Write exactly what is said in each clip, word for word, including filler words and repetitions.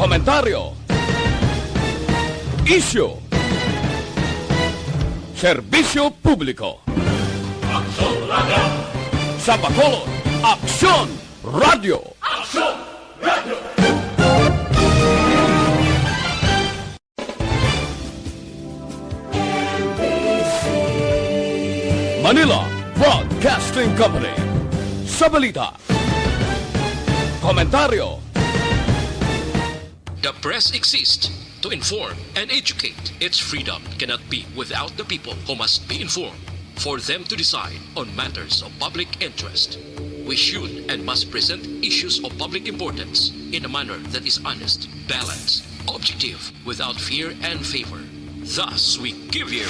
Komentaryo. Isyu. Serbisyo publiko. Aksyon Radio. Sa Bacolod, Aksyon Radio. Aksyon Radio. Manila Broadcasting Company. Sa balita, komentaryo. The press exists to inform and educate. Its freedom cannot be without the people, who must be informed for them to decide on matters of public interest. We should and must present issues of public importance in a manner that is honest, balanced, objective, without fear and favor. Thus, we give you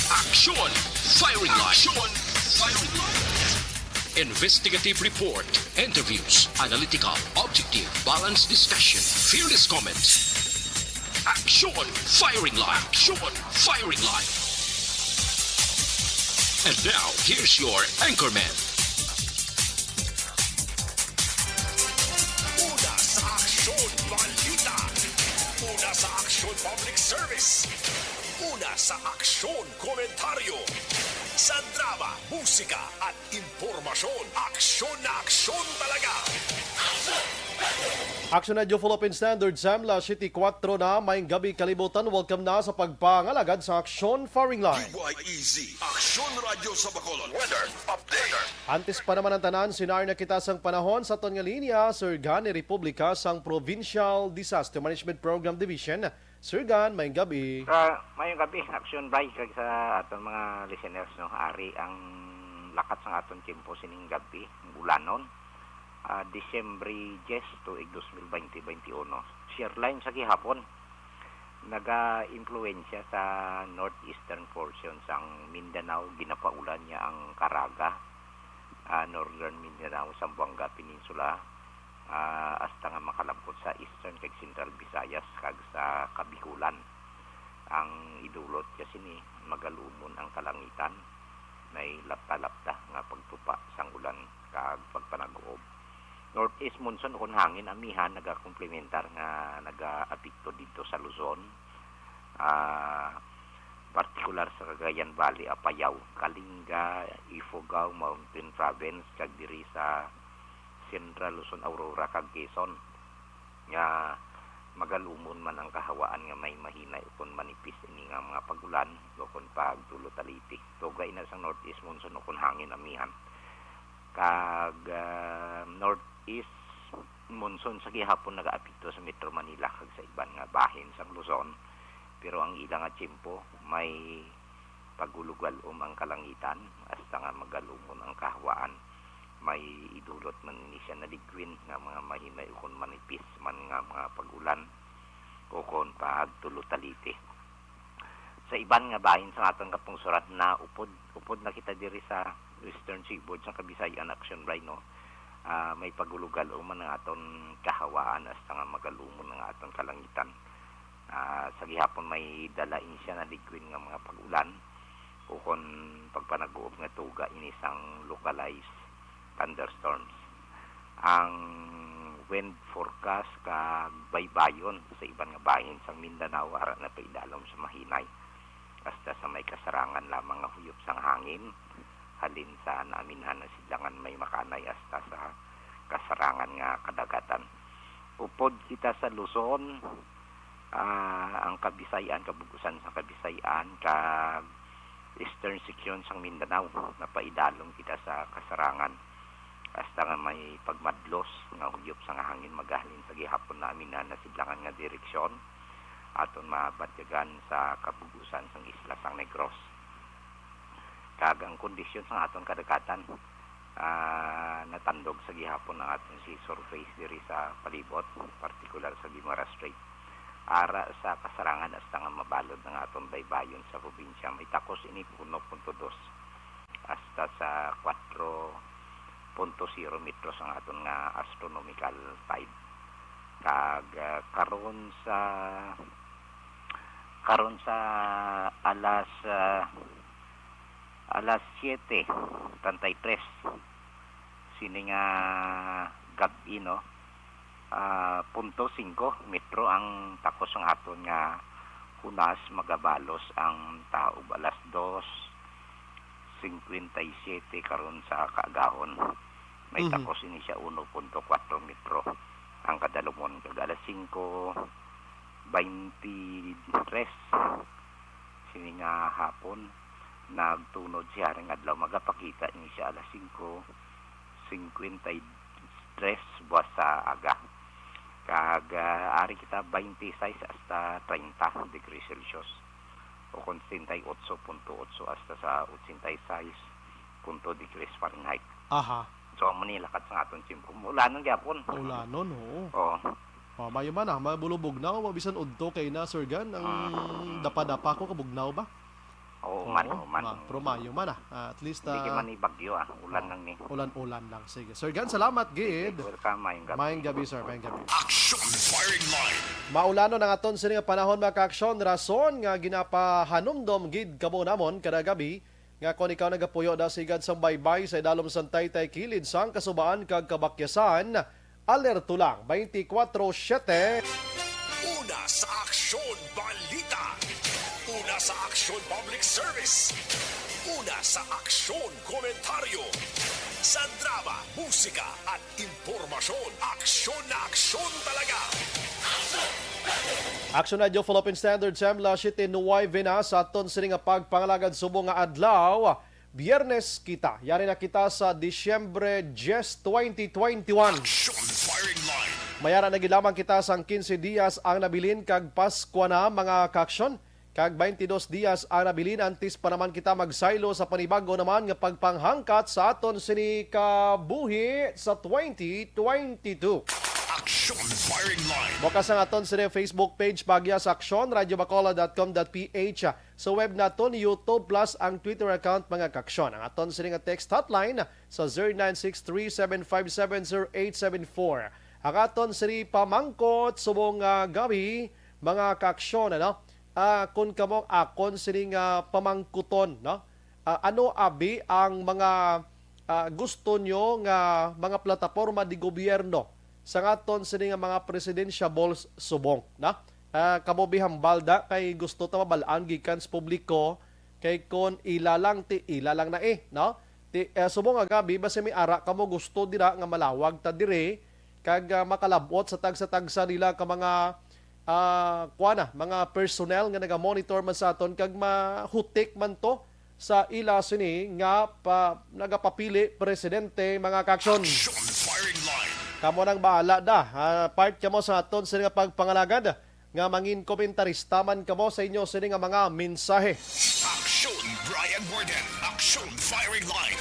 Aksyon Firing Line. Aksyon Firing Line. Investigative report, interviews, analytical, objective, balanced discussion, fearless comments. Aksyon Firing Line. Aksyon Firing Line. And now, here's your anchorman. Una sa Aksyon Balita. Una sa Aksyon Public Service. Una sa Aksyon Komentaryo. Sa drama, musika, at impormasyon, aksyon na aksyon talaga. Aksyon Radio Philippine Standard, Samla City Quattro na, maayong gabi kalibutan. Welcome na sa pagpangalagad sa Aksyon Firing Line. D Y E Z, Aksyon Radyo sa Bacolod. Weather update. Antes pa naman ang tanan, sinari na kita sang panahon sa aton nga linya, Sir Gani Republica sang Provincial Disaster Management Program Division. Sir Gan, maayong gabi. Ah, maayong gabi, Aksyon Bri, kag sa aton mga listeners, no. Ari ang lakat sang aton tiyempo sining gabi, ulanon. Ah, Disyembre diyes, tuig dos mil baynte baynte uno. Shear line sa gihapon. Naga-impluwensya sa northeastern portion sang Mindanao, ginapaulan niya ang Caraga, ah, Northern Mindanao, Zamboanga Peninsula, ah, hasta nga makalabot sa Eastern kag Central Visayas kag sa Kabiholan. Ang idulot niya sini, magalumon ang kalangitan, may lapta-lapta nga pagtupa sang ulan kag pagpanag-uob. Northeast monsoon ukon hangin amihan nagakomplementar nga nagaapekto didto sa Luzon, ah, partikular sa Cagayan Valley, Apayao, Kalinga, Ifugao, Mountain Province, kag diri sa Central Luzon, Aurora, kag Quezon, nga magalumon man ang kahawaan nga may mahinay ukon manipis ini nga mga pag-ulan ukon pagtulo taliti. Tuga ina sang northeast monsoon ukon hangin amihan. Kag, ah, northeast monsoon sa gihapon nagaapekto sa Metro Manila kag sa iban nga bahin sang Luzon, pero ang ila nga tiyempo may pagulugal-om ang kalangitan hasta nga magalumon ang kahawaan. May idulot man ini siya naligwin nga mga mahinay ukon manipis man nga mga pag-ulan ukon pagtulo taliti. Sa iban nga bahin sa aton kapungsoran, na upod, upod na kita diri sa Western Seaboard sa Kabisayan, Action Bri, no? Ah, may pagulugal-om man ang aton kahawaan hasta nga magalumon ang aton kalangitan. Ah, sa gihapon may dala ini siya naligwin nga mga pag-ulan ukon pagpanag-uob nga tuga ini sang localized thunderstorms. Ang wind forecast kag baybayon sa iban nga bahin sang Mindanao ara na paidalom sa mahinay hasta sa may kasarangan lamang nga huyop sang hangin, halin sa naaminhan nga sidlangan may makanay hasta sa kasarangan nga kadagatan. Upod kita sa Luzon, ah, ang Kabisayan, kabug-usan sang Kabisayan, kag eastern section sang Mindanao, napaidalom kita sa kasarangan. Hasta nga may pagmadlos nga huyop sang hangin magahalin sa gihapon naaminhan nga sidlangan nga direksyon, aton mabatyagan sa kabug-usan sang isla sang Negros. Kag ang kondisyon sang aton kadagatan, ah, natandog sa gihapon ang aton sea surface diri sa palibot, partikular sa Guimaras Strait. Ara sa kasarangan hasta nga mabalod ang aton baybayon sa probinsya, may takos ini uno punto dos hasta sa kuwatro punto zero metros ang aton nga astronomical tide. Kag, ah, karon sa, karon sa alas, ah, alas siyete treinta y tres sini nga gab-i, no? Ah, punto singko metro ang takos sang aton nga hunas, magabalos ang taob alas dos cincuenta y siete karon sa kaagahon. May Mhm. takos ini siya uno punto kuwatro metro ang kadalumon, kag alas singko baynte tres sini nga hapon, nagtunod siya ring adlaw. Magapakita ini siya alas singko cincuenta y tres buwas sa aga. Kag, ah, ari kita baynte sais hasta treinta degrees Celsius o kon setenta y ocho punto ocho hasta sa ochenta y seis punto degrees Fahrenheit. Aha. So, amo ni lakat sa aton tiyempo. Maulanon gyapon. Maulanon, oo. Oo. Oh, mayo man ah, mabulubog na, o bisan udto kay na, Sir Gan, ang Mm. dapa-dapa ko, kabugnaw ba? Oo, man, Oo, oo, man. ma-, pero mayo man ah. Ah, at least, Hindi ah, ka man ni bagyo, ah. Ulan oh, lang ni. ulan-ulan lang. Sige. Sir Gan, salamat, Sige, gid. Welcome, mayong gabi. Mayong gabi, sir. Mayong gabi. Action Firing Line. Maulanon ang aton sini nga panahon, mga kaaksyon. Rason nga ginapahanumdom gid kamo namon kada gabi nga kon ikaw nagapuyo na sigad sang baybay sa idalom sang taytay kilid sang kasubaan kag kabakyasan, alerto lang twenty-four seven. Una sa Aksyon Balita. Una sa Aksyon Public Service. Una sa Aksyon Komentaryo. Sa drama, musika, at impormasyon. Aksyon na aksyon talaga. Action Radio Philippine Standard, Semla City, Nueve na sa aton sini nga pagpangalagad subong nga adlaw. Biyernes kita. Yari na kita sa Disyembre diyes, twenty twenty-one. Action Firing Line. Mayara na gid lamang kita sang quince dias ang nabilin kag Paskwa na, mga kaaksyon. Kag twenty-dos dias ang nabilin antes pa naman kita magsaylo sa panibago naman nga pagpanghangkat sa aton sini ka buhi sa twenty twenty-two. Action Firing Line. Bukas ang aton sini Facebook page, Bagya sa Aksyon, radyo bacolod dot com dot P H. Sa web naton, YouTube, plus ang Twitter account, mga kaaksyon. Ang aton sini nga text hotline sa zero nine six three seven five seven zero eight seven four. Ang aton sini pamangkot subong nga gabi, mga kaaksyon, ano? Ah, kun kamo akon sini nga pamangkuton, no? Ah, ano abi ang mga, ah, gusto nyo nga mga plataporma di gobyerno sa aton sini nga mga presidentiables subong, no? Ah, kamo bihambal da kay gusto ta mabal-an gikan sa publiko, kay kon ila lang ti ila lang na eh, no? Ti, eh, subong nga gabi, basi may ara kamo gusto dira nga malawag ta diri, kag, ah, makalab-ot sa tagsa-tagsa nila ka mga, ah, kuan na, mga personnel nga naga-monitor man sa aton, kag mahutik man to sa ila sini nga pa, nagapapili presidente, mga kaaksyon. Action Firing Line. Kamo nang bahala da. Ah, part kamo sa aton sini nga pagpangalagad nga mangin komentarista man kamo sa inyo sini nga mga mensahe. Action Brian Warden. Action Firing Line.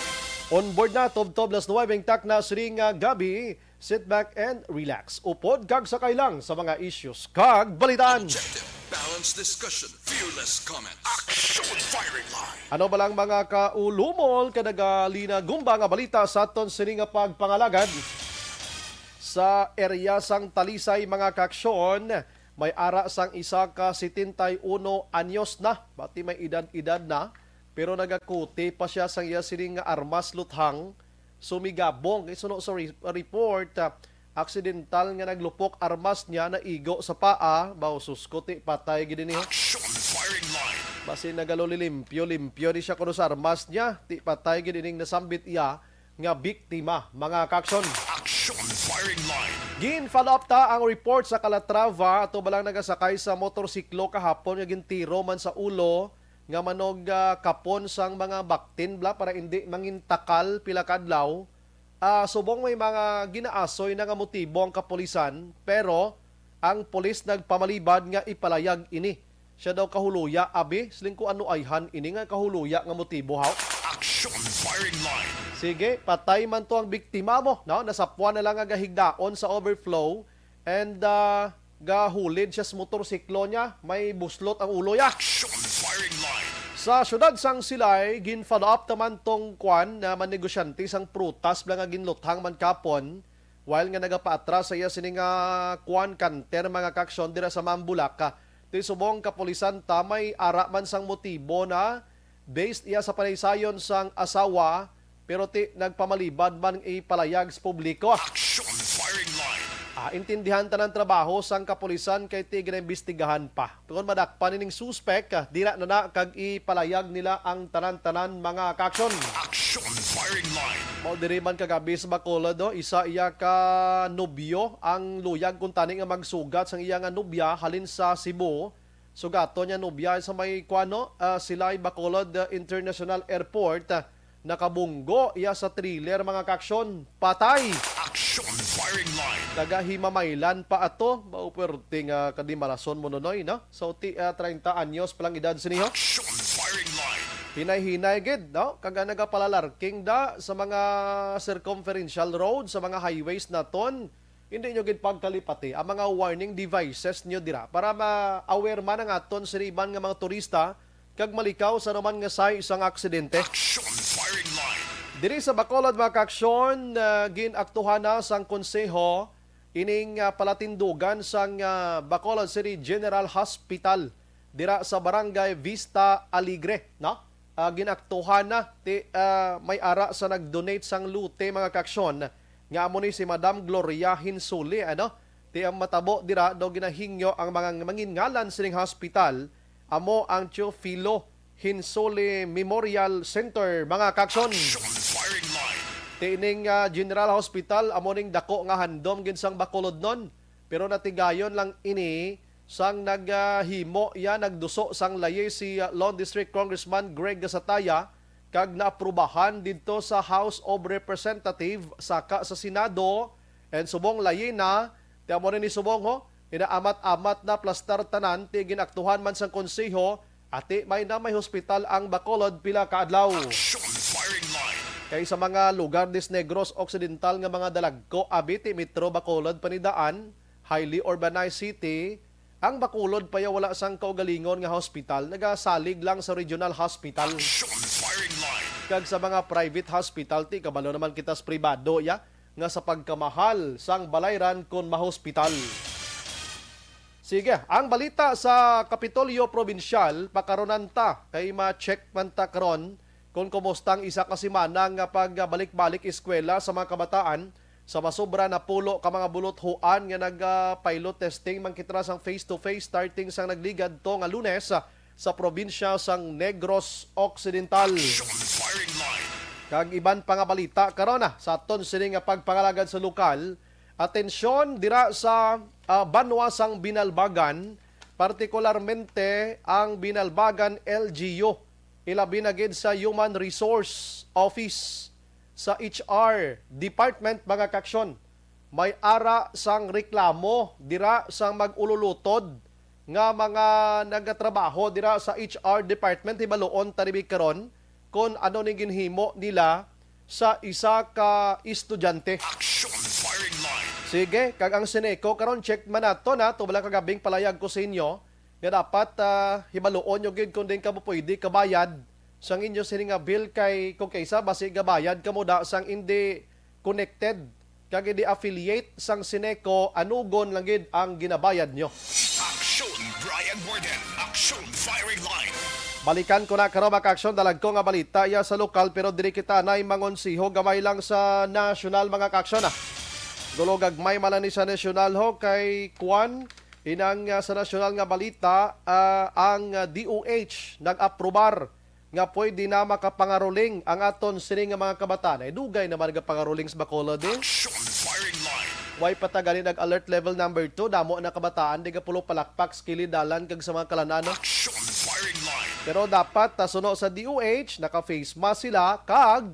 On board na, tubtob las nuwebe ang takna sini nga gabi. Sit back and relax. Upod kag sakay lang sa mga issues kag balitaan. Objective, balanced discussion, fearless comments. Action Firing Line. Ano ba lang mga kaulumol ka nagalinagumba nga balita sa aton sini nga pagpangalagad? Sa area sang Talisay, mga kaaksyon, may ara sang isa ka setenta y uno anyos na, bati may edad-edad na, pero nagakuti pa siya sang iya sining nga armas luthang. Sumigabong, isuno sa re-, report, ah, aksidental nga naglupok armas niya, naigo sa paa, mao sus, kuti patay gid ini. Action Firing Line. Basi nagalulilimpyo-limpyo ni siya kuno sa armas niya, ti patay gid ining nasambit iya nga biktima, mga kaaksyon. Action Firing Line. Gin-follow up ta ang report sa Calatrava, ato ba lang nagasakay sa motorsiklo kahapon nga gintiro man sa ulo nga manog, ah, kapon sang mga baktin bala para indi mangintakal pila ka adlaw. Ah, subong may mga ginaasoy na nga motibo ang kapulisan, pero ang pulis nagpamalibad nga ipalayag ini. Siya daw kahuluya, abi, siling ko, ano ayhan ini nga kahuluya nga motibo, haw? Action Firing Line. Sige, patay man to ang biktima mo, no? Nasapuan na lang nga gahigdaon sa overflow and, ah, gahulid siya sa motorsiklo niya, may buslot ang ulo niya. Action Firing Line. Sa siyudad sang Silay, gin-follow up naman tong kwan na manegosyante sang prutas bala nga ginluthang man kapon. While nga nagapaatras sa iya sini nga kwan, kanter, mga kaaksyon, dira sa Mambulaka, ti subong kapulisan ta may ara man sang motibo na based iya sa panaysayon sang asawa, pero ti nagpamalibad man ipalayag sa publiko. Action Firing Line. Ah, intindihan tanan trabaho sang kapulisan kay ti ginaimbestigahan pa. Kung madakpan ining suspek, ah, dira na na kag ipalayag nila ang tanan-tanan, mga kaaksyon. Action firing line. Mao diri man kagabi sa Bacolod, no? Isa iya ka nobyo ang luyag kuntani nga magsugat sang iya nga nobya halin sa Cebu. Sugaton niya nobya sa may kuano, ah, Silay Bacolod, ah, International Airport. Ah, nakabunggo iya sa trailer, mga kaaksyon. Patay! Action firing line. Taga Himamaylan pa ato. Mao, pwerte nga kadimalason mo, Nonoy, no? So, ti, ah, treinta anyos pa lang edad sini, ho? Action firing line. Hinay-hinay gid, no? Kag ang nagapalalarking da sa mga circumferential road, sa mga highways naton, hindi nyo gid pagkalipati ang mga warning devices nyo dira para ma-aware man ang aton sini iban nga mga turista kag malikaw sa anuman nga size sang aksidente. Action firing line. Diri sa Bacolod, mga kaaksyon, ah, ginaktuhan na sang konseho ining, ah, palatindugan sang, ah, Bacolod City General Hospital dira sa Barangay Vista Alegre, no? Ah, ginaktuhan na ti, ah, may ara sa nag-donate sang lote, mga kaaksyon, nga amo ni si Madam Gloria Hinsuli, ano? Ti ang matabo dira daw ginahingyo ang mga mangingalan sining hospital, amo ang Teofilo Hinsuli Memorial Center, mga kaaksyon. Action firing line. Ti ining, ah, General Hospital amo ning dako nga handom gid sang Bacolodnon, pero natigayon lang ini sang naghimo iya, nagduso sang layi si, ah, Lone District Congressman Greg Gasataya kag naaprubahan didto sa House of Representative saka sa Senado. And subong layi na, ti amo ni subong, ho, inaamat-amat na, plastar tanan, ti ginaktuhan man sang konseho, ati may na may hospital ang Bacolod pila ka adlaw. Action firing line. Kay sa mga lugar dis Negros Occidental nga mga dalagko, abi ti Metro Bacolod pa ni daan, highly urbanized city, ang Bacolod pa ya wala sang kaugalingon nga hospital, nagasalig lang sa regional hospital. Action firing line. Kag sa mga private hospital, ti kabalo naman kita sa pribado, ya, nga sa pagkamahal sang balayran kon mahospital. Sige, ang balita sa Kapitolyo Probinsyal, pakaronan ta, kay ma-check man ta karon kung kumusta ang isa ka semana nga pagbalik-balik eskwela sa mga kabataan sa masobra napulo ka mga buluthoan nga nag-, ah, pilot testing man kita sang face-to-face starting sang nagligad to nga Lunes, ah, sa probinsya sang Negros Occidental. Action firing line. Kag iban pa nga balita karon, ah, sa aton sini nga pagpangalagad sa lokal, atensyon dira sa, ah, banwa sang Binalbagan, partikularmente ang Binalbagan L G U, ilabi na gid sa Human Resource Office, sa H R Department, mga kaaksyon. May ara sang reklamo dira sang mag-ululutod nga mga nagatrabaho dira sa H R Department. Hibaluon ta ribi karon kon ano ning ginhimo nila sa isa ka estudyante. Action firing line. Sige, kag ang Sineco karon, check man nato na, tubala kagabing palayag ko sa inyo nga dapat, ah, hibaluon nyo gid kung diin kamo pwede kabayad sang inyo sini nga bill, kay kung kaysa basi gabayad kamo da sang indi connected kag indi affiliate sang Sineco, anugon lang gid ang ginabayad nyo. Action, Brian Warden. Action, firing line. Balikan ko na karon, mga kaaksyon, dalagko nga balita iya sa lokal, pero diri kita nay mangonsiho gamay lang sa nasyonal, mga kaaksyon, ah. Gulo gagmay man lang ni sa nasyonal, ho, kay kuan, inang, ah, sa nasyonal nga balita, ah, ang, ah, D O H nag-aprobar nga pwede na makapangaruling ang aton sini nga mga kabataan. Ay, dugay naman nagapangaruling sa Bacolod, eh. Action firing line. Way pa ta gani nag-alert level number two, damo na kabataan di gapulo palakpak sa kilid dalan kag sa mga kalan-an, no? Action firing line. Pero dapat, ah, suno sa D O H, naka-face mask sila kag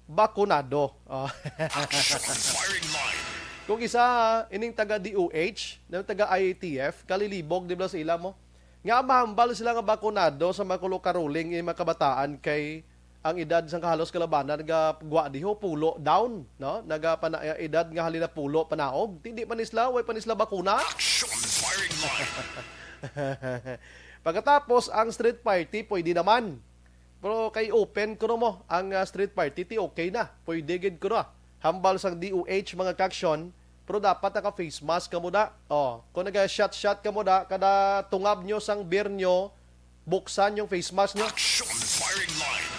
bakunado. Oh. Action firing line. Kung isa, ining taga D O H, nang taga I A T F, kalilibog, di ba, sa ila mo? Nga mahambal sila nga bakunado sa mga kulo ka ruling, eh, mga kabataan kay ang edad sang kahalos kalabanan nga gwa diho pulo down, no? Nagapana-, edad nga halin na pulo panaog. Ti di pa ni sila, way pa ni sila bakuna. Action firing line. Pagkatapos, ang street party, pwede naman. Pero kay open kuno mo ang, ah, street party, ti okay na. Pwede gid kuno, ah. Hambal sang D O H, mga kaaksyon, pero dapat naka-face mask kamo da. Oh, kung naga-shot-shot kamo da, kada tungab nyo sang beer nyo, buksan yung face mask nyo. Action firing line.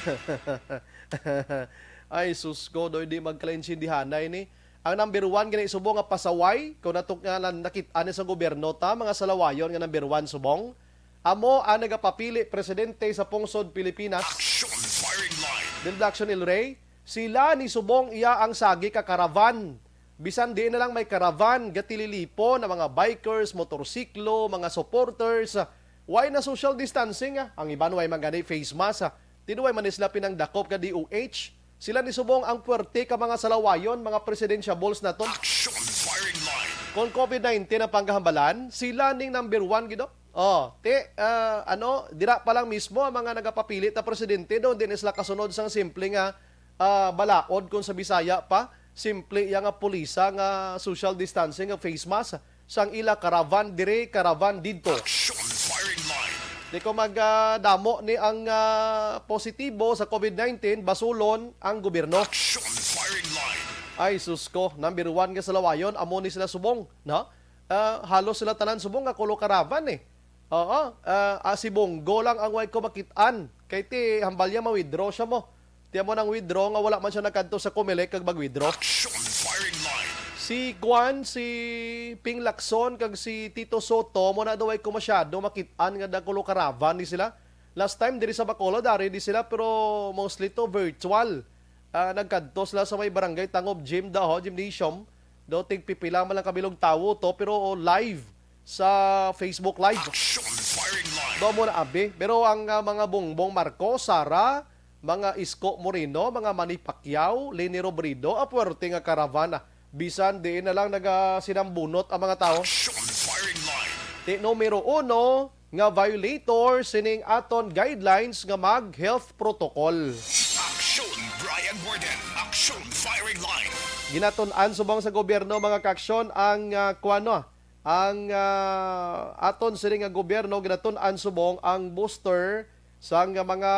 Ay, sus ko, doy, di magkalaintindihanay ni. Ang number one gani subong nga pasaway, kung natukyanan, nakit-an ni sa gobyerno ta, mga salawayon nga number one subong, amo ang nagapapili presidente sa pungsod Pilipinas. Action Firing Line. Del Blackson El Rey, sila ni subong iya ang sagi ka karavan. Bisan diin na lang may karavan, gatililipon ang mga bikers, motorsiklo, mga supporters. Why na social distancing, ah? Ang iban way man gani face mask, ah. Tinuway man ni sila pinangdakop ka D O H. Sila ni subong ang puwerte ka mga salawayon, mga presidentiables naton. Action Firing Line. Kung COVID nineteen ang panggahambalan, sila ning number one gid, oh. Oh, ti, ah, ano, dira pa lang mismo ang mga nagapapili ta presidente, do, di na sila kasunod sang simple nga, ah, balaod kung sa Bisaya pa, simple iya nga pulisa nga social distancing, nga face mask, sang ila karavan diri, karavan didto. Action Firing Line. Di ko mag, ah, damo ni ang, ah, positibo sa COVID nineteen, basulon ang gobyerno. Action Firing Line. Ay, sus ko, number one nga salawayon, amo ni sila subong, no? Ah, halos sila tanan subong nga kulo karavan, eh. Oo, ah, ah, si Bongo lang ang way ko makit-an. Kay ti, hambal niya, ma-withdraw siya mo. Ti amo nang withdraw nga wala man siya nagkadto sa Comelec kag mag-withdraw. Action Firing Line. Si Kwan, si Ping Lacson, kag si Tito Soto, mo na daw ay ko masyado makit-an nga dakulo karavan ni sila. Last time, diri sa Bacolod, dari di sila, pero mostly to virtual. Ah, nagkadto sila sa may barangay Tangob Gym daw, gymnasium. Daw tigpipila man lang kabilog tawo to, pero live sa Facebook Live. Action Firing Line. Daw mo na abi. Pero ang, ah, mga Bongbong Marcos, Sara, mga Isko Moreno, mga Manny Pacquiao, Leni Robredo, a puwerte nga karavana. Bisan diin na lang nagasinambunot ang mga tao. Action Firing Line. Ti numero uno nga violator sining aton guidelines nga mag-health protocol. Action Brian Warden. Action Firing Line. Ginatun-an subong sa gobyerno, mga kaaksyon, ang, ah, kuwano, ang, ah, aton sini nga gobyerno, ginatun-an subong ang booster sang mga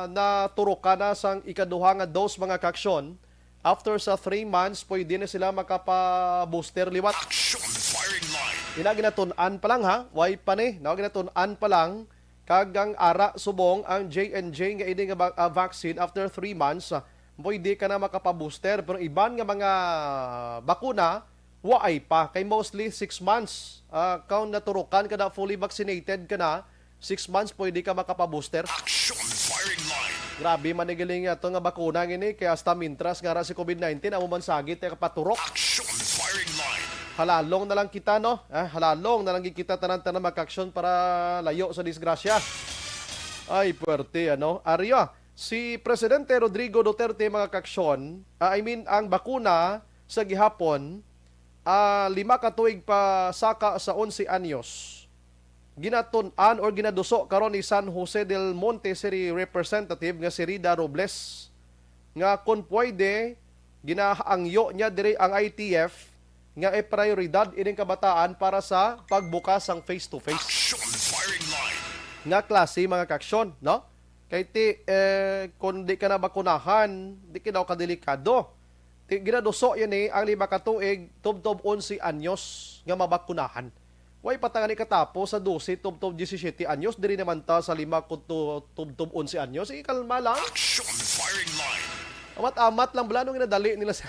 naturukan na sang ikaduha nga dose, mga kaaksyon. After sa three months, pwede na sila makapa-booster liwat. Action Firing Line. Ina, ginatun-an pa lang, ha? Way pa ni, no? Ginatun-an pa lang. Kag ang ara subong ang J and J nga ini nga ba-, ah, vaccine, after three months, ah, pwede ka na makapa-booster. Pero iban nga mga bakuna, waay pa. Kay mostly six months, ah, kung naturukan ka na, fully vaccinated ka na, six months pwede ka makapa-booster. Action Firing Line. Grabe man ni galing ato nga bakuna ngini, kay hasta mintras nga ara si COVID nineteen, amo man sagit nga kapaturok. Action Firing Line. Halalong na lang kita, no? Ah, halalong na lang kita tanan-tanan, mga kaaksyon, para layo sa disgrasya. Ay, puwerte, ano? Ari, ah, si Presidente Rodrigo Duterte, mga kaaksyon, ah, I mean, ang bakuna sa gihapon, ah, lima ka tuig pa saka sa onse anyos, ginatun-an or ginaduso karon ni San Jose del Monte City Representative nga si Rida Robles, nga kon pwede, ginahaangyo niya diri ang I T F nga iprioridad ining kabataan para sa pagbukas sang face-to-face Action Firing Line. Nga klase, mga kaaksyon, no? Kay ti, eh, kung di ka na bakunahan, di ka daw kadelikado. Ti, ginaduso yan eh, ang lima ka tuig, tubtob onse anyos nga mabakunahan. Way pa ta gani katapos sa dose tubtob diyesisiyete anyos, diri naman ta sa lima kuto tubtob onse anyos. Sige, kalma lang. Action Firing Line. Amat-amat lang bala nung ginadali nila sa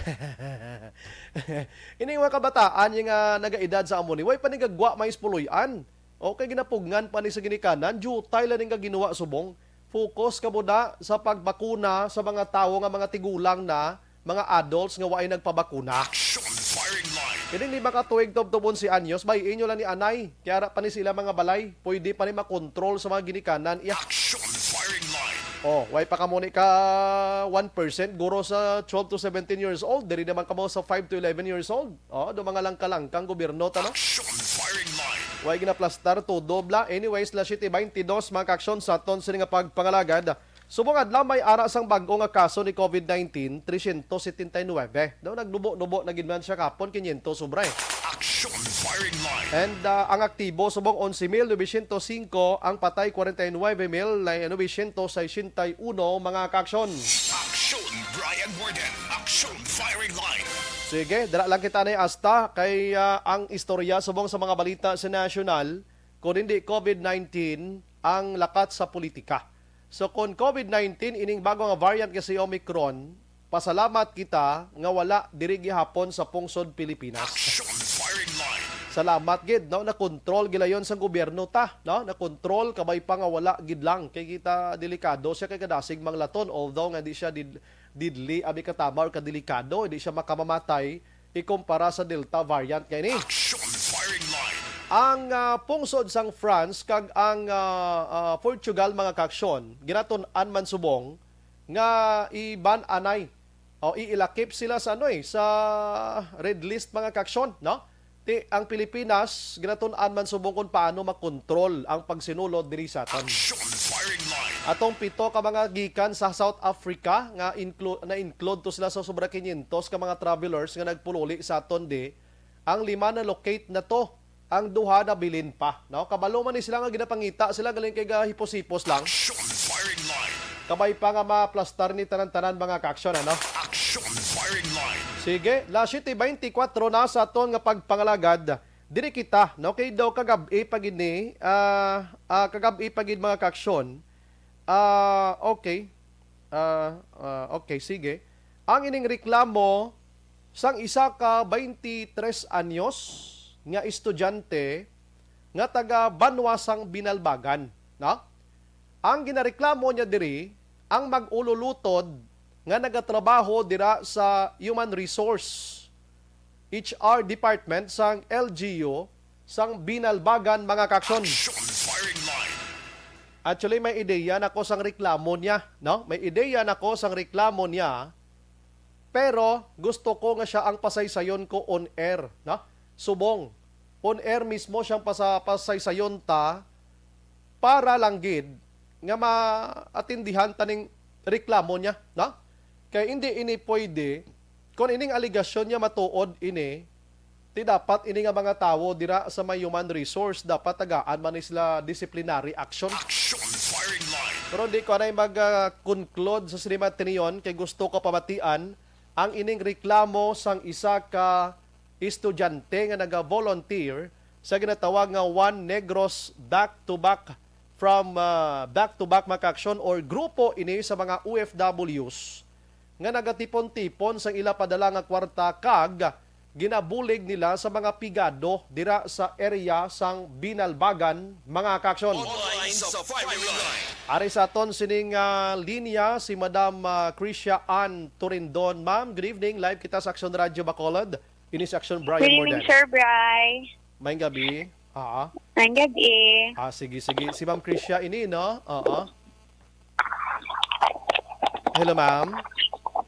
ini mga kabataan yung, ah, nagaedad sa amo ni. Way pa ni gagwa may ispuloy-an. Okay, ginapugngan pa ni sa ginikanan, diutay lang ning gaginawa subong. Focus ka muna sa pagbakuna sa mga tawo nga mga tigulang na, mga adults nga waay nagpabakuna. Action Firing Line. Kining lima ka tuig tubtob onse anyos, bay-i nyo lang ni anay. Kay ara pa ni sila mga balay, pwede pa ni makontrol sa mga ginikanan. Iya. Action Firing Line. Oh, way pa kamo ni ka one percent, guro sa twelve to seventeen years old, diri naman kamo sa five to eleven years old. Oh, do mga langka-langkang gobyerno ta, no? Action Firing Line. Way ginaplastar, todo bla. Anyways, las siete veintidós, mga kaaksyon, sa aton sini nga pagpangalagad. Subong adlaw may ara sang bag-o nga kaso ni COVID nineteen, trescientos setenta y nueve. Daw nagnubo-nubo na gid man siya kapon, quinientos sobra eh. Action Firing Line. And, ah, ang aktibo subong onse mil novecientos singko, ang patay kwarenta y nuebe mil novecientos sesenta y uno, mga kaaksyon. Action Brian Warden. Action Firing Line. Sige, dala lang kita ni asta kay, ah, ang istorya subong sa mga balita sa nasyonal, kung hindi COVID nineteen ang lakat sa politika. So kung COVID nineteen, ining bago nga variant nga si Omicron, Pasalamat kita nga wala diri gihapon sa pungsod Pilipinas. Action Firing Line. Salamat gid, no, nakontrol gilayon sa gobyerno ta, no? Nakontrol, kabay pa nga wala gid lang kay kita delikado siya kay kadasig manglaton, although nga di siya did, didli abi katama or kadelikado, di siya makamamatay ikumpara sa Delta variant kay ni. Action Firing Line. Ang ah, pungsod sang France kag ang ah, ah, Portugal, mga kaaksyon, ginatun-an man subong nga i-ban anay o iilakip sila sa ano eh, sa red list, mga kaaksyon, no? Ti ang Pilipinas ginatun-an man subong kung paano makontrol ang pagsinulod diri sa aton. Action Firing Line. Atong pito ka mga gikan sa South Africa nga inclu- na-include to sila sa sobra quinientos ka mga travelers nga nagpululi sa aton di, ang lima na-locate na to, ang duha nabilin pa, no? Kabalo man ni sila nga ginapangita sila, galing kay gahipos-hipos lang. Action Firing Line. Kabay pa nga maplastar ni tanan-tanan, mga kaaksyon, ano? Action Firing Line. Sige, las siete veinticuatro na sa aton nga pagpangalagad. Diri kita, no? Kay daw kagab-i pa gid ni, ah, ah, kagab-i pa gid, mga kaaksyon. Ah, okay. Ah, ah, okay, sige. Ang ining reklamo sang isa ka twenty-tres anyos nga estudyante nga taga banwa sang Binalbagan, no? Ang ginareklamo niya diri ang mag-ululutod nga nagatrabaho dira sa Human Resource, H R Department sang L G U sang Binalbagan, mga kaaksyon. Action Firing Line. Actually, may ideya na ko sang reklamo niya, no? May ideya na ko sang reklamo niya, pero gusto ko nga siya ang pasaysayon ko on air, no? Subong, on air mismo siyang pasa pasaysayon ta para lang gid nga maatindihan taning reklamo niya, no? Kay hindi ini pwede, kung ining aligasyon niya matuod ini, ti dapat ini nga mga tawo dira sa may human resource, dapat tagaan man ni sila disciplinary action. Action Firing Line. Pero di ko anay mag-conclude sa sini matiniyon kay gusto ko pamatian ang ining reklamo sang isa ka estudyante nga naga-volunteer sa ginatawag nga One Negros Back to Back from ah, Back to Back, mga kaaksyon, or grupo ini sa mga O F Ws nga nagatipon-tipon sang ila padala nga kwarta kag ginabulig nila sa mga pigado dira sa area sang Binalbagan, mga kaaksyon. Online sa Firing Line. Ari sa aton sining ah, linya si Madam ah, Krisha Ann Torindon. Ma'am, good evening. Live kita sa Action Radio Bacolod. Ini si Action Brian Good evening, Mordan. Sir Bry. Maayong gabi. Ah, Ang gabi. ah, sige, sige. Si Ma'am Krisha ini, no? Oo. Hello, ma'am.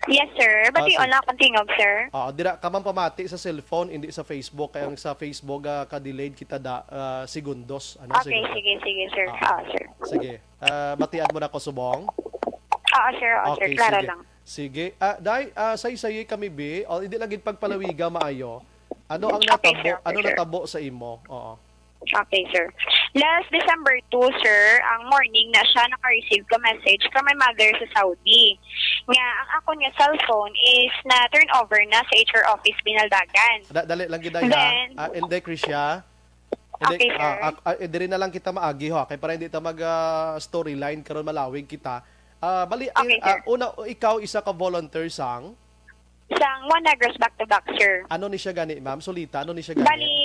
Yes, sir. Ah, Bati sige. Wala akong tingog, sir. Ah, dira ka man pamati sa cellphone, hindi sa Facebook. Kaya ang sa Facebook, ah, ka-delayed kita da, ah, segundos. Ano, Okay, segundos? sige, sige, sir. Ah, Oo, sir. Sige. Ah, batian mo na ko subong? Oo, sir. Oo, sir. Okay, Klaro sige. lang. Sige. Ah, Day, ah, saysayi kami, bi. O, hindi lang gid pagpalawiga maayo. Ano ang Okay, natabo, sir. Okay, ano sir. natabo sa imo? Oo. Okay, sir. Last December two, sir, ang morning na siya naka-receive ka message from my mother sa Saudi nga ang akon nga cellphone is na turn over na sa H R office Binaldagan. Da, dali lang gid, Day, ha? Then, Ah, hindi, Krisha. Hindi, Okay, sir. ah, ah, ah, eh, diri na lang kita maagi, ha? Kay para hindi ta mag ah, storyline karon, malawig kita. Ah, bali, Okay, eh, ah, sir. una, ikaw isa ka volunteer sang Sang One Negros back to back, sir. Ano ni siya gani, ma'am? Sulita, ano ni siya gani? Bali,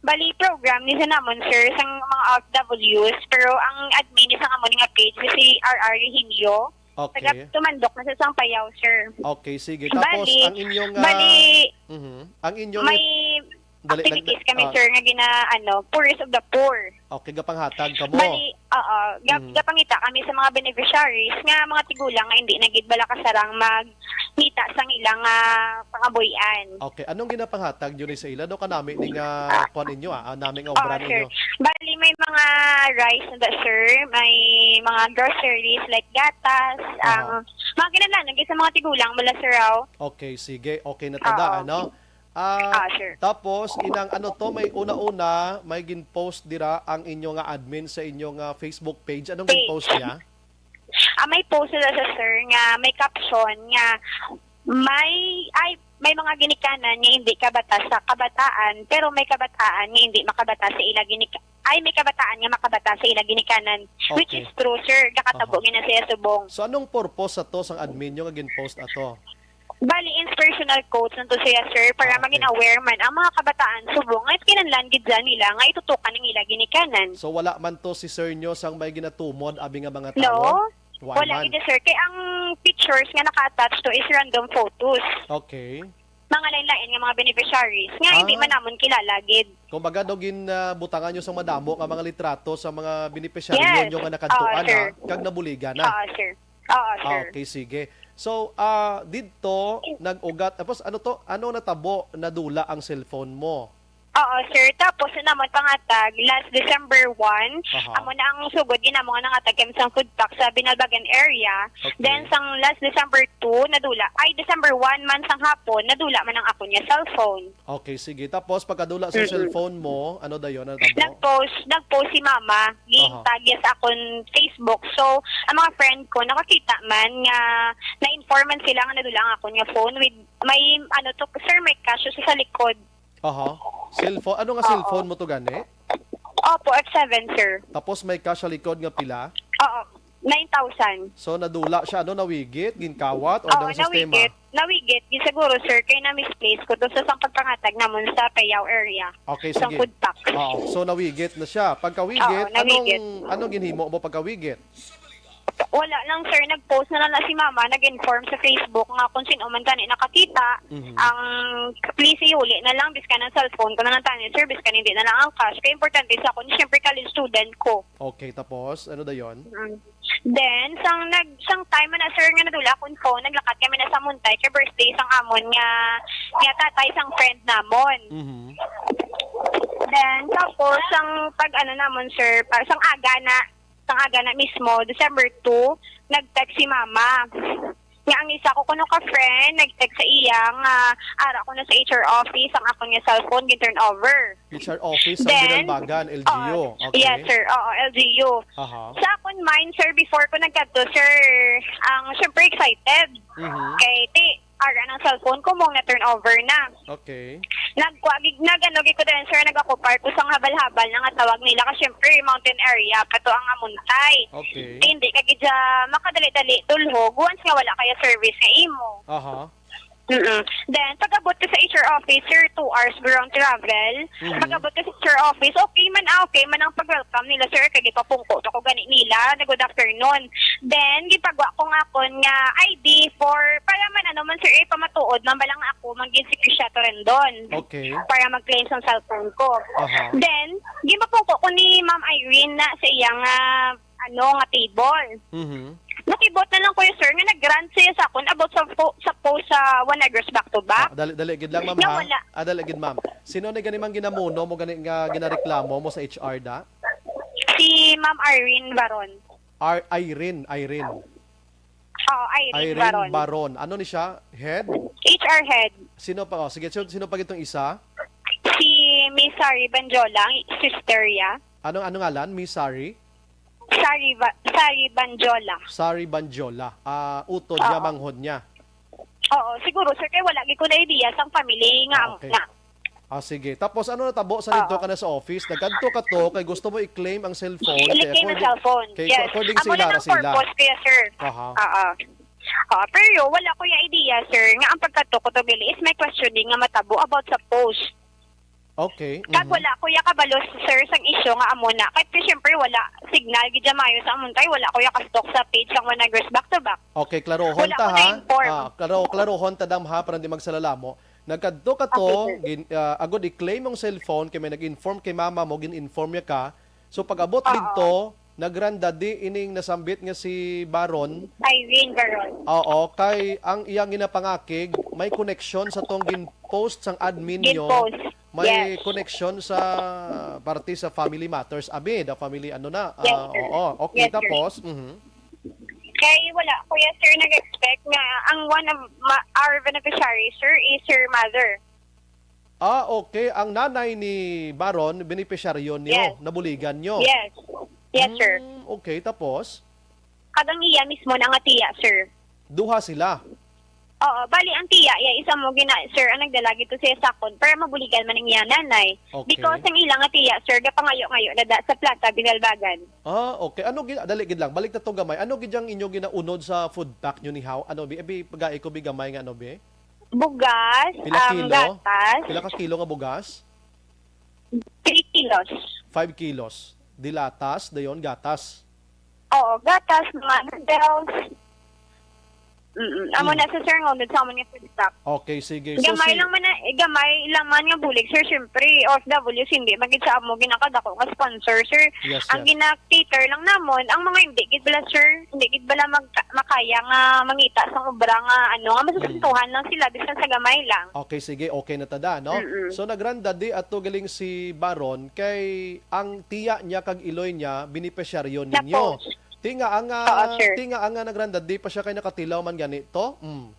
bali program ni sa namon, sir, sang mga O F Ws, pero ang admin ni sa amon nga page si R R Rehinio. Okay. Taga Tumandok na sa Sampayaw, sir. Okay, sige. Tapos, Bali, ang inyong, ah, bali, mhm. Ang inyong may Dali, activities dali, kami, ah. sir, nga gina, ano, poorest of the poor. Okay, gapanghatag kamo. Bali, oo, gap, Mhm. gapangita kami sa mga beneficiaries nga mga tigulang nga hindi na gid bala kasarang magngita sang ilang, ah, pangabuhian. Okay, anong ginapanghatag niyo ni sa ila, no? Kanami ni nga kuan ninyo, ah, ah, nami nga Oo, obra sir. ninyo. Bali, may mga rice na da, sir. May mga groceries like gatas, Aha. ang mga kinahanglan sa mga tigulang bala, sir, aw. Okay, sige. Okay na tada, Oo. ano? Ah, Ah, sir. tapos, inang ano to, may una-una, may gin-post dira ang inyo nga admin sa inyo nga Facebook page. Anong Page. gin-post niya? Ah, may post sila sa, sir, nga may caption nga may, ay, may mga ginikanan nga hindi kabatas sa kabataan, pero may kabataan nga hindi makabatas sa ila ginik-, ay, may kabataan nga makabatas sa ila ginikanan, which Okay. is true, sir. Gakatabo Aha. gina siya subong. So, anong purpose sa to sang admin nyo nga gin-post ato? Bali, inspirational quotes na to siya, sir, para Ah, okay. maging aware man ang mga kabataan subong nga kinahanglan gid dyan nila nga itutukan ang ila ginikanan. So, wala man to si sir nyo sang may ginatumod, abi nga mga tao? No. Why Wala man? gid, sir. Kay ang pictures nga naka-attach to is random photos. Okay. Mga lain-lain nga mga beneficiaries nga hindi Ah. man namon kilala gid. Kumbaga, no, gin, ah, butangan nyo sa madamo nga mga litrato sa mga beneficiary Yes. nyo nga Oo, nakaduan, sir. ha? Kag nabuligan na? Oo, sir. Oo, Ah, sir. okay, sige. So, ah, didto, nag-ugat, tapos ano to? Ano natabo? Nadula ang cellphone mo? Oo, sir. Tapos, yun naman, pangatag, last December one, Aha. amo na ang sugod, ginamo nga nangatag kami sa food pack sa Binalbagan area. Okay. Then, sang last December two, nadula. Ay, December one man sang hapon, nadula man ang ako niya cellphone. Okay, sige. Tapos, pagkadula sa Mm-mm. cellphone mo, ano dayon? Ano tabo? Nag-post, nag-post si mama. Aha. Gintag niya sa akon Facebook. So, ang mga friend ko, nakakita man nga na-inform man sila nga nadula ang akon nga phone with, may, ano to, sir, may cash sa, sa likod. Aha. Cellphone? Ano nga Oo. cellphone mo to gani? Opo, F seven, sir. Tapos may cash sa likod nga pila? Oo, nine thousand. So, nadula siya, ano, nawigit, ginkawat, o Oo, ano ang sistema? nawigit. Nawigit, di siguro, sir, kay na-misplace ko to sa sang pagpangatag namon sa Payao area. Okay, Sa sige. food pack. Oo, so nawigit na siya. Pagkawigit, Oo, nawigit. anong, anong ginhimo mo pagkawigit? Wala lang, sir. Nag-post na lang na si mama, nag-inform sa Facebook nga kung sino man gani nakakita, Mhm. ang please iuli na lang, biskan ang cellphone ko na lang tani, sir, biskan hindi na lang ang cash. Kaya importante sa akon, siyempre, college student ko. Okay, tapos? Ano dayon? Mm. Then, sang nag-, sang time man na, sir, nga nadula akong phone, naglakat kami na sa Muntay kay birthday sang amon nga, nga tatay sang friend namon. Mhm. Then, tapos, sang pag-ano namon, sir, pa, sang aga na, sang aga na mismo, December two, nag-text si mama. Nga ang isa ko kuno ka friend, nag-text sa iya nga ara ko na sa H R office ang akon nga cellphone gin-turn over. H R office sa Then, Binalbagan, L G U. oo, Okay. yes, sir. Oo, L G U. Aha. Sa akon mind, sir, before ko nagkadto, sir, ang syempre excited. Mhm. Kay ti, ara ng cellphone ko, mong na-turn over na. Okay. Nagkuha, gig-, nag-ano, gid ko din, sir, nag-occupy ko sang habal-habal na nga tawag nila. Kasi syempre, mountain area pa to ang Amuntay. Okay. Hindi ka gid siya makadali-dali tulhog once nga wala kaya service nga imo. Aha. Mm-mm. Then, pag-abot ko sa H R office, sir, two hours ground travel. Mhm. Pag-abot ko sa H R office, okay man, ah, okay man ang pag-welcome nila, sir, kay gipapungko to ko gani nila, na good afternoon. Then, gipagwa ko nga akon nga I D for, para man, ano man, sir, eh, pamatuod man bala nga ako, mag-insecure siya to rin doon. Okay. Para mag-claim sa cellphone ko. Aha. Then, gipapungko ko ni Ma'am Irene na sa iyang, ah, ano, nga table. Mhm. Nakibot na lang, Kuya Sir, nga nag-rant siya sa akon about sa po, sa post sa One Negros back to back. Ah, dali, dali gid lang, ma'am, Nga ha? wala. Ah, dali gid, ma'am. Sino ni gani mang ginamuno mo gani nga ginareklamo mo sa H R da? Si Ma'am Irene Baron. Ar-, Irene, Irene. Oo, Irene Irene Baron. Baron. Ano ni siya? Head? H R head. Sino pa? Oh, sige, sino, sino pa gitong isa? Si Miss Sari Banjola, ang sister ya. Anong, anong ngalan? Miss Sari? Sari Ba-, Sari Banjola. Sari Banjola. Ah, utod niya, Oo. manghod niya. Oo, siguro, sir, kay wala gid ko na idea sang family nga Ah, amo okay. na. Ah, sige. Tapos ano natabo sa didto Oo. ka na sa office? Nagkadto ka to kay gusto mo i-claim ang cellphone. Kay I-claim ang according, cellphone. kay Yes. according Amo sila na ra ang sila. purpose, Kuya Sir. Aha. Oo. Ah, pero wala ko yung idea, sir, nga ang pagkadto ko to gali is may questioning nga matabo about sa post. Okay. Kag Mhm. wala ko ya kabalo, sir, sang issue nga amo na. Kay, siyempre, wala signal gid dyan maayo sa Amuntay. Wala ko ya ka-stalk sa page sang One Negros back to back. Okay, klarohon Wala ta, ko ha? na-inform. Ah, klaro-, klarohon ta, dam, ha, para hindi magsalala mo. Nagkadto ka to, Okay, sir. gin-, ah, agod i-claim ang cellphone, kay may nag-inform kay mama mo, gin-inform niya ka. So, pag-abot Oo. didto, nagrandadi ining nasambit nga si Baron. Irene Baron. Oo, kay ang iyang ginapangakig, may koneksyon sa tong gin-post sang admin nyo. Gin-post. May Yes. koneksyon sa parte sa family matters. Abi, the family, ano na, Yes, ah, sir. oo. Okay, Yes, sir. tapos, mhm. Kay wala, Kuya Sir, nag-expect nga ang one of ma-, our beneficiary, sir, is her mother. Ah, okay. Ang nanay ni Baron, benepisyaryo niyo, Yes. nabuligan niyo? Yes. Yes, sir. Hmm, okay. Tapos? Kag ang iya mismo na nga tiya, sir. Duha sila? Oo. Bali, ang tiya, iya, isa mo gina, sir, ang nagdala gid to siya sa akon para mabuligan man ang iya nanay. Okay. Because ang ila nga tiya, sir, gapangayo-ngayo na da sa Plaza Binalbagan. Ah, okay. Ano gi-, dali gid lang. Balik ta to gamay. Ano gid ang inyo ginaunod sa food pack nyo ni Haw? Ano, bi, bi, pagai ko, bi, gamay nga, ano, bi? Bugas, Pila um, kilo? gatas, Pila ka kilo nga bugas? Three kilos. Five kilos. Dilatas, dayon gatas. Oo, gatas, mga noodles. Mm-mm. Amo Mm. na sa, sir, nga unod sa amon nga food stock. Okay, sige. So, Gamay si lang man na, eh, gamay lang man nga bulig, sir. Siyempre, O F Ws, hindi man gid sa amo ginakadako nga sponsor, sir. Yes, Ang yes. gina-cater lang namon, ang mga hindi gid bala, sir. Hindi gid bala mag-, makaya nga mangita sang obra nga, ano, nga Mm. masusuntuhan lang sila, bisan sa gamay lang. Okay, sige. Okay na tada, no? Mm-mm. So, nagrandad di ato galing si Baron kay ang tiya niya kag iloy niya, benepisyaryo ninyo. Napos. Ti nga ang, Oo, ah, sir. ti nga ang, ah, nagrandad, di pa siya kay nakatilaw man gani to? Mm.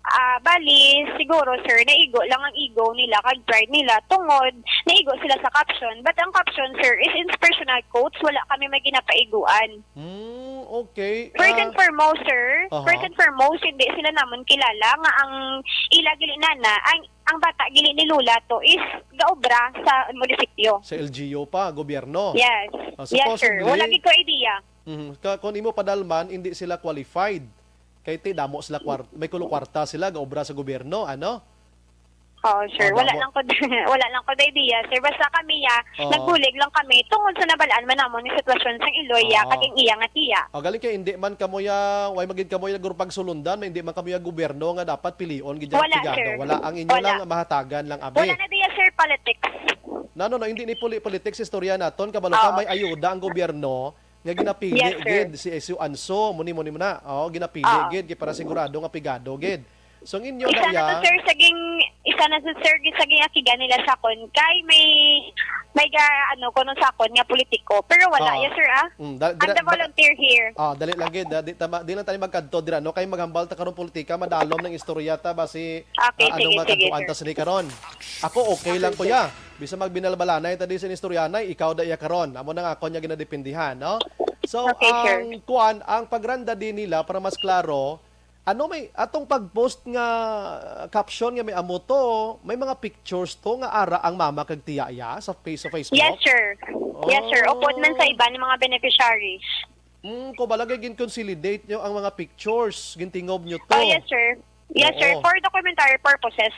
Ah, bali, siguro, sir, naigo lang ang ego nila kag pride nila tungod naigo sila sa caption. But ang caption, sir, is inspirational quotes. Wala kami may ginapaiguan. Mm, okay. First and Ah, foremost, sir, aha. first and foremost, hindi sila namon kilala nga ang ila gili nana, ang, ang bata gili ni Lola to is gaobra sa munisipyo. Sa L G U pa, gobyerno. Yes. Ah, Yes, sir. supposedly, Wala gid ko idea. Mhm. Ka-, kung imo padalman, hindi sila qualified. Kay ti, damo sila kwar-, may kulo kwarta sila, gaobra sa gobyerno, ano? Oo, sir. Oh, Wala damo. lang ko, wala lang ko idea, sir. Basta kami, ya, Oo. nagbulig lang kami tungod sa nabalaan man namon ni sitwasyon sang iloy, ya, Oo. kag ang iya nga tiya. Oh, galing kay hindi man kamo ya, way magid kamo ya guro pagsulundan, may hindi man kamo ya gobyerno nga dapat pilion gid ang Wala, pigado. sir. Wala, ang inyo Wala. lang mahatagan lang, abi. Wala na diya, sir, politics. No, no, no, hindi ni puli-, politics, istorya naton. Kabalo ka, Oo. may ayuda ang gobyerno nga ginapili Yes, sir. gid si Esu Anso, muni, muni mo na. Oo, ginapili Oo. gid, kay para sigurado nga pigado gid. So, ang inyo Isa na na to, iya sir, saging, isa na to, sir, saging akigan nila sa kon kay may, may ga, ano, kuno sa kon nga politiko. Pero wala, Oo. yes, sir, ah. Mm, da-, I'm dira-, the ba-, volunteer here. Ah, dali lang gid, ah, di tama, di lang tayo magkadto dira, no? Kay maghambal ta karon politika, madalom ng istorya ta, basi, Okay, ah, anong sige, sige, magkadtuan sir. ta sini karon? Ako, okay Okay, lang, sir. kuya. Bisan magbinalbalanay ta di sa istoryanay, ikaw da iya karon. Amo na nga ako niya ginadepindihan, no? So, Okay, sir. ang kuan, ang pagranda din nila, para mas klaro, ano may, atong pag-post nga caption nga may amo to, may mga pictures to nga ara ang mama kag tiya iya sa face, sa Facebook? Yes, sir. Yes, sir. Upod man sa Oh. iba ni mga beneficiaries. Mm, ko balagay gin-consolidate nyo ang mga pictures, gintingob nyo to. Oh, yes, sir. Yes, sir. Oo. For documentary purposes.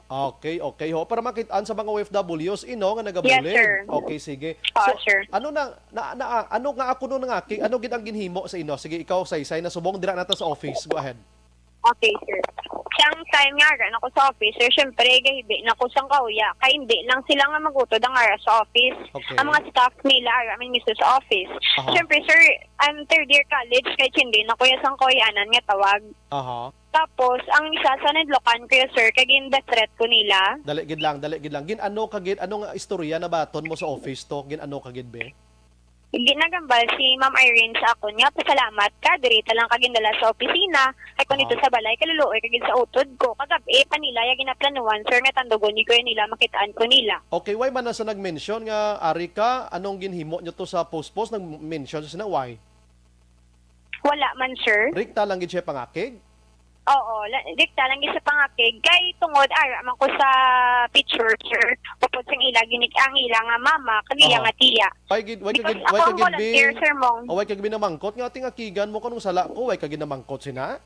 Okay, okay ho. Para makit-an sa mga O F Ws, ino nga Yes, nagabulig. sir. Okay, sige. Oo, So, sir. ano na, na, na, ano nga ako no nangakig, ano gid ang ginhimo sa ino? Sige, ikaw, Saysay, na subong dira na ta sa office. Go ahead. Okay, sir. Sang time nga ara na ko sa office, sir, syempre, gahibi na ko sang kauya. Kay hindi lang sila nga magutod ang ara sa office. Okay. Ang mga staff nila, ara man mismo sa office. Aha. Syempre, sir, I'm third year college, kay hindi na ko ya sang kauyanan nga tawag. Aha. Tapos, ang isa sa nidlokan ko ya, sir, kay gin-death threat ko nila. Dali gid lang, dali gid lang. Gin-ano ka gid, ano nga istorya nabaton mo sa office to? Gin-ano ka gid, be? Ginagambal si Ma'am Irene sa akon nga pasalamat ka, diri ta lang ka gindala sa opisina, kay kung Aha. dito sa balay, kaluluoy ka gid sa utod ko. Kagab-i pa nila ya ginaplanuhan, sir, nga tandugon ni kuya nila, makitaan ko nila. Okay, why man na sa nag-mention nga ari ka, anong ginhimo nyo to sa post-post? Nag-mention sila, why? Wala man, sir. Rikta lang gid siya pangakig? Oo, la-, dikta lang gid sa pangakig. Kay tungod ara man ko sa picture, sir. Upod sing ila gini-, ang ila nga mama, kag iya Aha. nga tiya. Why gid, why ka Because gid, why ako ka ang gid bi-, volunteer, Sir Mong. Oh, why ka gid binamangkot nga ating akigan mo kanong sala ko, why ka gid namangkot sina?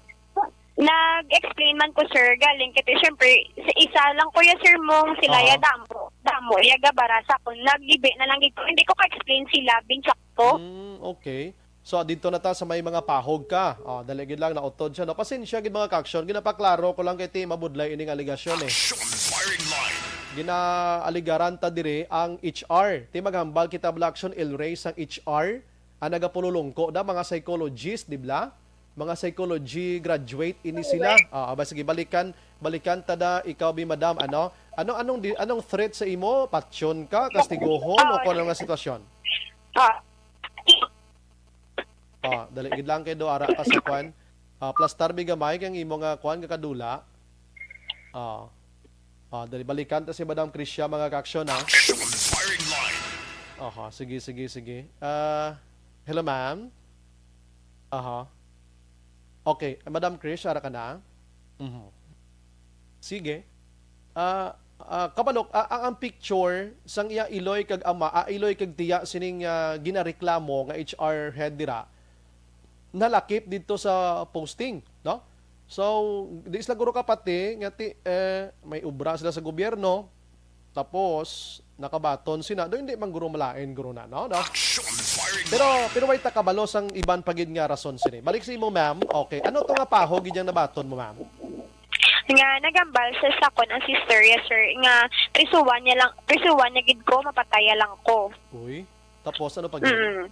Nag-explain man ko, sir, galing kay, syempre, sa isa lang ko ya, Sir Mong, sila Aha. ya damo, damo, ya gabara sa akon. Naglibi na lang gid ko. Hindi ko ka-explain sila, binsakto. Mm, okay. So, dito na ta sa may mga pahog ka. Oh, dali gid lang, nautod siya, no? Pasensya gid, mga ka-aksyon. Ginapaklaro ko lang kay ti mabudlay ining aligasyon, eh. Action firing line. Ginaaligaran ta diri ang H R. Ti maghambal kita, Black Action, El Rey, sang H R. Ang nagapululungko na mga psychologist, di ba? Mga psychology graduate ini sila. Correct. Ah, aba, sige, balikan, balikan ta da ikaw, bi, madam, ano? Ano, anong di, anong threat sa imo? Patyon ka, kastiguhon, o Oo, kung ano sir. nga sitwasyon? Ah. Ah, dali gid lang kay do ara ka sa kwan. Ah, plastar bi gamay kay ang imo nga kwan nga kadula. Ah. Ah, dali balikan ta si Madam Krisha, mga ka-aksyon, ha. Action firing line. Aha, sige, sige, sige. Ah, hello, ma'am. Aha. Okay, Madam Krish, ara ka na? Mhm. Sige. Ah, ah, kabalo, ah, ang, ang picture sang iya iloy kag ama, ah, iloy kag tiya sining, ah, ginareklamo nga H R head dira, nalakip didto sa posting, no? So, di sila guro kapati nga ti, eh, may obra sila sa gobyerno, tapos nakabaton sina, do hindi man guro malain guro na, no? No? Pero, pero way ta kabalo sang iban pa gid nga rason sini. Balik sa imo, ma'am. Okay. Ano to nga paho gid yang nabaton mo, ma'am? Nga nagambal sa sakon ang sister, yes sir, nga prisuhan niya lang, prisuhan niya gid ko, mapataya lang ko. Uy. Tapos ano pa gid? Mm.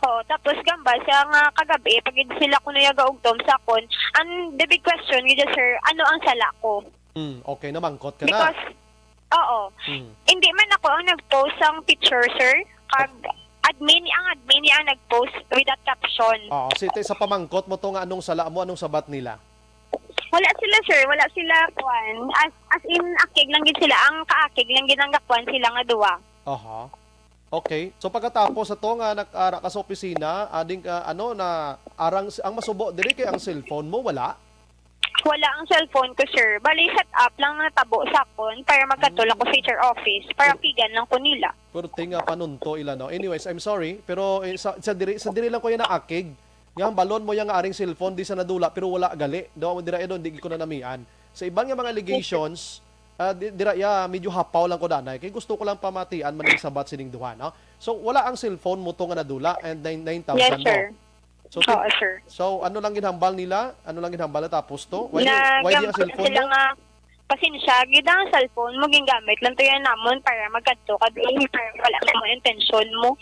Oh, tapos gambal siya nga kagabi pag gid sila kuno ya gaugtom sakon, ang the big question gid, sir, ano ang sala ko? Hmm, okay, namangkot ka na. Because oo, Hmm. hindi man ako ang nag-post sang picture, sir. Kag admin, ang admin niya ang nag-post with that caption. Oo, si sa pamangkot mo to nga anong sala mo, anong sabat nila? Wala sila, sir. Wala sila, kwan. As, as in, akig lang gid sila. Ang kaakig lang gid ang gakwan sila nga duwa. Aha. Okay. So pagkatapos sa to nga nakara ka sa opisina, ading ka, ano na arang ang masubo diri kay ang cellphone mo wala? Wala ang cellphone ko, sir. Bali, set up lang natabo sa akon para magkatol ako sa H R office. Para pigan lang ko nila. Pero tinga panunto ila, no? Anyways, I'm sorry, pero eh, sa, sa diri sa diri lang ko yan naakig. Nga ang balon mo yang aring cellphone di sa nadula pero wala gali. Do dira idon di ko na namian. Sa iban nga mga allegations, ah, di, dira ya medyo hapaw lang ko danay kay gusto ko lang pamatian man ang sabat sining duha, no? So wala ang cellphone mo to nga nadula and nine- nine thousand Yes, sir. mo. So, Oo, sir. So ano lang ginhambal nila? Ano lang ginhambal na tapos to? Why di, why di ang Nagambal cellphone sila mo? Nga, pasensya, gid ang cellphone mo, gingamit lang to yan namon para magkadto ka doon, para wala mo intensyon mo.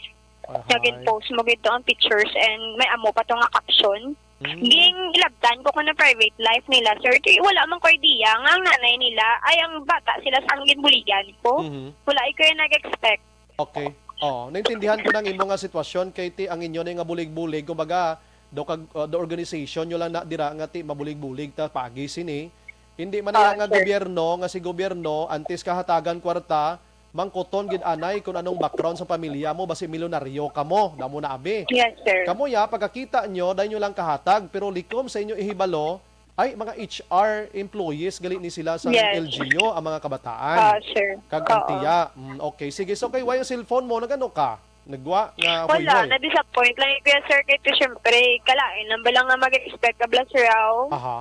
Nga Ahay. gin-post mo gid to ang pictures and may amo pa to nga caption. Hmm. Ging ilabtan ko kuno private life nila, sir. Kay wala man ko idea nga ang nanay nila ay ang bata sila sa ang ginbuligan ko. Mhm. Wala ay ko yung nag-expect. Okay. Oh, naintindihan ko nang imo nga sitwasyon kay ti ang inyo na nga bulig-bulig, kumbaga, do kag uh, the organization nyo lang na dira nga ti mabulig-bulig ta pagi sini. Hindi man Ah, iya nga sir. Gobyerno nga si gobyerno antes kahatagan kwarta, mangkuton gid anay kung anong background sa pamilya mo, basi milyonaryo ka mo, damo na abi. Yes, sir. Kamo ya pagkakita nyo, dahil nyo lang kahatag, pero likom sa inyo ihibalo, ay mga H R employees gali ni sila sa Yes. L G U ang mga kabataan. Ah, sir. Kag Oo. ang tiya. Mm, okay. Sige, so kay why ang cellphone mo? Nagano ka? Nagwa nga Wala, hoy-hoy? Na-disappoint lang yung kuya sir kay to, syempre, kalain lang ba lang nga mag-expect ka bla sir aw? Aha.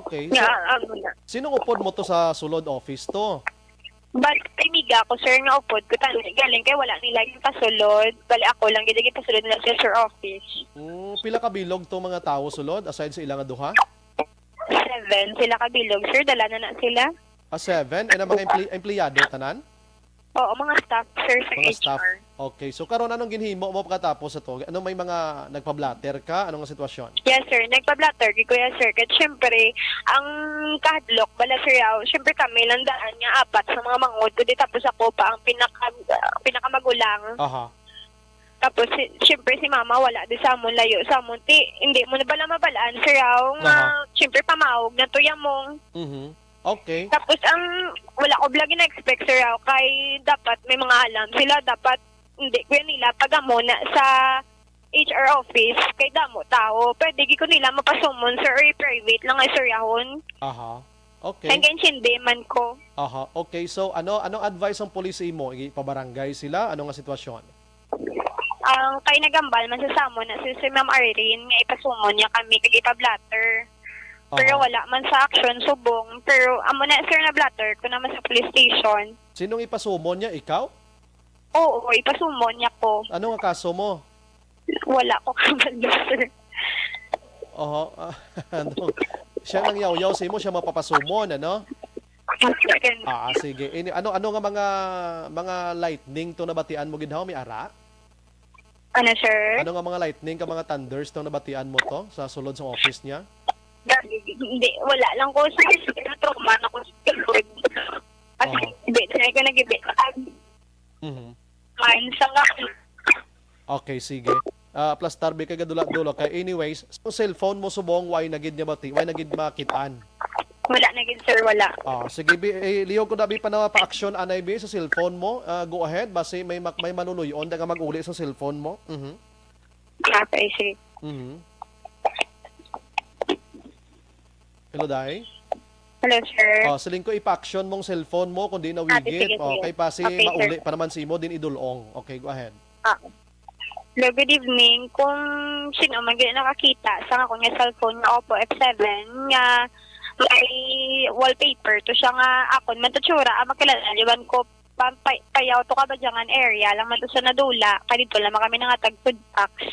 Okay. So, Nga, ano na. Sinong upod mo to sa sulod office to? But amiga ko sir nga upod ko tani galing kay wala nila yung pasulod. Bali ako lang gid yung pasulod nila sa sir office. Mm, pila ka bilog to mga tawo sulod aside sa ila nga duha? Seven sila kabilog sir, dala na na sila. A seven? And ang mga emple- empleyado tanan? Oo, mga staff sir sa Mga H R. Staff. Okay. So karon anong ginhimo mo pagkatapos sa to? Ano may mga nagpa-blotter ka? Anong sitwasyon? Yes sir, nagpa-blotter kay kuya sir. Kaya syempre, ang kahadlok bala sir yaw, syempre kami lang daan nga apat sa mga manghod kundi tapos ako pa ang pinaka pinakamagulang. Aha. Tapos si, syempre si mama wala di sa amon, layo sa amon. Ti, hindi mo na bala mabalaan sir yaw nga Aha. Syempre pamawag na to yamong. Mhm. Okay. Tapos ang wala ko bala gina-expect sir yaw kay dapat may mga alam sila, dapat hindi ko nila pagamo na sa H R office kay damo tao. Pwede gid ko nila mapasumon sir or private lang ay suryahon. Aha. Okay. Ang kaintindi man ko. Aha. Okay. So ano anong advice ang police imo? Ipabarangay sila? Ano nga sitwasyon? Ang kay nagambal man sa samon na si, si Ma'am Irene nga ipasumon niya kami kag ipa-blotter. Pero Aha. Wala man sa action subong. Pero amo na sir na blotter ko naman sa police station. Sinong ipasumon niya? Ikaw? Oo, ipasumon niya ko. Ano nga kaso mo? Wala ko kabalo sir. Oho. Ah, ano? Siya nang yawyaw sa imo, siya mapapasumon, ano? Second. Ah, sige. Ini ano ano nga mga mga lightning to nabatian mo gid haw, may ara? Ano sir? Ano nga mga lightning ka mga thunders to nabatian mo to sa sulod sa office niya? Hindi, wala lang ko sir. Trauma na ko sa Lord. At Oo. hindi, hindi ko nag-ibig. Mhm. Kain sa nga. Okay, sige. Ah, aplastar bi kay gadula-dula kay anyways, ang cellphone mo subong way na gid niya bati, way na gid makitaan. Wala na gid sir, wala. Ah, sige bi, eh, liyo ko na bi pa na pa-action anay bi sa cellphone mo. Ah, go ahead, basi may mak- may manunuyon da nga mag-uli sa cellphone mo. Mhm. Okay, sige. Mhm. Hello, Day. Hello sir. Oh, siling ko ipa-action mong cellphone mo kung di na Ah, sige, wigit. sige. Okay, pasi Okay, sir. Mauli pa naman si imo din idulong. Okay, go ahead. Ah. Hello, good evening. Kung sino man gyud nakakita sa akon nga cellphone nga Oppo F seven nga may wallpaper to siya nga akon man to tsura, ah, makilala liwan ko pa, pa, Payaw to Kabadyangan area lang man to sa nadula, kay dito lang man kami nangatag food packs.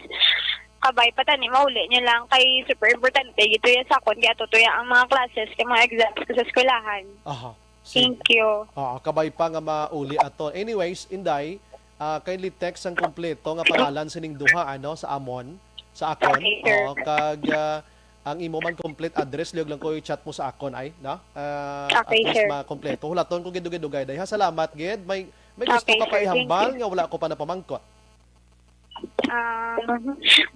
Kabay pa tani, mauli niyo lang kay super importante gito ya sa akon, kay ato to ya ang mga classes kay mga exams ko sa eskwelahan. Aha. Sige. Thank you. Oo, kabay pa nga mauli ato. Anyways, Inday, ah, kindly text ang kompleto nga pangalan sining duha, ano, sa amon, sa akon. Okay, sir. Oo, kag, ah, ang imo man complete address, lihog lang ko i-chat mo sa akon, ay, no? Ah, Okay, at least sir. Makompleto. Hulaton ko gid-, gid-, gid-, day, ha? Salamat, gid. May, may gusto Okay, ka pa sir. Thank ihambal you. Nga wala ko pa napamangkot? Ah,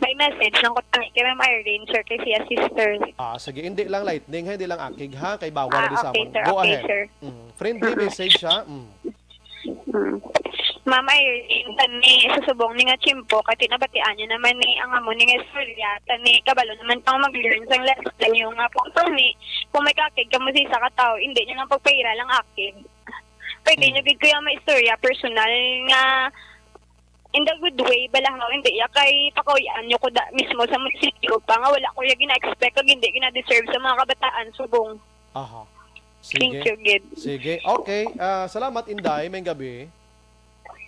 may message lang ko tani kay Ma'am Irene, sir, kay siya sister. Ah, sige, hindi lang lightning, ha, hindi lang akig, ha, kay bawal Ah, na di sa okay, amon. Sir. Go Okay, ahead. Sir. Mm. Friendly Mm-mm. Message, ha. Mm. Mm. Ma'am Irene, tani, sa subong ni nga tiyempo, kay tinabatian niyo naman ni ang amo ni nga istorya, tani, kabalo naman pang mag-learn sang lesson niyo nga kung tani, kung may kakig kamo sa isa ka tawo, hindi niyo lang pagpaira lang akig. Pwede Mm. niyo gid kuya may istorya personal nga in the good way, bala nga, hindi ya kay pakawian niyo ko da, mismo sa munisipyo pa nga wala ko ya gina-expect kag hindi gina-deserve sa mga kabataan subong. Aha. Thank Sige. You, gid. Sige. Okay. Ah, salamat, Inday. May gabi.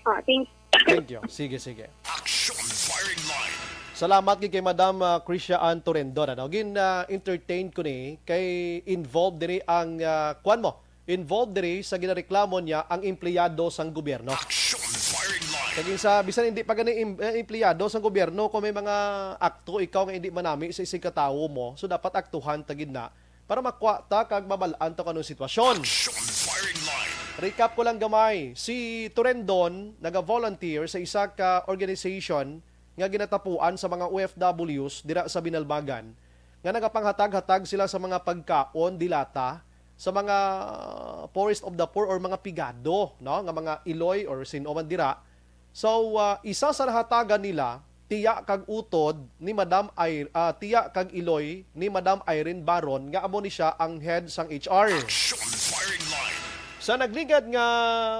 Ah, thank Thank you. Sige, sige. Action firing line. Salamat gid kay Madam, ah, Krisha Ann Torendon, ano? Gin, ah, entertain ko ni kay involved diri ang, ah, kuan mo, involved diri sa ginareklamo niya ang empleyado sang gobyerno. Action firing line. Kag sa bisan hindi pa gani em-, eh, empleyado sang gobyerno, kung may mga akto ikaw nga hindi manami sa isig katawo mo, so dapat aktuhan ta gid na para makwa ta kag mabal-an ta kung anong sitwasyon. Action firing line. Recap ko lang gamay, si Torendon naga-volunteer sa isa ka organization nga ginatapuan sa mga O F Ws dira sa Binalbagan, nga nagapanghatag-hatag sila sa mga pagkaon, dilata, sa mga poorest of the poor or mga pigado, no, nga mga iloy or sin-o man dira. So, ah, isa sa nahatagan nila, tiya kag utod ni Madam Ir-, ah, tiya kag iloy ni Madam Irene Baron, nga amo ni siya ang head sang H R. Action firing line. Sa nagligad nga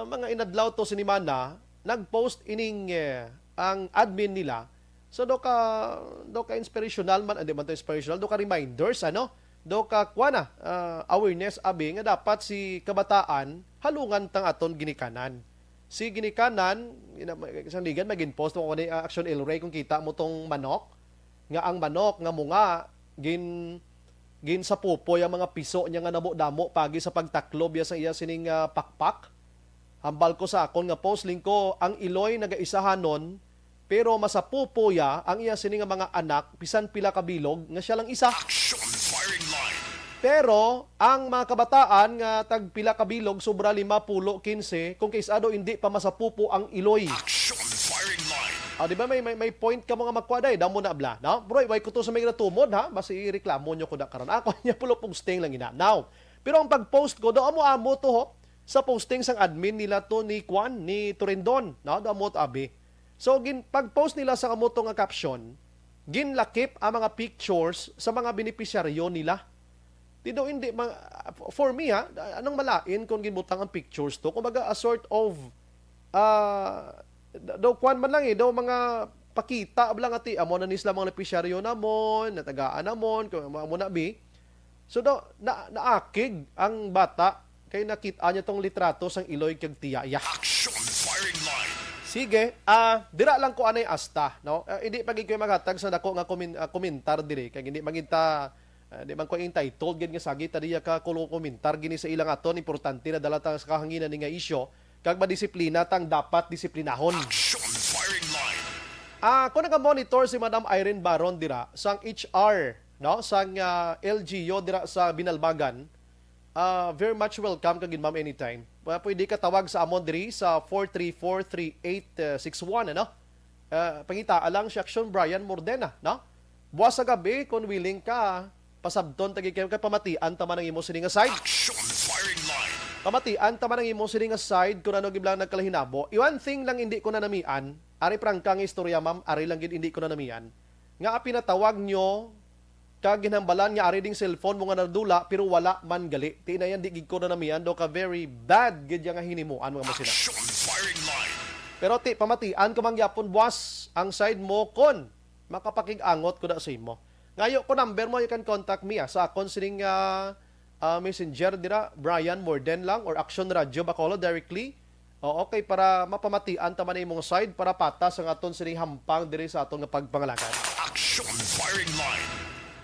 mga inadlaw to sinimana, nag-post ining, eh, ang admin nila. So, do ka, do ka inspirational man, hindi man to inspirational, do ka reminders, ano? Do ka, kuwan na, ah, awareness, abi, nga dapat si kabataan, halungan tang aton ginikanan. Si ginikanan, ina-, isang ligan, may ginpost mo ko ni, ah, Action El Rey, kung kita mo tong manok, nga ang manok nga munga, gin-, ginsapupoy ang mga piso niya nga namo-damo pagi sa pagtaklob ya sa iya sining, ah, pakpak. Hambal ko sa akon nga post, lingko, ang iloy nagaisahanon, pero masapupo ya ang iya sini nga mga anak, bisan pila ka bilog, nga siya lang isa. Action firing line. Pero ang mga kabataan nga tag pila ka bilog, sobra lima, pulo, kinse, kung kaisado hindi pa masapupo ang iloy. Action firing line. Ah, di ba may, may, may point ka mo nga magkwa, day? Damo na bla, no? Bro, way ko to sa may natumod, ha? Basi reklamo nyo ko na karon. Ako niya pulo posting lang ina. Now, pero ang pag-post ko, do amo-amo to, ho, sa posting sang admin nila to ni Kwan, ni Torendon, no? Do amo to, abi. So, gin, pag-post nila sa amo to nga caption, ginlakip ang mga pictures sa mga benepisyaryo nila. Di daw hindi ma-, for me, ha, anong malain kung ginbutang ang pictures to? Kumbaga, a sort of, ah, daw kwan man lang eh, daw mga pakita lang ati, amo na ni sila mga benepisyaryo namon, natagaan namon, kung amo, amo na bi. So, daw, na, naakig ang bata kay nakit-a niya tong litrato sang iloy kag tiya iya. Action firing line. Sige, ah, dira lang ko anay asta, no? Ah, hindi pa gid ko maghatag sa dako nga komen-, ah, komentar diri kay hindi man gid ta, ah, di man ko entitled gid nga sagi ta diya ka kulo komentar gini sa ilang aton, importante na dala ta sa kahanginan ni nga isyu kag madisiplina tang dapat disiplinahon. Action firing line. Ah, kung naga-monitor si Madam Irene Baron dira sang H R, no, sang, ah, L G U dira sa Binalbagan, ah, very much welcome ka gid, ma'am, anytime. Pwede ka tawag sa amon diri sa four three four, three eight six one, ano? Ah, pangitaa lang si Action Brian Mordena, no? Buwas sa gabi, kung willing ka, pasabton ta gid kayo kay pamatian ta man ang imo sini nga side. Action firing line. Pamatian ta man ang imo sini nga side kung ano gid lang nagkalahinabo. I one thing lang hindi ko nanamian, ari prangka nga istorya, ma'am, ari lang gid hindi ko nanamian. Nga pinatawag nyo kag ginhambalan nga ari ding cellphone mo nga nadula, pero wala man gali. Ti na yan, di gid ko nanamian, do ka very bad gid ya nga hinimuan, mga masina. Action firing line. Pero ti, pamatian ko man gyapon, boss, ang side mo kon makapakig-angot ko na sa imo. Ngayo ko number mo, you can contact me, ah, sa akon sining, ah, ah, messenger dira, Brian Morden lang, or Action Radio Bacolod directly. O, okay, para mapamatian ta man imong side para patas ang aton sining hampang diri sa aton nga pagpangalagad. Action Firing Line.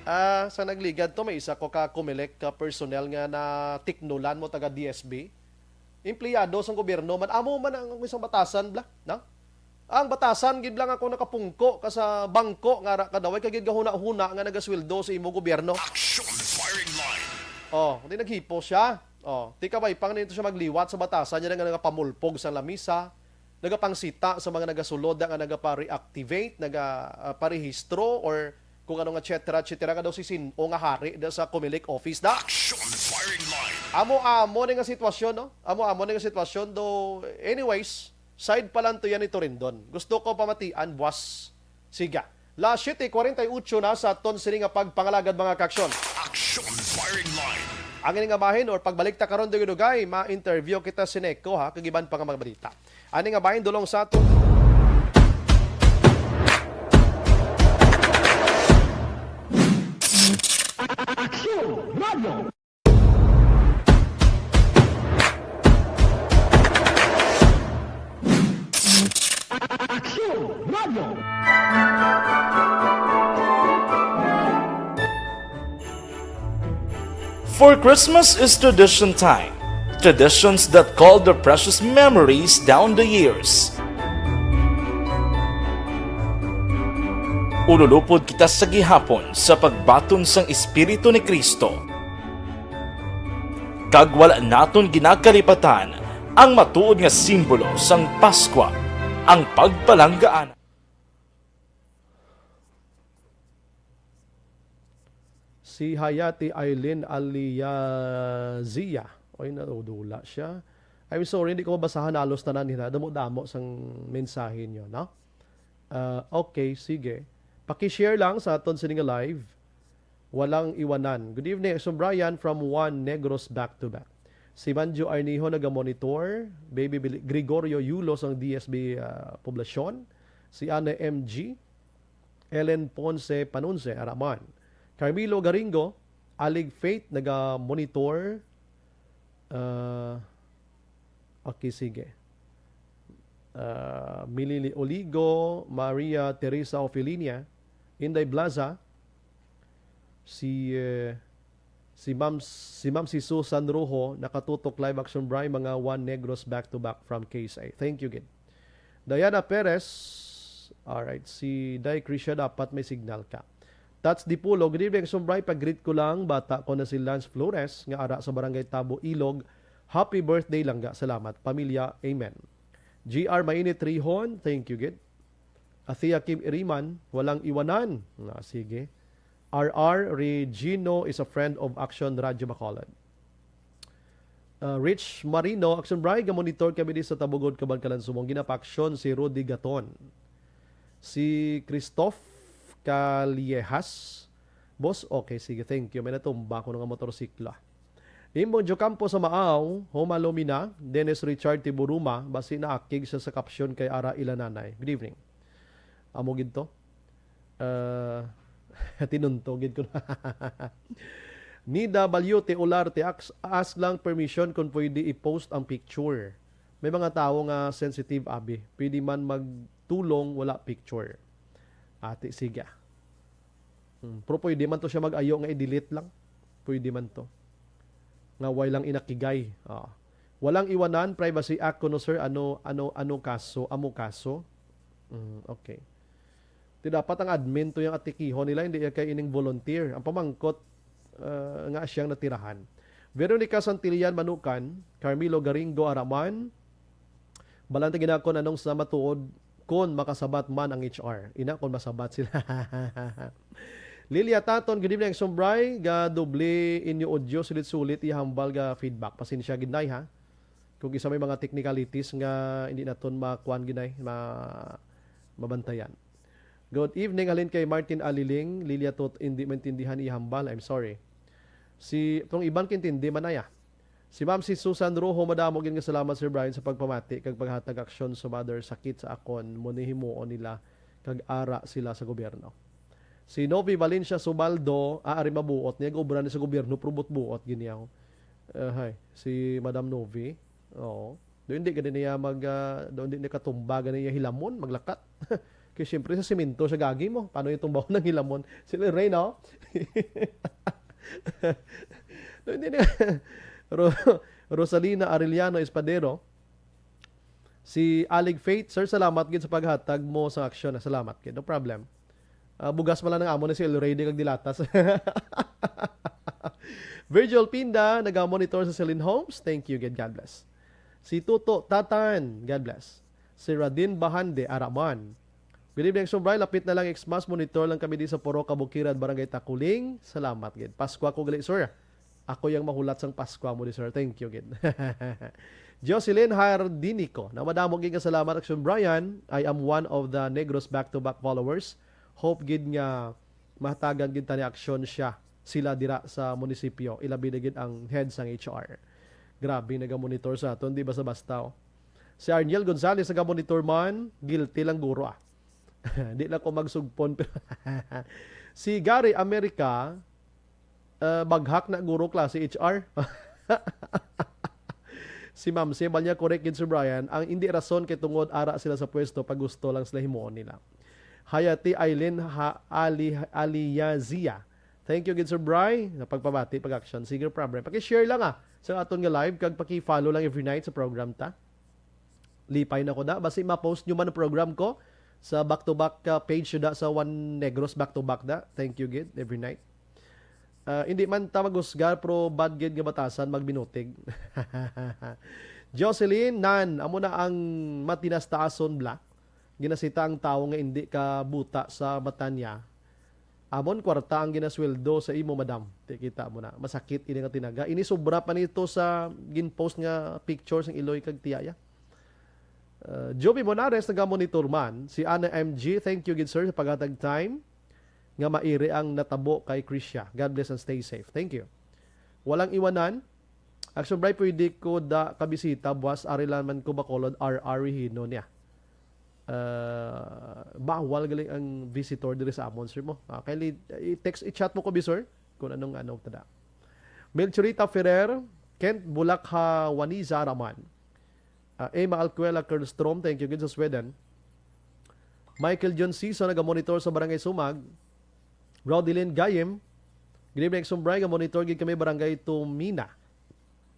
Ah, sa nagligad to, may isa ko ka Comelec ka personnel nga natiknulan mo, taga D S B. Empleyado sang gobyerno man, amo man ang isang batasan, bla, no? Ang batasan gid lang ako nakapungko ka sa bangko nga ra-, kadaway ka gid gahuna-huna nga nagasweldo sa imo gobyerno. Action Firing Line. Oh, di naghipo siya. Oh, ti kabay pang nito siya magliwat sa batasan niya nga nagapamulpog sa lamisa, nagapangsita sa mga nagasulod nga nagapa-reactivate, naga, ah, parehistro, or kung ano nga et cetera, et cetera, nga daw si sin-o nga hari da sa Comelec office da. Action Firing Line. Amo-amo ni nga sitwasyon, no? Amo-amo ni nga sitwasyon, though, anyways, side pa lang to yan ni Torindon. Gusto ko pamatian, buwas. Siga. Las siete cuarenta y ocho na sa aton sini nga pagpangalagad, mga kaaksyon. Action Firing Line. Ang ini nga bahin or pagbalik ta karon, dugay-dugay, ma-interview kita si Neko, ha, kag iban pa nga mga balita. Ani nga bahin dulong sa aton. Action Radio. Action Radio. For Christmas is tradition time. Traditions that call the precious memories down the years. Ululupod kita sa gihapon sa pagbaton sang Espiritu ni Cristo. Kag wala naton ginakalipatan ang matuod nga simbolo sang Paskwa, ang pagpalanggaan. Si Hayati Eileen Aliazia. Oy, nadula siya. I'm sorry, hindi ko mabasahan halos tanan nila. Damo-damo sang mensahe niyo, no? Ah, okay, sige. Paki-share lang sa aton sini nga live. Walang iwanan. Good evening, Exo Brian from Juan Negros back to back. Si Manjo Arnijo naga-monitor, Baby Bili-, Gregorio Yulo sang D S B, ah, Poblacion, si Ana M G, Ellen Ponce Panunce, Araman. Carmelo Garingo, Alig Faith, naga-monitor. Ah, okay, sige. Ah, Milili Oligo, Maria Teresa Ofilinia, Inday Blaza, si, eh, si Ma'am, si Ma'am si Susan Rojo, nakatutok live, Action Bri, mga Juan Negros back to back from K S A. Thank you, gid. Diana Perez, alright, si Day Krisha, dapat may signal ka. Tats Dipulo, good evening, Action Bri, pag-greet ko lang, bata ko na si Lance Flores, nga ara sa Barangay Tabo, Ilog. Happy birthday, langga. Salamat, pamilya. Amen. G R Mainit Rihon, thank you, gid. Athea Kim Iriman, walang iwanan. Ah, sige. R R Regino is a friend of Action Radio Bacolod. Ah, Rich Marino, Action Bri, ga-monitor kami di sa Tabugod, Kabankalan, Sumong. Ginapa-action si Rudy Gaton. Si Christoph Callejas. Boss, okay, sige, thank you. May natumba ko nga motorsiklo. Imbong Diocampo sa Maaw, Homa Lumina, Dennis Richard Tiburuma, basi naakig siya sa caption kay ara ila nanay. Good evening. Amo gid to. Ah, tinunto gid ko na. Nida Balyute Olarte, ask, ask lang permission kung pwede i-post ang picture. May mga tawo nga sensitive, abi. Pwede man magtulong, wala picture. Ati, sige. Hmm, pero pwede man to siya mag-ayo nga i-delete lang. Pwede man to. Nga way lang inakigay. Ah. Walang iwanan, Privacy Act kuno, sir. Ano, ano, ano kaso? Amo kaso? Mm, okay. Ti dapat ang admin to yung atikihon nila, hindi kay ining volunteer. Ang pamangkot, ah, nga siyang natirahan. Veronica Santillan Manukan, Carmelo Garingo Araman, Balanta ginakon anong sa matuod kon makasabat man ang H R. Ina kon masabat sila. Lilia Taton, good evening, Action Bri. Ga doble inyo audio, sulit-sulit, ihambal ga feedback. Pasensya gid, Nay, ha? Kung isa may mga technicalities nga hindi naton makuan gid, Nay, ma-, mabantayan. Good evening, halin kay Martin Aliling. Lilia Tot, hindi maintindihan ihambal. I'm sorry. Si, tong iban kintindi man, Nay, ah. Si Ma'am si Susan Rojo, madamo gid nga salamat, Sir Brian, sa pagpamati kag paghatag aksyon sa mother sakit sa akon, mo ni himuon nila kag ara sila sa gobyerno. Si Novi Valencia Subaldo, ah, ari mabuot niya, obra ni sa gobyerno, pero buot-buot gid niya. Eh, hay, si Madam Novi, oo. Do hindi gani niya mag, ah, do hindi niya katumba gani niya hilamon, maglakat. Kay siyempre sa simento siya gagi mo. Paano yung tumbahon ng hilamon? Sila Ray, no? Do hindi niya. Ro-, Rosalina Arellano Espadero. Si Alig Faith, sir, salamat gid sa paghatag mo sa aksyon. Salamat gid. No problem. Ah, bugas man lang ang amo ni si El Rey, di kag dilatas. Virgil Pinda, nagamonitor sa Celine Homes. Thank you, gid. God bless. Si Tuto Tatan, God bless. Si Radin Bahande, Araman. Good evening, Sir Brian. Lapit na lang Xmas, monitor lang kami di sa Purok Kabukiran, Barangay Takuling. Salamat, gid. Pasko ako gali, sir. Ako yang mahulat sang Pasko mo di, sir. Thank you, gid. Jocelyn Hardinico, na madamo gid nga salamat, Action Brian. I am one of the Negros back-to-back followers. Hope gid nga mahatagan gid tani aksyon siya, sila dira sa munisipyo, ilabi na gid ang head sang H R. Grabe, nagamonitor sa aton, di basta-basta, oh. Si Arniel Gonzalez, nagamonitor man, guilty lang guro, ah. Di lang ko magsugpon, pero si Gary America, ah, baghak na guro klase H R. Si Ma'am Sebal niya, correct gid, Sir Brian. Ang hindi rason kay tungod ara sila sa pwesto, pag gusto lang sila himuon nila. Hayati Aileen ha, Ali, Aliyazia. Thank you gid, Sir Bry, sa pagpamati, pag-action. Sige, problem. Paki-share lang, ah, sa aton nga live, kag paki-follow lang every night sa program ta. Lipay na ko da. Basi ma-post nyo man ang program ko sa back-to-back, ah, page da sa One Negros, back-to-back da. Thank you gid, every night. Ah, hindi man ta maghusgar, pero bad gid nga batasan, magbinutig. Jocelyn, nan, amo na ang matinastaason, bla. Ginasita ang tawo nga hindi ka buta sa mata niya. Amon kwarta ang ginasweldo sa imo, madam. Ti, kita mo na. Masakit ini nga tinaga. Ini sobra pa nito sa ginpost nga picture sang iloy kag tiyaya. Uh, Joby Monares, nagamonitor man. Si Ana M G, thank you gid, sir, sa paghatag time nga mairi ang natabo kay Krisha. God bless and stay safe. Thank you. Walang iwanan. Action Bright, pwede ko da kabisita, buwas ari lang man ko Bacolod, R R Regino niya. Ah, bawal gali ang visitor diri sa amon, sir mo. Ah, kay li-, i-text, i-chat mo ko, bi, sir, kung anong ano, tada. Melchorita Ferrer, Kent Bulakha, Waniza Raman. Ah, Emma Alcuela Kerlstrom, thank you, gid sa Sweden. Michael John Season, nagamonitor sa Barangay Sumag. Rodilyn Gayem, good evening, Sumbray, nga monitor gid kami, Barangay Tumina.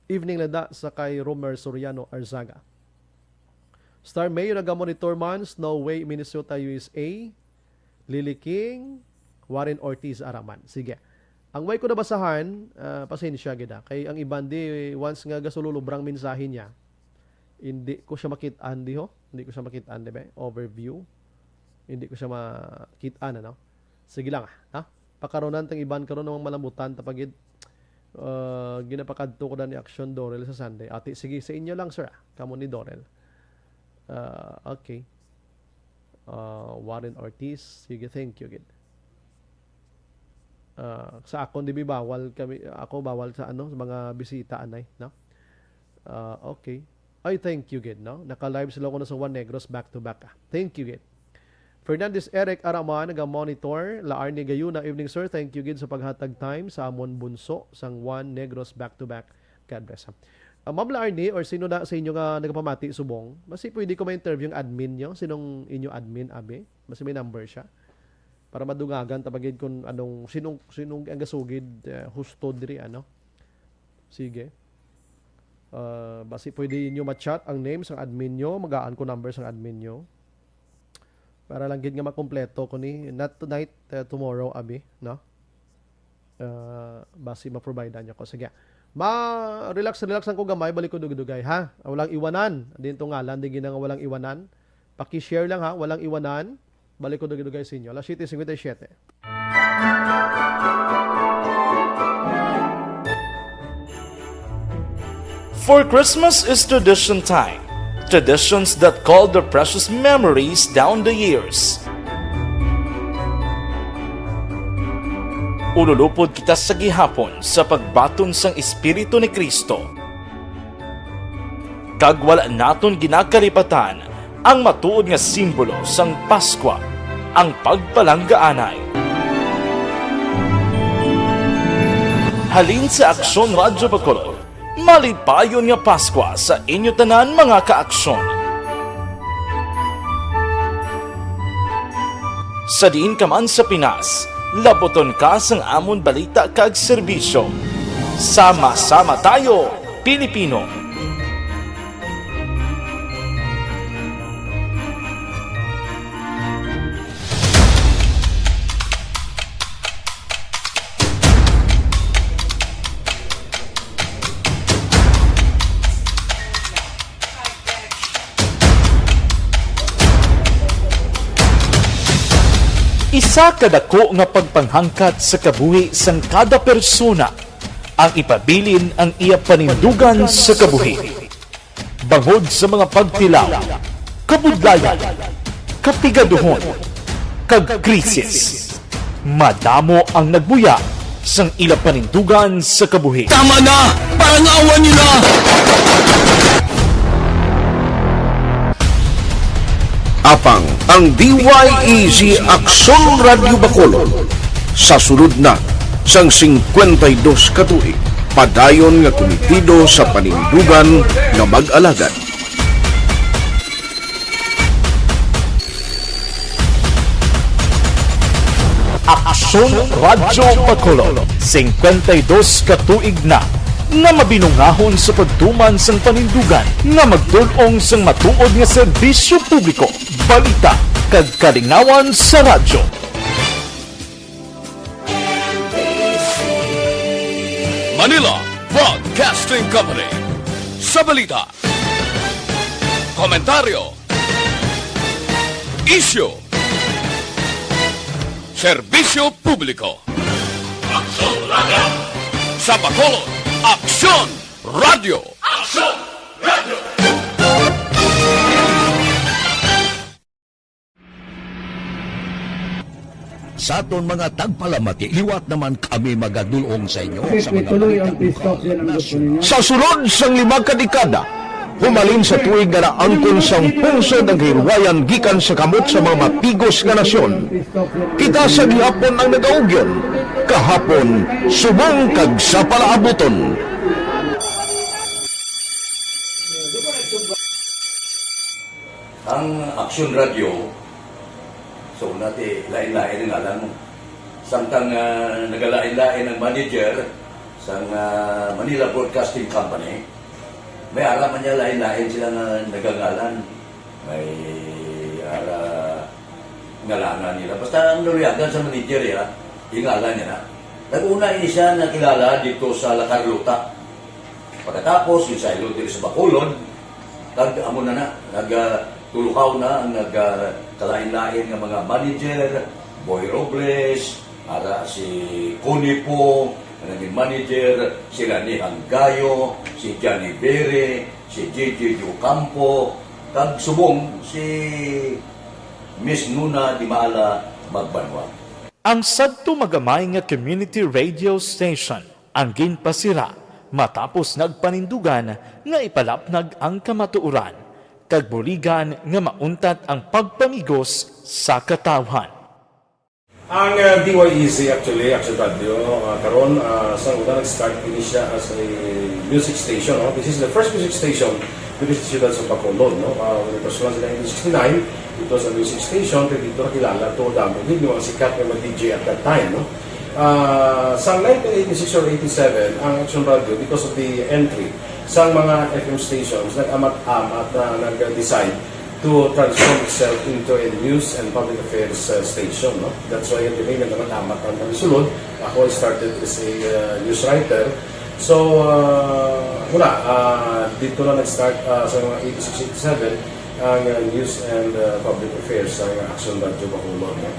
Evening lang da sa kay Romer Soriano Arzaga. Star Mayor, nagamonitor man, Snow Way, Minnesota, U S A. Lily King, Warren Ortiz, Araman. Sige. Ang way ko nabasahan, ah, pasensya gid, ah. Kay ang iban di, once nga gasululubrang mensahe niya, hindi ko siya makit-an di ho. Hindi ko siya makit-an, di ba? Overview. Hindi ko siya makit-an, ano? Sige lang, ah. Ha? Pakaronan tang iban karon ang malambutan ta pagid. Ah, ginapakadto ko na ni Action Dorel sa Sunday. Ati, sige, sa inyo lang, sir, ah. Kamo ni Dorel. Ah, okay. Ah, Warren Ortiz, sige, thank you, gid. Ah, sa akon, di ba, bawal kami, ako bawal sa, ano, sa mga bisita, anay, no? Ah, okay. Ay, thank you, gid, no? Naka-live sila ko na sa One Negros back to back, ah. Thank you, gid. Fernandez Eric Araman, naga-monitor. La Arnie Gayuna, evening, sir. Thank you, gid, sa paghatag time sa amon bunso sang One Negros back to back. God bless, ha. Ah, Ma'am La Arnie, or sino na sa inyo nga nagapamati subong, basi pwede ko ma-interview ang admin nyo. Sinong inyo admin, abi? Basi may number siya. Para madungagan ta pagid kung anong, sinong, sinong ang gasugid, eh, husto diri, ano? Sige. Ah, basi pwede nyo ma-chat ang name sang admin nyo, magaan ko number sang admin nyo. Para lang gid nga makompleto ko ni, not tonight, eh, tomorrow, abi, no? Ah, basi ma-provide nyo ko. Sige. Ma, relax, relax lang ko gamay, balik ko dugay-dugay, ha? Walang iwanan. Din to ngalan, di gina nga walang iwanan. Paki-share lang, ha? Walang iwanan. Balik ko dugay-dugay sa inyo. Alas siyete cincuenta y siete. For Christmas is tradition time. Traditions that call the precious memories down the years. Ululupod kita sa gihapon sa pagbaton sang Espiritu ni Cristo. Kag wala naton ginakalipatan ang matuod nga simbolo sang Paskwa, ang pagpalanggaanay. Halin sa Aksyon Radyo Bacolod, malipayon nga Paskwa sa inyo tanan, mga ka-aksyon. Sa diin ka man sa Pinas, labuton ka sang amon balita kag serbisyo. Sama-sama tayo, Pilipino! Isa ka dako nga pagpanghangkat sa kabuhi sang kada persona ang ipabilin ang iya panindugan sa kabuhi. Bangod sa mga pagtilaw, kabudlayan, kapigaduhon, kag krisis, madamo ang nagbuya sang ila panindugan sa kabuhi. Tama na! Parang awa nila! Apang ang D Y E Z Aksyon Radyo Bacolod sa sulod na sang singkwenta y dos ka tuig, padayon nga kumitido sa panindugan nga mag-alagad. Aksyon Radyo Bacolod, singkwenta y dos ka tuig na nga mabinungahon sa pagtuman sang panindugan nga magtul-ong sang matuod nga serbisyo publiko, balita, kag kalingawan sa radyo. Manila Broadcasting Company. Sa balita, komentaryo, isyu, serbisyo publiko. Aksyon Radyo. Sa Bacolod, Aksyon Radyo. Aksyon Radyo. Sa aton mga tagpalamati, liwat naman kami magadul-ong sa inyo sa mga balita lokal, nasyonal. Sa sulod sang lima ka dekada, humalin sa tuig nga naangkon sang pungsod ang kahilwayan gikan sa kamot sa mga matigos nga nasyon. Kita sa gihapon ang nagaugyon, kahapon subong kag sa palaabuton. Ang Aksyon Radyo, sa una ti lain-lain ang ngalan mo. Samtang, ah, nagalain-lain ang manager sang, ah, Manila Broadcasting Company, may ara man niya lain-lain sila nga nagangalan. May ara ngalanan nila. Basta ang naluyagan sa manager, ya, yung ngalan niya na. Nag-una ini siya nakilala dito sa La Carlota. Pagkatapos, yung saylo diri sa Bacolod, kag amo na na, nag, ah, tuluhaw na ang nag, ah, kalain-lain nga mga manager, Boy Robles, ara si Connie Po, ang naging manager, si Rani Hanggayo, si Johnny Bere, si J J Ocampo, kag subong si Miss Nuna Dimaala Magbanwa. Ang sadto magamay nga community radio station ang ginpasira matapos nagpanindugan nga ipalapnag ang kamatuoran kag buligan nga mauntat ang pagpamigos sa katawhan. Ang, ah, D Y E Z, actually, Action Radio, ah, karon, ah, sa una nag-start ini siya as a music station, no? This is the first music station dito sa siyudad sa Bacolod, no? Ah, when it was launched in nineteen sixty-nine, it was a music station, kay dito nakilala to, damo gid yung mga sikat nga mga D J at that time, no? Ah, sa nineteen eighty-six or eighty-seven, ang Action Radio, because of the entry sa mga F M stations, nag-amat-amat na nag-decide to transform itself into a news and public affairs, uh, station, no? That's why the name nag-amat-amat ang nagsulod. Ako, I started as a, uh, news writer. So, uh, wala, uh, dito na nag-start, uh, sa mga eighty-six, eighty-seven, ang, uh, news and, uh, public affairs sa Action Radio Bacolod, no?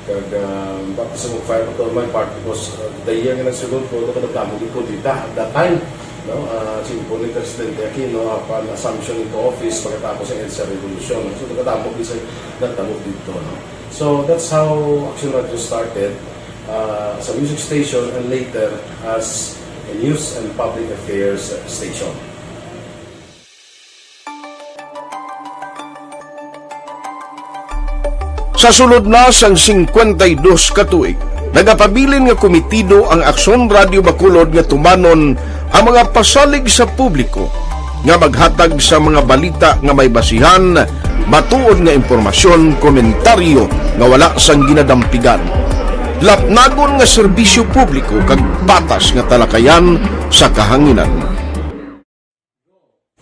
Kag, ah, baptism of fire pa to my part because, ah, the year nga nagsulod ko, ako nagdamo gid ko dita at that time, no? Ah, si Presidente Aquino, apan assumption into office pagkatapos sa EDSA Revolution. So, nagdamo gid sa nagdamo dito, no? So, that's how Action Radio started, ah, as a music station and later as a news and public affairs station. Sa sulod na sang singkwenta y dos ka tuig, nagapabilin nga komitido ang Aksyon Radyo Bacolod nga tumanon ang mga pasalig sa publiko nga maghatag sa mga balita nga may basihan, matuod nga impormasyon, komentaryo nga wala sang ginadampigan, lapnagon nga serbisyo publiko, kag patas nga talakayan sa kahanginan.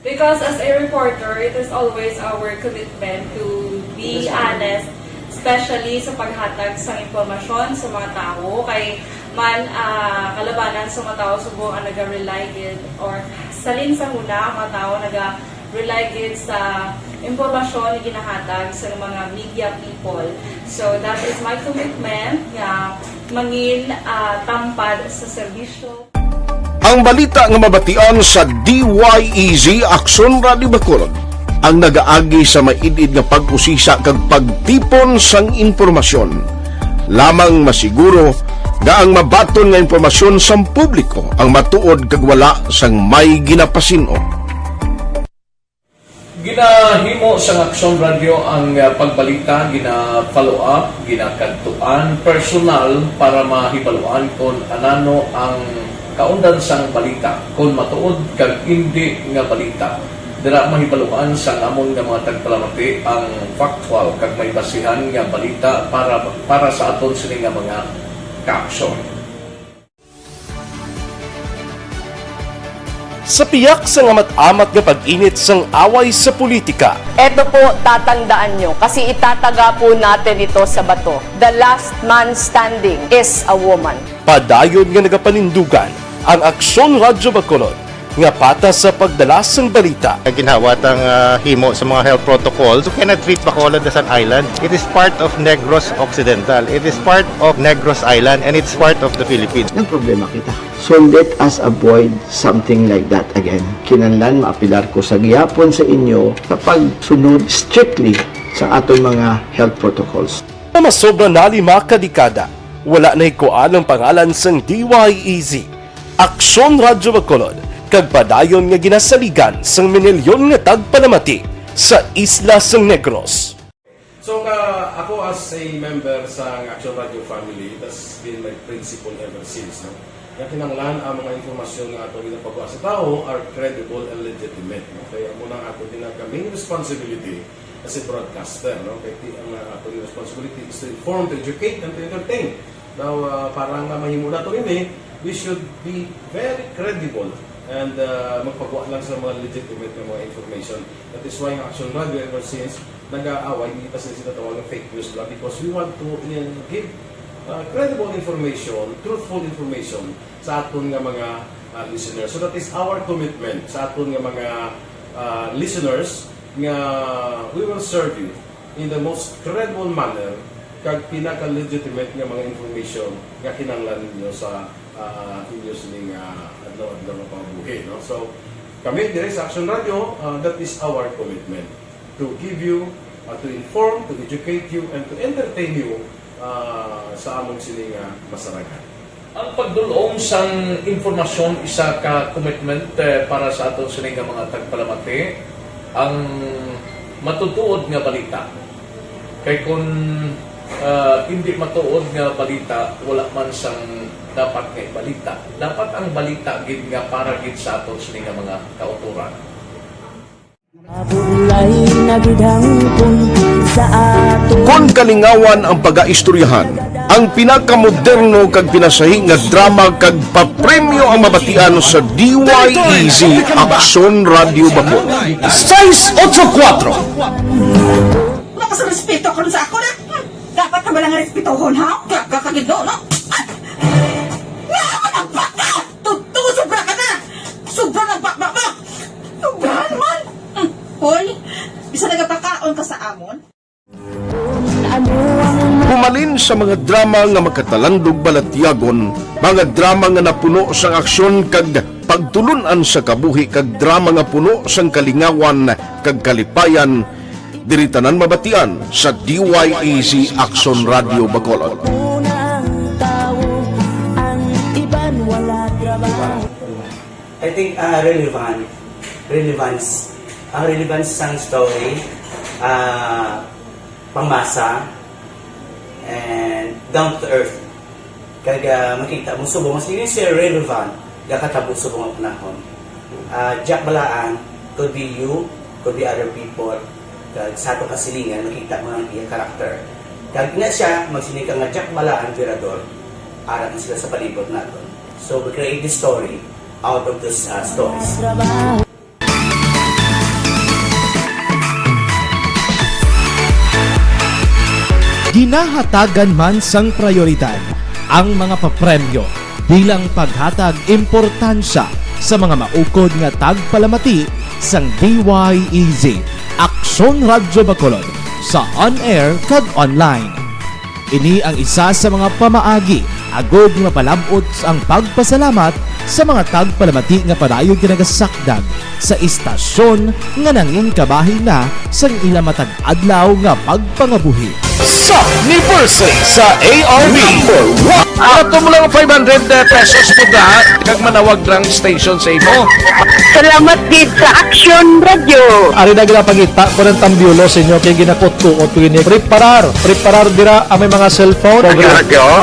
Because as a reporter, it is always our commitment to be honest, especially sa paghatag sa impormasyon sa mga tawo. Kay man, ah, kalabanan sa mga tawo subong ang naga-rely gid, or salin sa huna ang mga tawo naga-rely gid sa impormasyon nga ginahatag sa mga media people. So that is my commitment nga mangin, ah, tampad sa serbisyo. Ang balita nga mabatian sa D Y E Z Aksyon Radyo Bacolod ang nagaagi sa maid-id nga pag-usisa kag pagtipon sang impormasyon. Lamang masiguro nga ang mabaton nga impormasyon sang publiko ang matuod kag wala sang may ginapasin-o. Ginahimo sang Aksyon Radyo ang, ah, pagbalita, gina-follow up, ginakadtuan personal para mahibaluan kon anano ang kaundan sang balita, kon matuod kag indi nga balita. Dira mahibaluan sang amon nga mga tagpalamati ang factual kag may basihan nga balita para, para sa aton sini nga mga kaaksyon. Sa piyak sang amat-amat nga pag-init sang away sa politika, Eto po, tatandaan nyo, kasi itataga po natin ito sa bato. The last man standing is a woman. padayon nga nagapanindugan ang Aksyon Radyo Bacolod nga patas sa pagdala sang balita. Ginhawat ang ah, himo sa mga health protocols. You cannot treat Bacolod as an island. It is part of Negros Occidental. It is part of Negros Island and it's part of the Philippines. Nagproblema kita. So let us avoid something like that again. Kinahanglan maapilar ko sa gihapon sa inyo sa pagsunod strictly sa aton mga health protocols. Nga masobra na lima ka dekada, wala nahikuan ang pangalan sang D Y E Z, Aksyon Radyo Bacolod, kag padayon nga ginasaligan sang minilyon nga tagpalamati sa isla sang Negros. So, ka, ako as a member sa Action Radio family, that's been my principle ever since, no? Nga kinahanglan ang mga impormasyon nga ato ginapagwa sa tawo are credible and legitimate, no? Kaya mo na ato ginag-, main responsibility as a broadcaster, no? Kaya ti-, ang uh, ato responsibility is to inform, to educate, and to entertain. Now, uh, para nga mahimo nato ini, we should be very credible and uh, magpagwa lang sa mga legitimate nga mga information. That is why ang Action Radio ever since nag-aaway, hindi pa sila sinatawag ng fake news lang because we want to uh, give uh, credible information, truthful information sa aton nga mga uh, listeners. So that is our commitment sa aton nga mga uh, listeners nga we will serve you in the most credible manner kag pinaka-legitimate nga mga information nga kinahanglan ninyo sa uh, inyo sining uh, adlaw-adlaw nga pambuhi, no? So kami diri sa Action Radio, uh, that is our commitment to give you, uh, to inform, to educate you, and to entertain you uh, sa among sining uh, masaragan. Ang pagdul-ong sang impormasyon isa ka commitment eh, para sa aton sini nga mga tagpalamati, ang matutuod nga balita. Kay kun ah, indi matuod nga balita, wala man sang dapat nga ibalita. Dapat ang balita gid nga para gid sa aton sini nga mga kautoran. Kon kalingawan ang pagaistoryahan, ang pinakamoderno kag pinasahi nga drama kag papremyo ang mabatian sa D Y E Z Aksyon Radyo Bacolod. Sais otso kuwatro. Wala ka sa respeto karon sa ako na. Dapat ka ba lang respetohon, ha? Kaya ka kagido, no? Ay! Nga ka nagbaka! Totoo, sobra ka na! Sobra na baba mo! Sobra naman! Mm. Hoy, bisa nagapakaon ka sa amon? Humalin sa mga drama nga makatalandog balatyagon, mga drama nga napuno sang aksyon kag pagtulun-an sa kabuhi kag drama nga puno sang kalingawan kag kalipayan, diri tanan mabatian sa D Y E Z Action Radio Bacolod. I think uh, relevant, relevance, ang relevance sang story, uh, pangmasa, and down to earth. Kag, ah, makita mo subong mas dili siya relevant gakatabo subong ang panahon. Ah, Jack Balaan could be you, could be other people. Kag sa ato kasilingan, makita mo ang iya character. Kag ina siya, magsiling ka nga Jack Balaan, Virador, ara na sila sa palibot naton. So, we create this story out of those, ah, stories. Ginahatagan man sang prayoridad ang mga papremyo bilang paghatag importansya sa mga maukod nga tagpalamati sang D Y E Z, Aksyon Radyo Bacolod, sa on-air kag online. Ini ang isa sa mga pamaagi agod nga mapalab-ot ang pagpasalamat sa mga tagpalamati nga padayon ginagasakdag sa istasyon nga nangin kabahin na sang ila matag adlaw nga pagpangabuhi. Sa anniversary sa A R B. Number one. Ato mo lang five hundred pesos mo da, kag manawag lang station sa imo. Salamat gid sa Aksyon Radyo. Ari na ginapangita ko ng tambiolo sa inyo kay ginakot-kuot ko ini. Preparar, preparar dira ang may mga cellphone.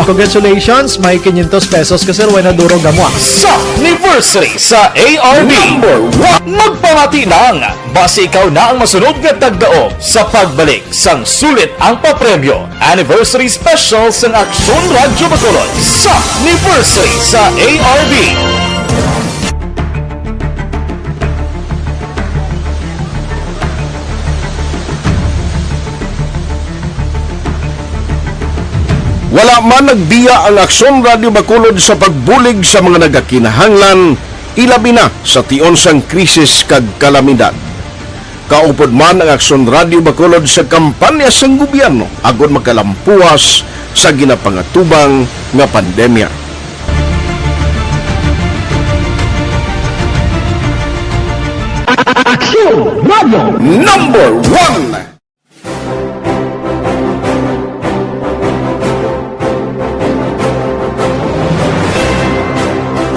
Congratulations, may quinientos pesos ka sir, way na duro gamwa. Sa anniversary sa A R B. Number one. Magpamati lang, basi ikaw na ang masunod nga tagdaog sa pagbalik sang sulit ang papremyo. Anniversary Special sang Aksyon Radyo Bacolod sa Anniversary sa A R B. Wala man nagbiya ang Aksyon Radyo Bacolod sa pagbulig sa mga nagakinahanglan, ilabi na sa tion sang krisis kag kalamidad. Kaupod man ang Aksyon Radyo Bacolod sa kampanya sang gobyerno agod makalampuas sa ginapangatubang nga pandemya. Aksyon Radyo Number one.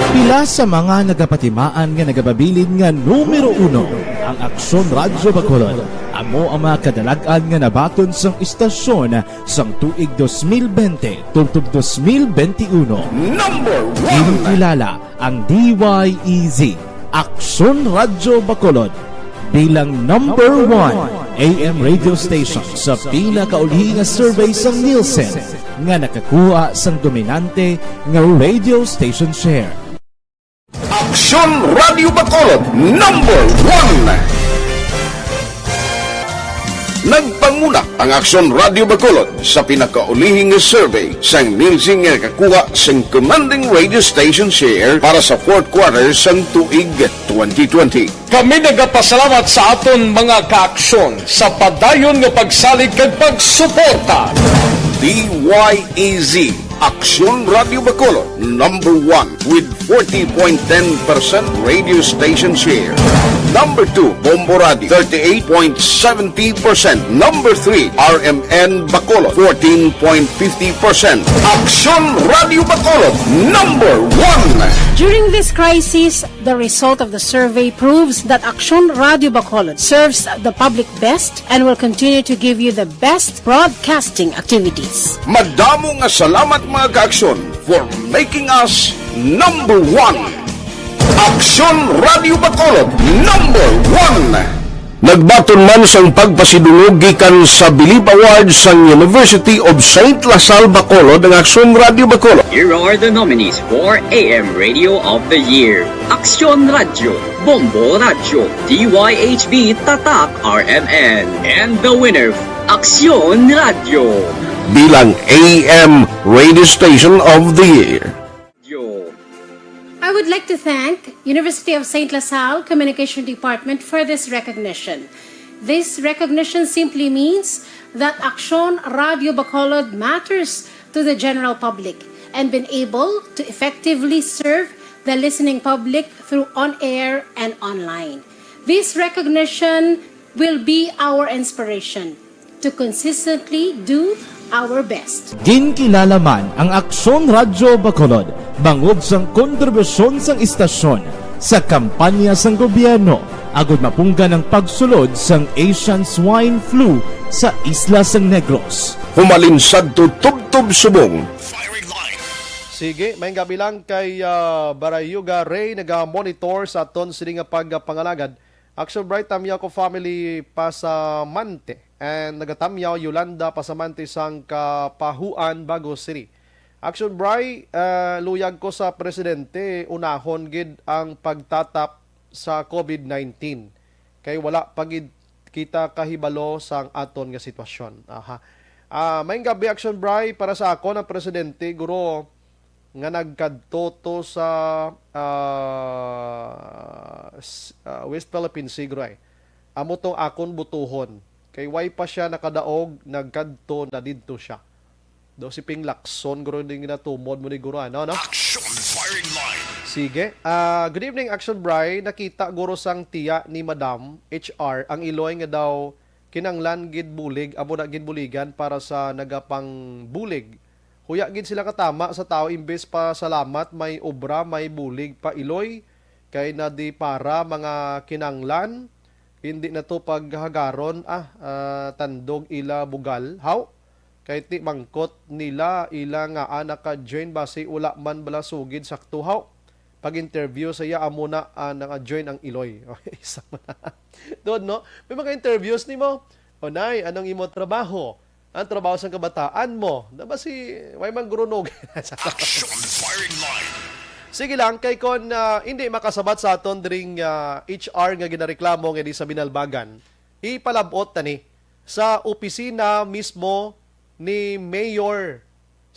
Pila sa mga nagapatimaan nga nagapabilin nga numero uno ang Aksyon Radyo Bacolod. Amo ang mga kadalag-an nga nabaton sang istasyon sang tuig dos mil bente tubtob dos mil bente uno. Number one. Ginkilala ang D Y E Z, Aksyon Radyo Bacolod, bilang number one A M radio station sa pinakaulihi nga survey sang Nielsen nga nakakuha sang dominante nga radio station share. Aksyon Radyo Bacolod, number one. Nagpanguna ang Aksyon Radyo Bacolod sa pinakaulihi nga survey sang Nielsen nga nakakuha sang commanding radio station share para sa fourth quarter sang tuig twenty twenty. Kami nagapasalamat sa aton mga kaaksyon sa padayon nga pagsalig kag pagsuporta. D Y E Z, Aksyon Radyo Bacolod, number one with forty point ten percent radio station share. Number two, Bombo Radio, thirty-eight point seventy percent. Number three, R M N Bacolod, fourteen point fifty percent. Aksyon Radyo Bacolod, number one. During this crisis, the result of the survey proves that Aksyon Radyo Bacolod serves the public best and will continue to give you the best broadcasting activities. Madamo nga salamat, mga kaaksyon, for making us number one. Aksyon Radyo Bacolod, number one. Nagbaton man sang pagpasidungog gikan sa Bilib Award sang University of Saint La Salle Bacolod ang Aksyon Radyo Bacolod. Here are the nominees for A M Radio of the Year. Aksyon Radyo, Bombo Radyo, D Y H B Tatak R M N, and the winner, Aksyon Radyo. Bilang A M Radio Station of the Year. I would like to thank University of Saint La Salle Communication Department for this recognition. This recognition simply means that Aksyon Radyo Bacolod matters to the general public and been able to effectively serve the listening public through on-air and online. This recognition will be our inspiration to consistently do our best. Ginkilala man ang Aksyon Radyo Bacolod bangod sang kontribusyon sang istasyon sa kampanya sang gobyerno agod mapunggan ang pagsulod sang Asian swine flu sa isla sang Negros. Humalin sadto tubtob subong. Sige, may gabi lang kay ah, Barayuga Ray, naga-monitor sa aton sini nga pagpangalagad. Action Bright, Tamyaw ko family, Pasamante. And nagatamyaw, Yolanda Pasamante sang Kapahuan, Bago City. Action Bright, ah, luyag ko sa presidente, unahon gid ang pagtatap sa covid nineteen. Kay wala pa gid kita kahibalo sang aton nga sitwasyon. Aha. Ah, may gabi, Action Bright, para sa akon ang presidente, guro, nga nagkadto to sa ah, s- ah, West Philippine Sea, guro, ay. Amo tong akon butuhon. Kay way pa siya nakadaog, nagkadto na didto siya. Do si Ping Lacson, guro, din ginatumod mo ni guro, ano, no? Action firing line. Sige. Ah, good evening, Action Bry. Nakita guro sang tiya ni Madam H R ang iloy nga daw kinanglan gid bulig, amo na gid buligan para sa nagapangbulig. Huya gid sila katama sa tao, imbes pa salamat may obra, may bulig pa iloy kay na di para mga kinanglan. Hindi na to paghagaron, ah, ah, tandog ila bugal. Haw? Kay ti mangkot nila ila nga ah, naka-join basi wala man bala sugid sakto haw. Pag-interview sa iya amo na ah, naka-join ang iloy. Isa man. Doon, no? May mga interviews nimo. O nay, anong imo trabaho? Ang trabaho sang kabataan mo. Na ba si may manggurunog? Action firing line. Sige lang, kay kon ah, hindi makasabat sa aton dring ah, H R nga ginareklamo nga di sa Binalbagan, ipalabot tani sa opisina mismo ni Mayor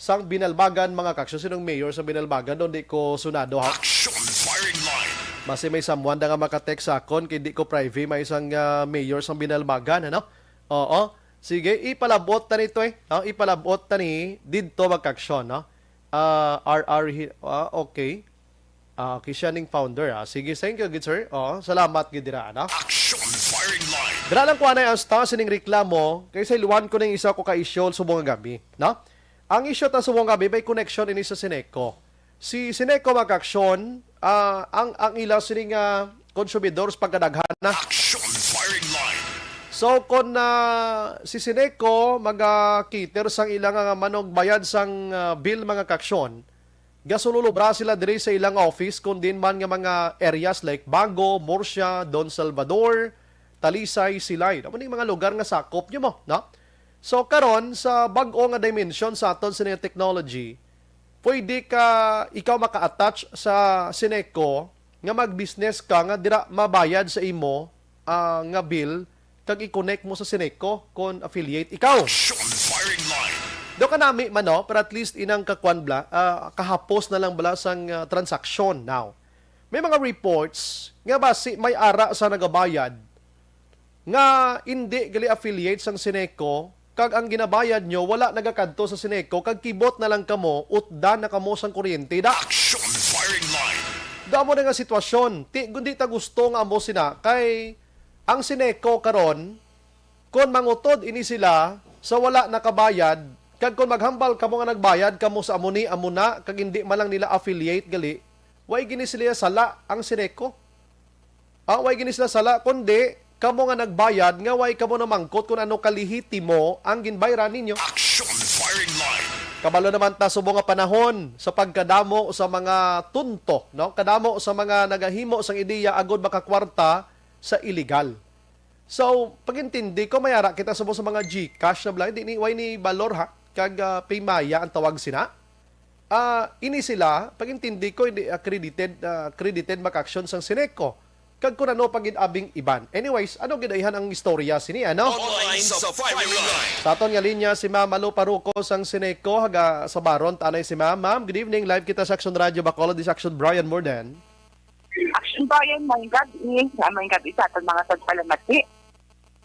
sang Binalbagan, mga kaksyon. Sinong Mayor sang Binalbagan? Doon di ko sunado, ha? Action firing line. Basi may someone na nga makatext sa akon kay di ko privy may isang ah, Mayor sang Binalbagan, ano? Oo. Sige, ipalabot ta nito eh. No? Ipalabot ta ni didto, mga kaksyon, no? Ah, R R Hi- ah, okay. Ah, okay, siya ning founder, ah. Sige, thank you, good sir. Oh, salamat gid dira, ano? Action firing line. Dira lang ko anay ang stance ning reklamo, kay sa iluwan ko ning isa ko ka isyu subong nga gabi, no? Ang isyu ta subong nga gabi may connection ini sa Sineco. Si Sineco, mga kaksyon, ah, ang ang ila sini nga consumidor sa pagkadaghana. Action firing line. So kon na si Sineco maga-cater sang ila nga manugbayad sang ah, bill, mga kaksyon, gasululubra sila diri sa ilang office kun diin man nga mga areas like Bago, Murcia, Don Salvador, Talisay, Silay. Amo ning mga lugar nga sakop nyo mo, no? So karon sa bag-o nga dimension sa aton sini nga technology, pwede ka ikaw maka-attach sa Sineco nga mag-business ka nga dira mabayad sa imo ah, nga bill kag i-connect mo sa Sineco kon affiliate ikaw. Action firing line. Do kanami man, no, pero at least inang kakuan bla, ah, kahapos na lang bala sang ah, transaksyon now. May mga reports nga basi may ara sa nagabayad nga indi gali affiliate sang Sineco kag ang ginabayad nyo wala nagakadto sa Sineco kag kibot na lang kamo, utdan na kamo sang kuryente da. Action firing line. Damo na nga sitwasyon. Ti, kundi ta gusto nga amo sina kay ang Sineco karon, kon mangutod ini sila sa wala nakabayad, kag kon maghambal kamo nga nagbayad kamo sa amo ni, amo na, kag hindi man lang nila affiliate gali, way gini sila sala ang Sineco. Ah, way gini sila sala, kundi kamo nga nagbayad nga way kamo namangkot kung ano kalihitimo ang ginbayran ninyo. Action firing line. Kabalo naman ta subong nga panahon sa pagkadamo sa mga tunto, no? Kadamo sa mga nagahimo sang ideya agod makakwarta sa illegal. So, pagintindi ko, may ara kita subong sa mga GCash na bala, di ni, way ni Balor, ha? Kag ah, Paymaya ang tawag sina. Ah, ini sila, pagintindi ko, hindi accredited, ah, accredited maka-action sang Sineco. Kag kun ano pa gid abing iban. Anyways, ano gid ayhan ang istorya sini, ano? Online sa firing line. Sa aton nga linya si Ma'am Malu Paruco sang Sineco, haga sa Baron, tanay si Ma'am. Ma'am, good evening. Live kita sa Action Radio Bacolod. This is Action Brian Morden. Action Brian, may gabi. Sa may gabi sa aton mga tagpalamati.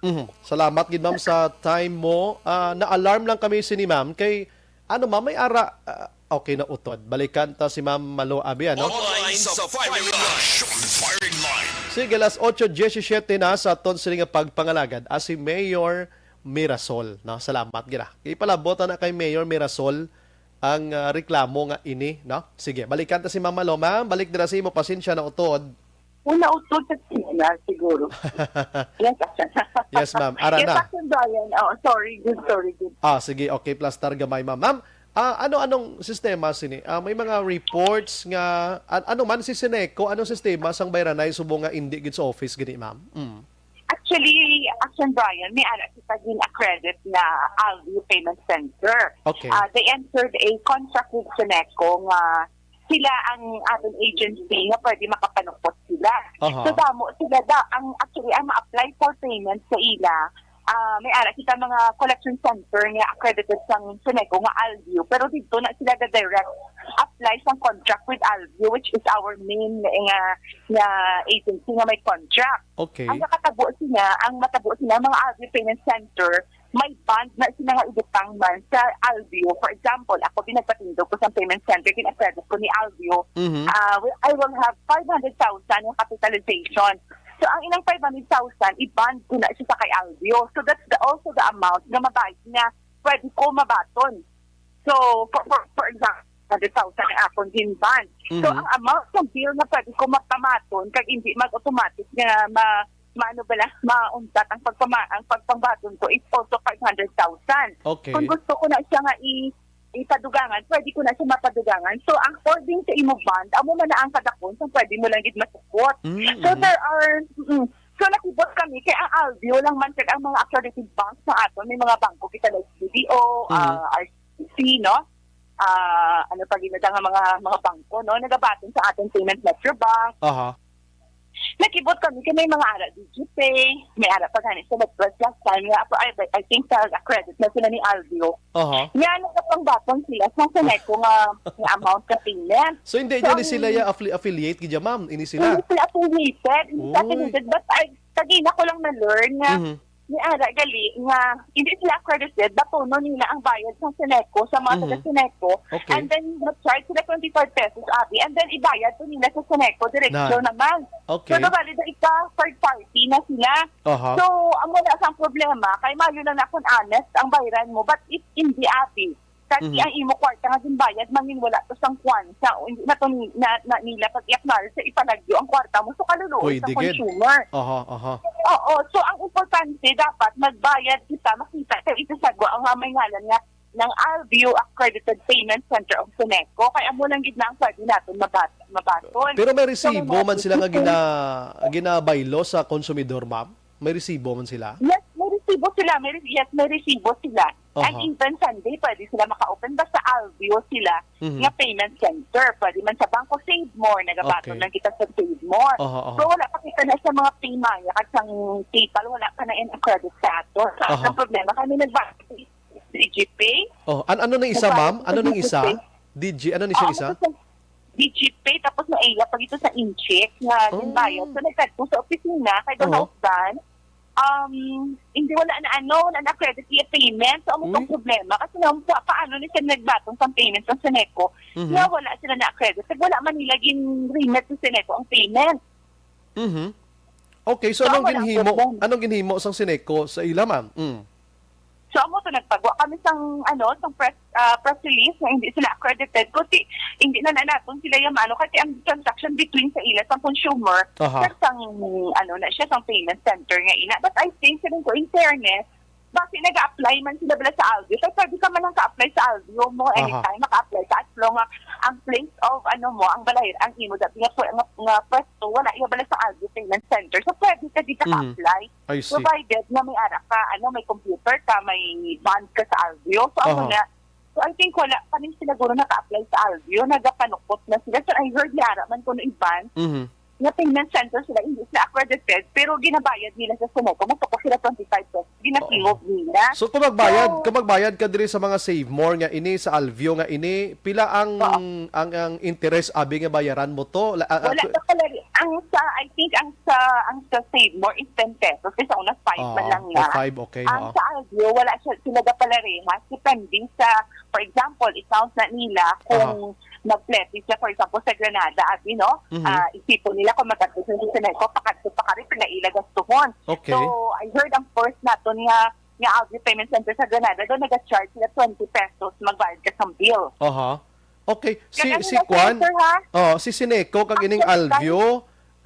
Mhm. Salamat gid, ma'am, sa time mo. Ah, na-alarm lang kami sini, ma'am, kay ano, ma'am, may ara, ah, okay na utod. Balikan ta si Ma'am Malo Abi, ano? Online sa firing line. Action firing line. Sige, alas otso diecisiete na sa aton sini nga pagpangalagad, ah, si Mayor Mirasol, no? Salamat gid, ah. Ipalabot na kay Mayor Mirasol ang ah, reklamo nga ini, no? Sige, balikan ta si Ma'am Malo. Ma'am, balik dira sa imo, pasensya na utod. Una utod sa signal siguro. Yes, Action. Yes, ma'am. Ara Yes, na. Action Brian. Oh, sorry. Good, sorry. Good. Ah, sige. Okay, plastar gamay, ma'am. Ma'am, ah, ano-anong sistema sini? Ah, may mga reports nga, an-, ano man si Seneco, anong sistema sang bayranay subong nga indi gid sa office gani, ma'am? Mm. Actually, Action Brian, may ara kita gin-accredit nga Alveo Payment Center. Okay. Ah, they entered a contract with Seneco nga sila ang aton agency nga pwede makapanupot sila. Aha. So, damo sila da, ang, actually, ang ma-apply for payment sa ila, ah, may ara kita mga collection center nga accredited sang Seneco nga Alveo, pero didto na sila ga-direct apply sang contract with Alveo, which is our main nga, nga agency nga may contract. Okay. Ang nakatabo sila, ang matabo sila, mga Alveo Payment Center, may bond na sila nga ibutang man sa Alveo. For example, ako din nagpatindog ko sa payment center, gin-accredit ko ni Alveo. Mhm. Ah, well, I will have five hundred thousand nga capitalization. So, ang ilang five hundred thousand, i-bond ko na siya sa kay Alveo. So, that's the, also the amount nga mabayad nga pwede ko mabaton. So, for, for, for example, hundred thousand ang akong gin-bond. So, Mhm. ang amount ng bill na pwede ko mapamaton, kag hindi mag-automatic nga ma-, maano ba lang, mauntat ang pagpama-, ang pagpangbaton ko is also five hundred thousand. Okay. Kung gusto ko na siya nga i-, ipadugangan, pwede ko na siya mapadugangan. So, according sa imo bond, amo man na ang kadakon, so pwede mo lang gid masukot. Mm, So, mhm. there are, mm, so, nakibot kami, kay ang Alveo lang man, kag ang mga accredited banks sa aton, may mga bangko kita like B D O, Mm. ah, R C C, no? Ah, ano pa gid nga mga, mga bangko, no? Nagabaton sa aton payment, Metrobank. Aha. Nakibot kami kay may mga ara Digipay, may ara pa gani sa Metro last time nga, I, I think sa credit na sila ni Alveo. Aha. Nga nagapangbaton sila sa Seneco nga, nga amount sa payment. So, hindi So, niya ni ang sila ya affili-, affiliate gid ya, ma'am? Ini sila? Hindi sila affiliated, hindi sila Uy. affiliated, but I, kagina ko lang na-learn nga Mhm. ni ara gali nga hindi sila accredited, batonon nila ang bayad sa Seneco, sa mga Mhm. taga Seneco, Okay. and then mag-charge sila twenty-five pesos, abi, and then ibayad to nila sa Seneco, direksyon Na. naman. Okay. So, nabali na ika third party na sila. Aha. So, amo na sang problema, kay mayo lang na kung honest ang bayran mo, but if hindi, abi, kasi Mhm. ang imo kwarta nga ginbayad, mangin wala to sang kwansa, o hindi na to ni-, na, na nila pag-i-acknowledge sa ipalagyo ang kwarta mo sa kaluluoy Pwede sa gid. consumer. Aha, aha. Oo, so ang importante, dapat magbayad kita, makita sa isasagwa ang nga may ngalan nga ng Alveo Accredited Payment Center of Seneco. Kaya amo lang gid na ang pwede natin mabat-, mabaton. Pero may So, may resibo mga man sila nga resibo. gina-, ginabaylo sa konsumidor, ma'am? May resibo man sila? Yes, may resibo sila. May re-, yes, may resibo sila. And Aha. even Sunday, pwede sila maka-open. Basta Alveo sila Mhm. nga payment center. Pwede man sa Bangko Save More. Nagabaton Okay. lang kita sa Save More. Aha, aha. So, wala pa kita na sa mga Paymaya at sa PayPal. Wala pa na in-accredit sa ato. So, Aha. ang problema, kami nagba-, Digipay. Oh, an-, ano na isa, Nagba-, ma'am? Ano nang isa? Digipay. Digi, ano ni siya Oo, isa? Tapos sa Digipay, tapos na iya, pag ito sa incheck, nga Oh. ginbayad. So, nagkadto sa opisina, kay Aha. Donald Dan, um, hindi, wala na ano, wala na credit iya payment. So, amo tong Uy. problema. Kasi nga, pa-, paano ni siya nagbaton sa payment sa Seneco? Mhm. Nga wala sila na credit. Kag wala man nila gin-remit sa Seneco ang payment. Mhm. Okay, so So, anong amo na ang ginhimo, problem. anong ginhimo sang Seneco sa ila, ma'am? Mm. So, amo to, nagpagwa kami sang, ano, sang press, ah, press release nga hindi sila accredited, kundi hindi na, na naton sila yung ano, kasi ang transaction between sa ila sang consumer, Aha. kag sang, ano, na siya, sang payment center nga ina. But I think, sabi ko, in fairness, bakit nag-a-apply man sila bala sa Alveo? Kaya pwede ka man lang ka-apply sa Alveo mo Aha. anytime, maka-apply ka as long nga ang place of, ano mo, ang balay, ang imo, dati nga, pwe-, nga, nga pwesto, wala yung bala sa Alveo Payment Center. So, pwede ka di Mhm. ka-apply. I see. Provided nga may ara ka, ano, may computer ka, may bond ka sa Alveo. So, amo Aha. na. So, I think wala pa rin sila guro naka-apply sa Alveo. Nagapanukot na sila. So, I heard ni ara man kuno iban Mhm. nga payment center sila, hindi sila accredited, pero ginabayad nila sa Seneco. Masuko sila twenty-five pesos. Gina-pay Oo. off nila. So, kung magbayad, So, kung magbayad ka diri sa mga Save More nga ini, sa Alveo nga ini, pila ang, Oo. ang, ang interest abi nga bayaran mo to? La-, ah, ah, Wala to- pa pala ri-, ang sa, I think, ang sa, ang sa Save More is ten pesos. Kasi sa una, five man Oo, lang oh, na. five, okay, Ang oo. sa Alveo, wala siya, sila ga pala rehas. Depende sa, for example, i-count na nila kung Aha. nag-flexi siya, for example, sa Granada, abi, no? Mhm. Ah, isipon nila kung magkadto sa Seneco, pakadto pa ka rin, pila ila gastuhon. Okay. So, I heard ang first naton nga, nga Alveo Payment Center sa Granada, daw naga-charge sila twenty pesos, magbayad ka sa bill. Aha. Okay. Si, Kaya si nila, Kwan, sir, ha? Oh, si Seneco, kag Ang ining first time. Alveo,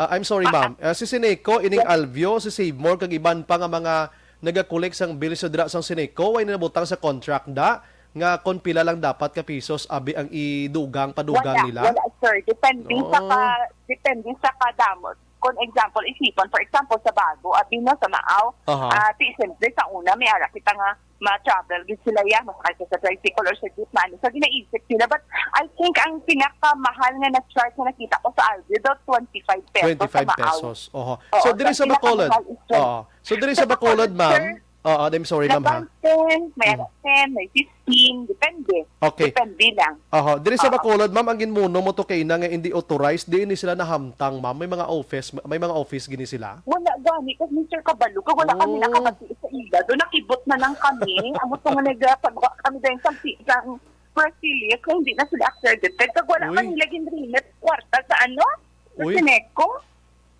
Ah, I'm sorry, ma'am. Ah, si Seneco, ining Alvio, si Savemore, kag iban pa nga mga nagakolek sang bills dira sang Seneco, way na nabutang sa contract da nga kon pila lang dapat ka pisos abi ang idugang, padugang Wala, nila? wala, sir. Depende sa Oh. ka, depende sa kadamo. Kung example, isipon, for example, sa Bago, abi no, sa Maaw, Aha. ah, ti, siyempre, sa una, may ara kita nga ma-travel gid sila, ya, masakay ka sa tricycle or sa jeep, maano. So, ginaisip nila. But I think ang pinakamahal nga na-charge na nakita ko sa Alvio, daw twenty-five pesos sa Maaw. Twenty-five pesos. Oho. Oo, So, diri so sa Bacolod. pinakamahal is twenty. Oo. So, diri sa Sa Bacolod, Bacolod, ma'am. sir, Oo, I'm sorry, ma'am, ha? Naka-ten, may Mm. ten, may fifteen, depende. Okay. Depende lang. Aha, diri sa Oo. Bacolod, ma'am, ang ginmuno mo to kay na nga hindi authorized, di ni sila nahamtang, ma'am. May mga office, may mga office gini sila. Wala gani, kag Mister Kabalo, kag wala kami Oh. nakabati sa ila. Do nakibot na lang kami. Amo to nga nagapagawa kami dahil sa si-, sa press release, kung hindi na sila accredited. Kag wala Uy. man nila ginrimit kwarta sa ano? Sa Uy. Seneco.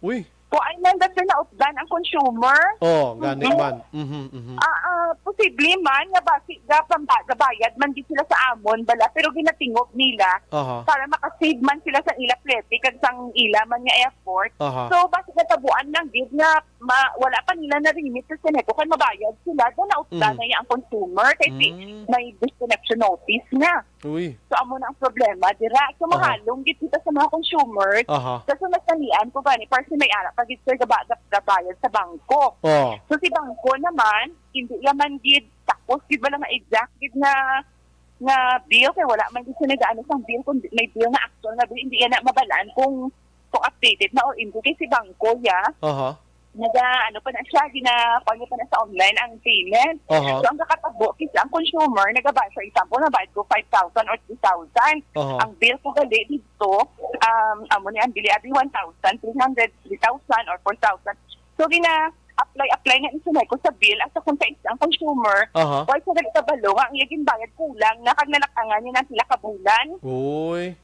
Uy. Kuan man, basta nautdan ang consumer. Oh, gani Mm-mm. man. Mhm, mhm. Ah, ah, posible man nga basi ga pamba-, gabayad man gid sila sa amon bala, pero ginatingog nila Aha. para makasave man sila sa ila plete kag sang ila man nga effort. Aha. So, basi natabuan lang gid nga ma-, wala pa nila na-remit sa Seneco kay mabayad sila, daw nautdan Mm. na niya ang consumer kay si-, Mm. may disconnection notice na. Uy. So, amo na ang problema dira. So, Aha. mahalong gid kita sa mga consumers. Aha. Kasi mas nanian ko gani, para si may ara pa gid, sir, gaba-, gab-, gabayad sa bangko. Oh. So, si bangko naman, hindi naman gid, tapos gid wala nga exact gid nga, nga bill, kay wala man gid siya nag-ano sang bill, kung may bill nga actual nga bill, hindi yan na mabalaan kung, kung updated na o hindi. Kay si bangko, ya, Aha. naga, ano pa na siya, gina, kuwan niya pa na sa online ang payment. Aha. So, ang kakatabo, kis-, ang consumer, nagaba-, for example, nabayad ko five thousand or three thousand. Aha. Ang bill ko gali dito, um, amo ni ang bili, abi, one thousand three hundred, three thousand or four thousand. So, gina, apply, apply na isunay ko sa bill, asa kung sa isang consumer, Aha. why sa gali kabalo nga ang iya ginbayad kulang na kag nalak-angan niya ng pila ka bulan. Uy.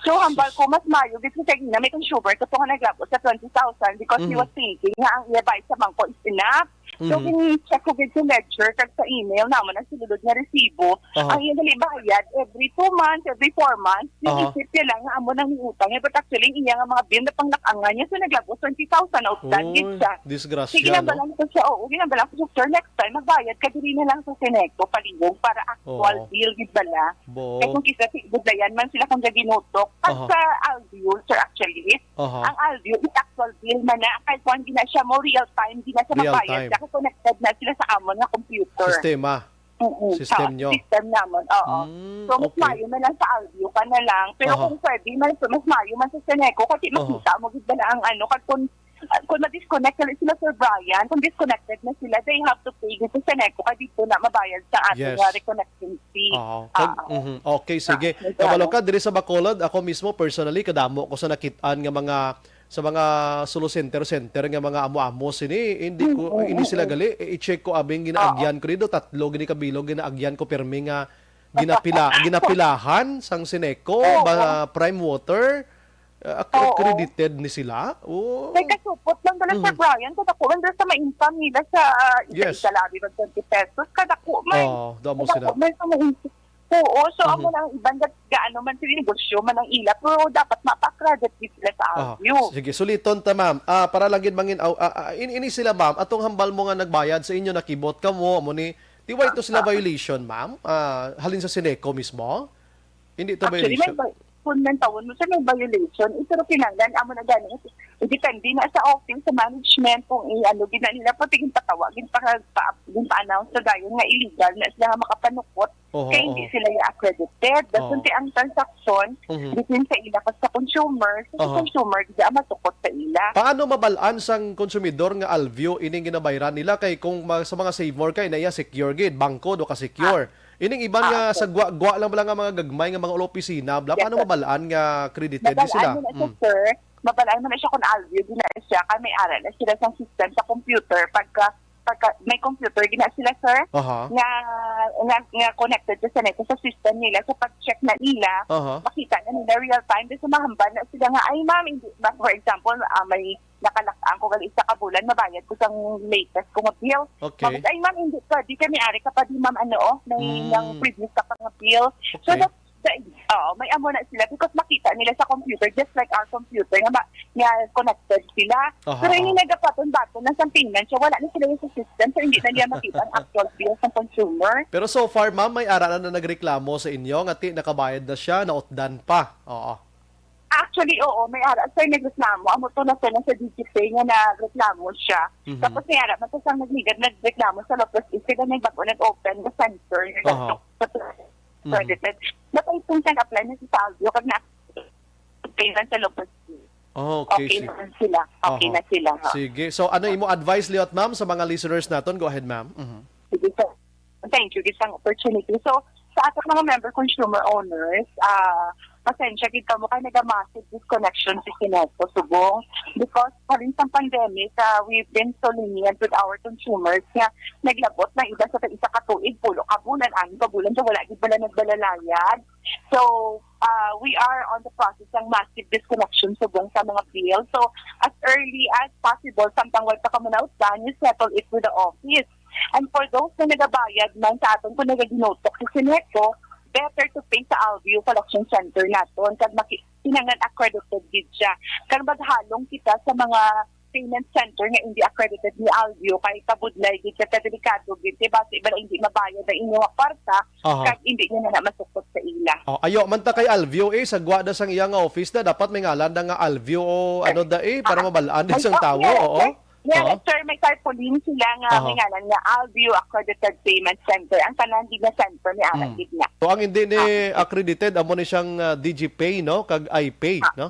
So, hambal Sus. ko, mas maayo gid sa kay na may consumer ko to nga naglabot sa twenty thousand because he Mhm. was thinking nga ang iya bayad sa bangko is enough. So, Mhm. gin-check ko gid sa ledger kag sa email namon ang sulod nga resibo. Aha. Ang iya gali bayad every two months, every four months, Aha. naisip niya lang nga amo nang utang niya. But actually, ang iya nga mga bill na panglak-angan niya, so naglabot twenty thousand outstanding Uy, siya. disgrasya, So, no? ginambalan ko siya, oo, ginambalan ko siya, "Sir, next time, magbayad ka diri na lang sa Seneco, palihog, para actual Oo. bill gid bala." Bo. Kay kung kisa si budlayan man sila kung gaginutok. Pag Aha. sa Alvio, sir, actually, Aha. ang Alvio is actual bill man na. Kay kung gina siya mo, real time, gina siya Real mabayad time. siya. Kay connected na sila sa amon nga computer. Sistema. Mm-mm. System Sa nyo. system namon, oo. Mm, So, mas okay. maayo na lang sa Alvio ka na lang. Pero Aha. kung pwede man, mas maayo man sa Seneco kasi Aha. makita mo gid bala ang ano, kag kung, kung ma-disconnect na sila, Sir Brian, kung disconnected na sila, they have to pay dito sa Seneco kay dito na mabayad sa ating Yes. nga reconnecting fee. Oo. Kag, Oo. mhm. Okay, sige. Ah, may Kabalo dalaw. ka, diri sa Bacolod, ako mismo, personally, kadamo ko sa nakit-an nga mga, sa mga solo center, center nga mga amo-amo sini, hindi ko, Mm, hindi sila mm. gali. I- i-check ko, abing ginaagyan Oo. ko dito, tatlo gini kabilog, ginaagyan ko, pirmi nga ginapila, ginapilahan sang Seneco, Oo. ba, Prime Water, uh, ac-, Oo. accredited ni sila? Oh. Kay kasupot lang dala, Sir Mhm. Brian, kadako man dala sa ma-income nila sa, ah, isa, Yes. isa labi mag twenty pesos, kadako man. Oo, damo Kadako sila. man sa ma-income. Oo, so, Mhm. amo lang iban ga-, gaano man sila negosyo man ang ila, pero dapat mapa-credit gid sila sa Aha. Alvio. Sige, suliton ta, ma'am. Ah, para lang gid mangin-, aw, ah, ah, in-, ini sila, ma'am, atong hambal mo nga nagbayad sa inyo, nakibot ka mo, amo ni, di ba ito sila Ah, ah. violation, ma'am? Ah, halin sa Seneco mismo? Hindi to Actually, may violation. vi-, kung nantawon mo siya, may violation. Eh, pero kinahanglan, amo na gani. Depende na sa office, sa management, kung i-, ano, gina nila po, tingin patawa, gin pa, pa, gin pa-announce sa dayon nga illegal na sila nga makapanukot. Oho, Kaya hindi oho. sila i-accredited. Dason Oo. ti ang transaksyon Mhm. between sa ila kag sa consumer, so sa Oho. consumer, di ang matukot sa ila. Paano mabalaan sang konsumidor nga Alvio ining ginabayran nila? Kay kung ma-, sa mga Savemore kay na iya secure gid, bangko do ka secure. Ah. Ining iban Ah, nga okay. sa gwa-gwa lang bala nga mga gagmay nga mga opisina, bla, Yes, paano sir. mabalaan nga credited ni Mabalaan sila? mo na siya, Mm. sir. Mabalaan mo na siya kung Alvio gina siya, kay may ara na sila sa system sa computer. Pagka, pagka may computer gina sila, sir, Aha. nga, nga, nga connected sa Seneco sa system nila, sa pag-check na nila, Aha. makita na nila real time. Kasi mahambal na sila nga, "Ay, ma'am, hindi ba, for example, ah, may nakalak-an ko gali isa ka bulan, mabayad ko sang latest ko nga bill." Okay. Tapos, "Ay, ma'am, hindi pa. Di kami ari ka pa, di, ma'am, ano, oh, may Mm. nang previous ka pa nga bill." So, Okay. that, that, Oo, may amo na sila because makita nila sa computer, just like our computer, nga, ma- nga connected sila. Aha, Pero hindi aha. nagapaton-baton na sa payment siya, wala na sila yung sa system, so hindi na niya makita ang actual bill sa consumer. Pero so far, ma'am, may ara na, na nagreklamo sa inyo nga ti nakabayad na siya, nautdan pa. Oo. Actually, oo, may ara, sir, nagreklamo. Amo to na, sir, na sa Digipay nga nagreklamo siya. Mhm. Tapos may ara, matasang nagligad, nagreklamo sa Lopez East, sila nagbago, nag-open na center. Aha. Mhm. Credited. Napay kung saan apply na si Salvio, kag na payment sa Lopez. Oh, okay, Okay sige. na sila. Okay Aha. na sila, ha. Sige. So, ano imo advice, liwat, ma'am, sa mga listeners naton? Go ahead, ma'am. Mhm. Sige, sir. Thank you, gid sang opportunity. So, sa ating mga member consumer owners, ah, pasensya gid kamo kay naga-massive disconnection si Syneco subong because halin sang pandemic, ah, we've been so lenient with our consumers nga naglabot na iban sa isa ka tuig, pulo ka bulan, anim ka bulan, so wala gid bala nagbalayad. So, uh, we are on the process ng massive disconnection subong sa mga bill. So, as early as possible, samtang wala pa kamo nautdan, you settle it with the office. And for those na nagabayad man sa aton, kung nagaginutok sa Syneco, better to pay sa Alveo Collection Center naton kag maki kinahanglan accredited gid siya. Kag maghalong kita sa mga payment center nga hindi accredited ni Alveo kay kabudlay gid siya, kadelikado gid kay basi bala hindi mabayad ang inyo nga kwarta Aha. kag hindi niya na masukot sa ila. Oh, ayo man ta kay Alveo, eh, sa gwa da sang iya nga office na dapat may ngalan na nga Alveo o ano da, eh, para Ah, mabalaan din may sang tawo, yes, oo. yes. Yes, Oo. sir, may tarpaulin sila nga Aha. may ngalan nga Alveo Accredited Payment Center. Ang tanan gid nga center may anak Mm. gid na. So ang hindi ni Ah. accredited amo ni siyang, ah, Digipay, no, kag iPay, Ah. no?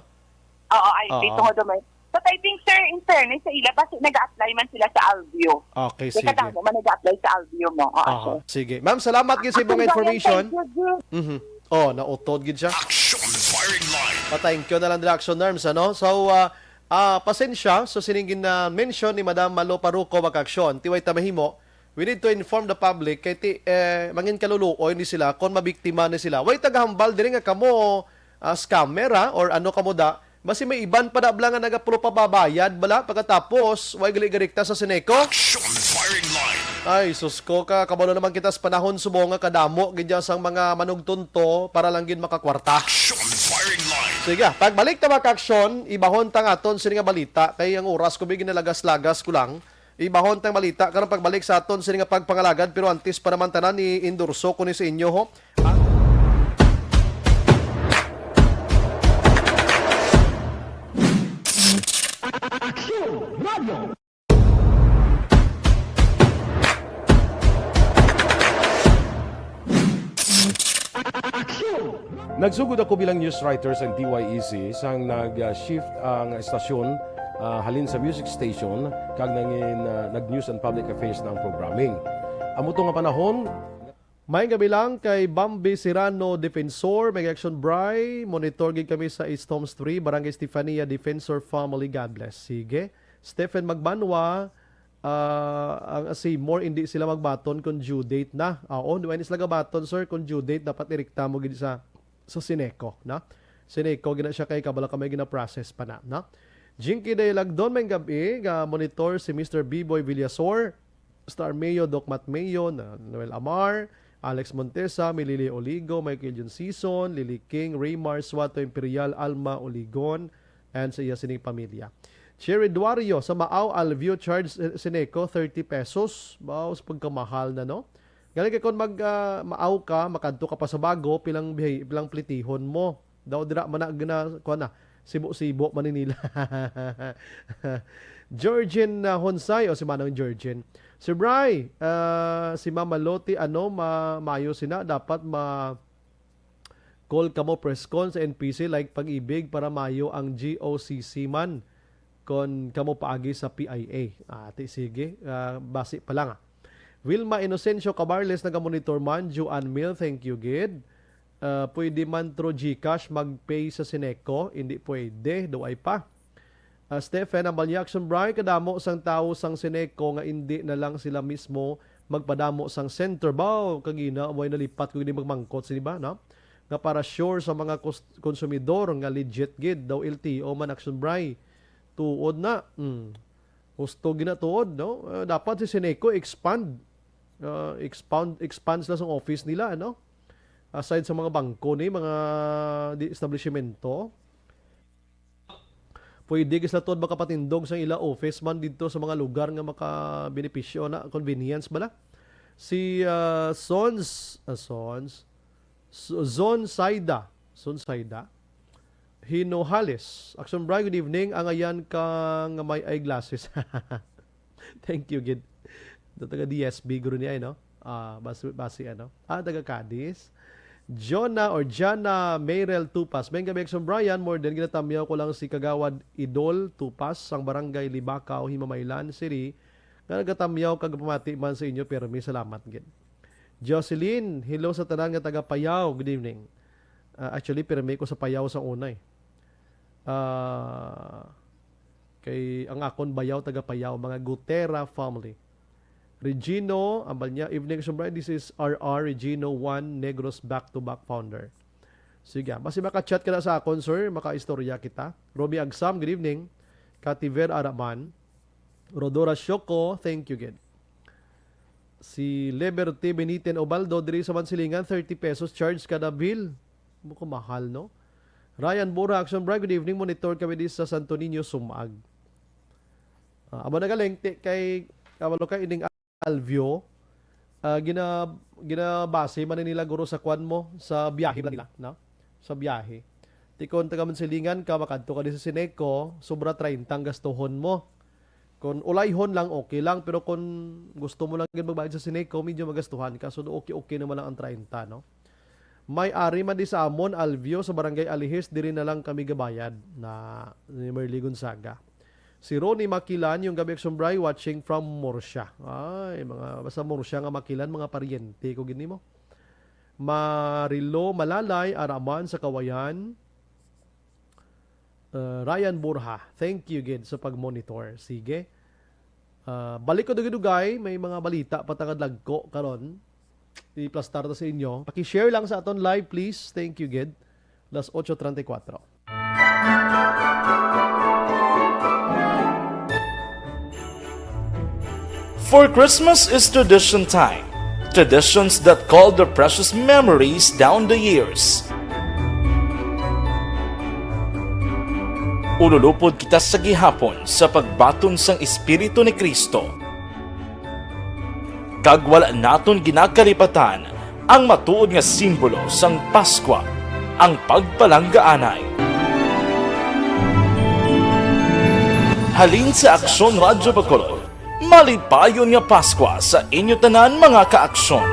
Oo, iPay Oo. tungod may. But I think, sir, in fairness sa ila, basi nag-apply man sila sa Alveo. Okay, Kaya sige. kadamo man nag-apply sa Alveo mo. Oo, Aha, sir. sige. Ma'am, salamat gid sa imong Ang information. Thank you, Jim. Mhm. Oh, nautod gid siya. Action firing line. Pa-thank you na lang dira, Action Norms, ano? So, ah, ah, pasensya. So, sining gin-, ah, mention ni Madam Malo Paruco, mga ka-aksyon. Tiway ta mahimo. We need to inform the public kay ti, eh, mangin kaluluoy ni sila kon mabiktima ni sila. Way tagahambal diri nga kamo, ah, scammer, ha? Or ano kamo da? Basi may iban pa da bala nga nagapabayad bala pagkatapos way gali direkta sa Syneco. Action firing line. Ay, sus ko, ka kabalo naman kita sa panahon subong nga kadamo gid dyan sang mga manugtunto para lang gid makakwarta. Action firing line. Sige, pagbalik ta, mga ka-aksyon, ibahon ta nga aton sini nga balita kay ang oras ko, bi, ginalagas-lagas ko lang. Ibahon tang balita karon pagbalik sa aton sini nga pagpangalagad, pero antes pa naman tanan, i-endorso ko ni sa inyo, ho. Action Radio. Nagsugod ako bilang news writer sa D Y E C sang nag-shift ang estasyon, ah, halin sa music station kag nangin, ah, nag-news and public affairs na ang programming. Amo to nga panahon. May gabi lang kay Bambi Serrano, Defensor, may action, Bri. Monitor gid kami sa East Homes three, Barangay Stefania, Defensor family. God bless. Sige. Stephen Magbanwa, ah, ang Seymour, hindi sila magbaton kung due date na. Ah, oo, di ba, hindi sila gabaton, sir, kung due date, dapat direkta mo gid sa, sa Syneco, no? Syneco, gina siya kay kabalo ka may gina-process pa na, no? Jinky Day Lagdon, may gabi, ga monitor si Mister B-Boy Villasor, Star Mayo, Doc Matt Mayo, na-, Noel Amar, Alex Montesa, Milili Oligo, Michael Jun Sison, Lily King, Raymar Suato Imperial, Alma Oligon, and sa iya sining pamilya. Cherry Duario, sa Maaw, Alveo charge, eh, Syneco, thirty pesos. Wow, sa pagkamahal na, no? Galing kay kung mag, ah, Maaw ka, makadto ka pa sa Bago, pilang bihay, pilang plitihon mo. Daw dira man na, gina-, kuwan na, sibo-sibo, Maninila. Georgine, ah, Honsay, o si Manang Georgine. Sir Bry, ah, si Mama Loti, ano, ma-, mayo sina, dapat ma-, call kamo press con sa N P C like Pag-ibig para mayo ang G O C C man kon kamo paagi sa P I A. Ah, ti sige, ah, basi pa lang, ah. Wilma Inocencio Cabarles nagamonitor man, Joanne Mill, thank you gid. Ah, pwede man through GCash mag-pay sa Syneco? Hindi pwede, do ay pa. Ah, Stephen, ang Balyaction Bry, kadamo sang tawo sang Syneco nga indi na lang sila mismo magpadamo sang center. Baw, kagina, way nalipat ko gini magmangkot, sini ba, no? Nga para sure sa mga kus-, konsumidor nga legit gid, daw L T O man, Action Bry. Tuod na. Mm. Husto gina tuod, no? Ah, dapat si Syneco expand. Ah, expand, expand sila sa office nila, no? Aside sa mga bangko ni, mga di, establishmento, pwede gid sila tuod makapatindog sa ila office man didto sa mga lugar nga makabenepisyo na, convenience bala. Si, ah, Sons, ah, Sons, S-, Zon Saida, Zon Saida, Hinohales. Action Brian, good evening. Angayan ka nga may eyeglasses. Thank you, gid. Ito taga D S B, guro niya, eh, no? Ah, basi, basi, ano? Ah, taga Cadiz. Jonah or Jana Mayrel Tupas. Maayong gabi, Action Brian. More than ginatamyaw ko lang si Kagawad Idol Tupas, sang Barangay Libacao, Himamaylan City, nga nagatamyaw kag pamati man sa inyo. Pirmi, salamat gid. Jocelyn, hello sa tanan nga taga Payao. Good evening. Ah, actually, pirmi ko sa Payao sa una, eh. Ah, kay ang akon bayaw taga Payao, mga Gutera family. Regino, ambal niya, "Evening, Action Brian. This is R R Regino, one, Negros back-to-back founder." Sige, basi maka-chat ka na sa akon, sir. Maka-istorya kita. Romy Agsam, good evening. Kativer Araman. Rodora Shoko, thank you gid. Si Liberty Beniten Obaldo diri sa Mansilingan, thirty pesos charge kada bill. Mukhang mahal, no? Ryan Bura, Action Brian, good evening. Monitor kami di sa Santo Niño, Sumag. Ah, amo na galing, ti-, kay, kabalo ka, ining Alvio, ah, gina-, ginabase man ni nila, guro, sa kwan mo, sa biyahe man nila, no? Sa biyahe. Ti kon taga Mansilingan ka, makadto ka di sa Sineco, sobra treinta ang gastuhon mo. Kon ulayhon lang, okay lang, pero kon gusto mo lang gid magbayad sa Sineco, medyo magastuhan ka. So, okay, okay naman lang ang treinta, no? May ari man di sa amon, Alvio, sa Barangay Alihis, diri na lang kami gabayad na ni Merly Gonzaga. Si Ronnie Makilan, yung gabi, Action Brian, watching from Murcia. Ay, mga, basta Murcia nga Makilan, mga paryente ko gid nimo. Marilo Malalay, Araman sa Kawayan. Uh, Ryan Borja, thank you gid sa pag-monitor. Sige. Uh, balik ko dugay-dugay, may mga balita pa ta nga dagko karon. I-plastar ta sa inyo. Paki-share lang sa aton live, please. Thank you gid. Las ocho treinta y cuatro. For Christmas is tradition time. Traditions that call the precious memories down the years. Ululupod kita sa gihapon sa pagbaton sang Espiritu ni Cristo. Kag wala naton ginakalipatan ang matuod nga simbolo sang Paskwa, ang pagpalanggaanay. Halin sa Aksyon Radyo Bacolod, malipayon nga Paskwa sa inyo tanan, mga ka-Aksyon.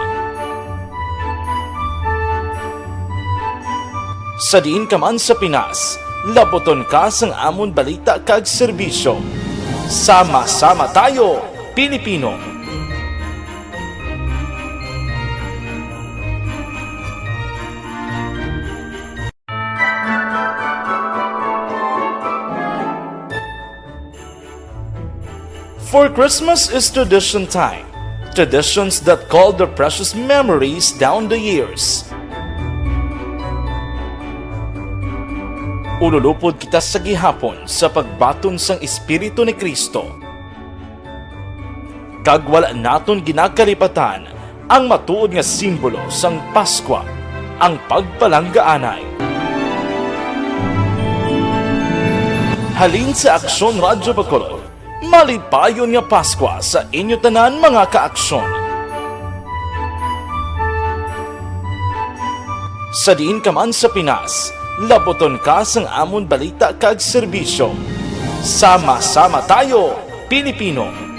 Sa diin ka man sa Pinas, labuton ka sang amon balita kag serbisyo. Sama-sama tayo, Pilipino! For Christmas is tradition time. Traditions that call the precious memories down the years. Ululupod kita sa gihapon sa pagbaton sang Espiritu ni Cristo. Kag wala naton ginakalipatan ang matuod nga simbolo sang Paskwa, ang pagpalanggaanay. Halin sa Aksyon Radyo Bacolod, malipayon nga Paskwa sa inyo tanan, mga ka-Aksyon. Sa diin ka man sa Pinas, labuton ka sang amon balita kag serbisyo. Sama-sama tayo, Pilipino!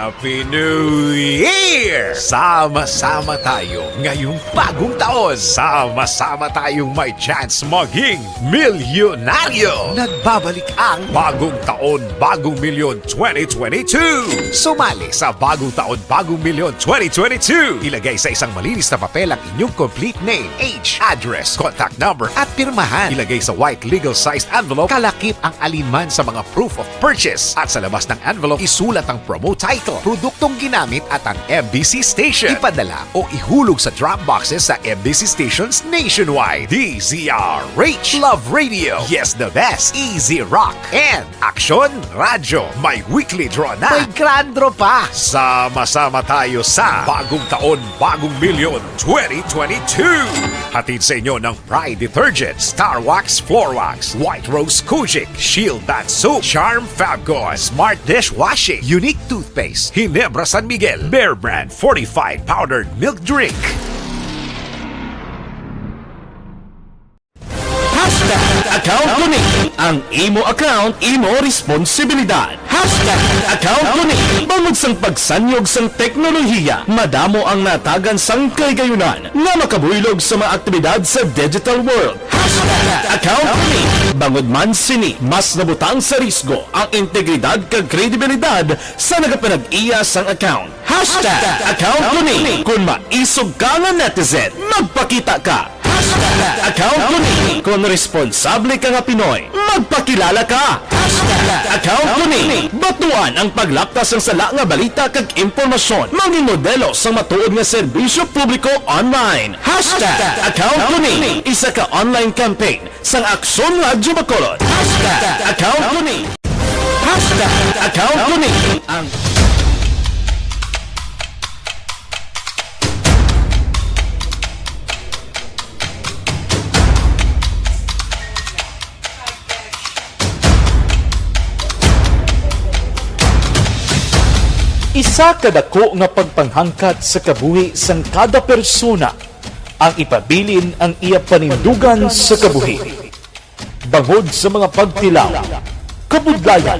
Happy New Year! Sama-sama tayo ngayong bagong taon. Sama-sama tayong may chance maging milyonaryo. Nagbabalik ang Bagong Taon, Bagong Milyon twenty twenty-two. Sumali sa Bagong Taon, Bagong Milyon twenty twenty-two. Ilagay sa isang malinis na papel ang inyong complete name, age, address, contact number, at pirmahan. Ilagay sa white legal-sized envelope, kalakip ang alinman sa mga proof of purchase. At sa labas ng envelope, isulat ang promo title, produktong ginamit, at ang M B C station. Ipadala o ihulog sa drop boxes sa M B C stations nationwide. D Z R H, Love Radio, Yes, the Best, Easy Rock, and Action Aksyon Radyo, may weekly draw na. May grand draw pa. Sama-sama tayo sa Bagong Taon, Bagong Milyon twenty twenty-two. Hatid sa inyo ng Pride Detergent, Star Wax Floor Wax, White Rose Kojic, Shield Bath Soap, Charm Fabcon, Smart Dishwashing, Unique Toothpaste, Ginebra San Miguel, Bear Brand Fortified Powdered Milk Drink. Hashtag account ko ni. Ang imo account, imo responsibilidad. Hashtag account ko ni. Bangod sang pagsanyog sang teknolohiya, madamo ang natagan sang kahigayunan nga makabuylog sa mga aktibidad sa digital world. Hashtag account ko ni. Bangod man sini, mas nabutang sa risgo ang integridad kag kredibilidad sa nagapanag-iya sang account. Hashtag account ko ni. Kung maisog ka nga netizen, magpakita ka. Hashtag account ko ni. Kung responsable ka nga Pinoy, magpakilala ka. Hashtag account ko ni. Batuan ang paglapta sang sala nga balita kag impormasyon. Mangin modelo sang matuod nga serbisyo publiko online. Hashtag account ko ni. Isa ka online campaign sang Aksyon Radyo Bacolod. Hashtag account ko ni. Hashtag account ko ni. Ang Isa ka dako nga pagpanghangkat sa kabuhi sang kada persona ang ipabilin ang iya panindugan sa kabuhi. Bangod sa mga pagtilaw, kabudlayan,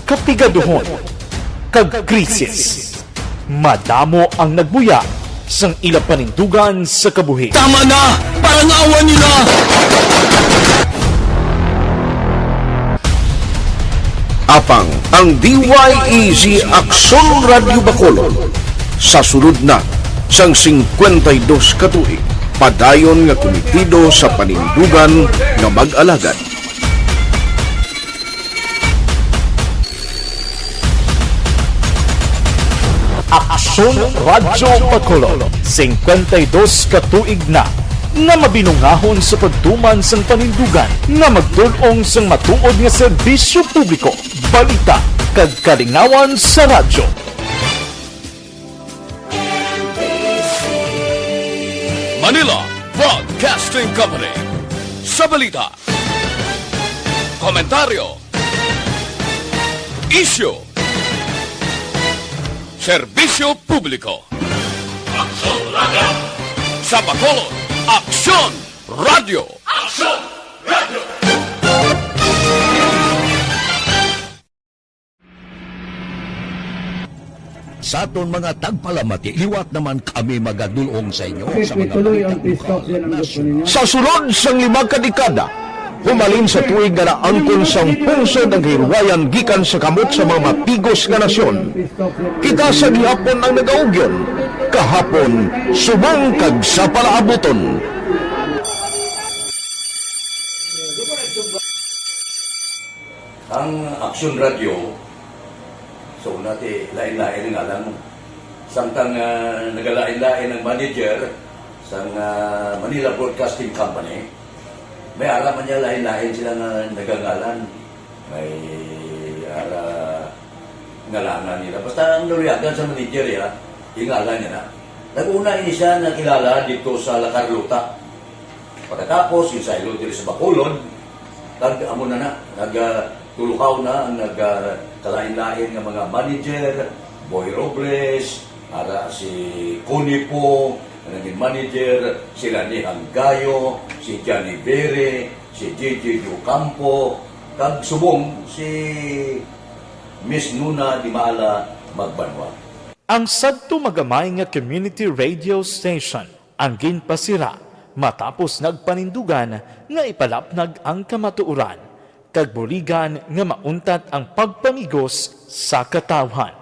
kapigaduhon, kag krisis, madamo ang nagbuya sang ila panindugan sa kabuhi. Tama na! Parangawan nila! Apang ang D Y E Z Aksyon Radyo Bacolod sa sulod na sang singkwenta y dos ka tuig, padayon nga kumitido sa panindugan nga mag-alagad. Aksyon Radyo Bacolod, singkwenta y dos ka tuig na nga mabinungahon sa pagtuman sang panindugan nga magtul-ong sang matuod nga serbisyo publiko, balita, kag kalingawan sa radyo. Manila Broadcasting Company. Sa balita, komentaryo, isyu, serbisyo publiko. Aksyon Radyo. Sa Bacolod, Aksyon Radyo. Aksyon Radyo. Sa aton mga tagpalamati, liwat naman kami magadul-ong sa inyo sa mga balita lokal, nasyonal. Sa sulod sang lima ka dekada, humalin sa tuig nga naangkon sang pungsod ang kahilwayan gikan sa kamot sa mga mapigos nga nasyon, kita sa gihapon ang nagaugyon, kahapon, subong kag sa palaabuton. Ang Aksyon Radyo, so, una ti, lain-lain ang ngalan. Samtang, ah, nagalain-lain ang manager sang, ah, Manila Broadcasting Company, may ara man niya lain-lain sila nga nagangalan. May ara ngalanan nila. Basta ang naluyagan sa manager, ya, ingalan niya na. Nag-una ini siya nakilala dito sa La Carlota. Pagkatapos, yung saylo diri sa Bacolod, kag amo na na, nag, ah, tuluhaw na ang nag, ah, kalain-lain nga mga manager, Boy Robles, ara si Connie Po, nga naging manager, sila ni Hanggayo, si Johnny Bere, si J J Ocampo, kag subong si Miss Nuna Dimala Magbanwa. Ang sadto magamay nga community radio station ang ginpasira matapos nagpanindugan nga ipalapnag ang kamatuoran kag buligan nga mauntat ang pagpamigos sa katawhan.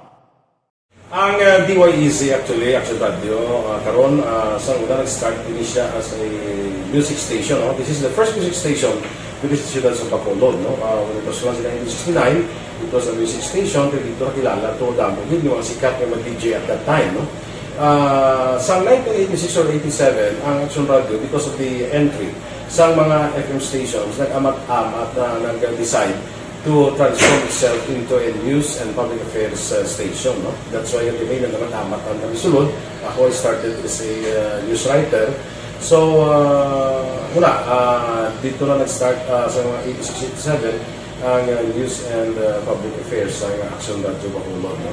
Ang, ah, D Y E Z actually, Action Radio, ah, karon, ah, sa una nag-start ini siya as a music station, no? This is the first music station because it's sa Bacolod, no? Ah, when it was launched in nineteen sixty-nine, it was a music station, pero dito nakilala to, damo gid yung mga sikat nga mag-D J at that time, no? Ah, sa nineteen eighty-six or eighty-seven, ang Action Radio, because of the entry sa mga F M stations, nag-amat-amat na nag-decide to transform itself into a news and public affairs uh, station. No? That's why ang Pinoy na naman amat ang namisulod. Ako, I started as a uh, news writer. So, uh, wala. Uh, dito na nag-start uh, sa mga eighty-six, eighty-seven ang uh, news and uh, public affairs sa Action Radio Bacolod. No?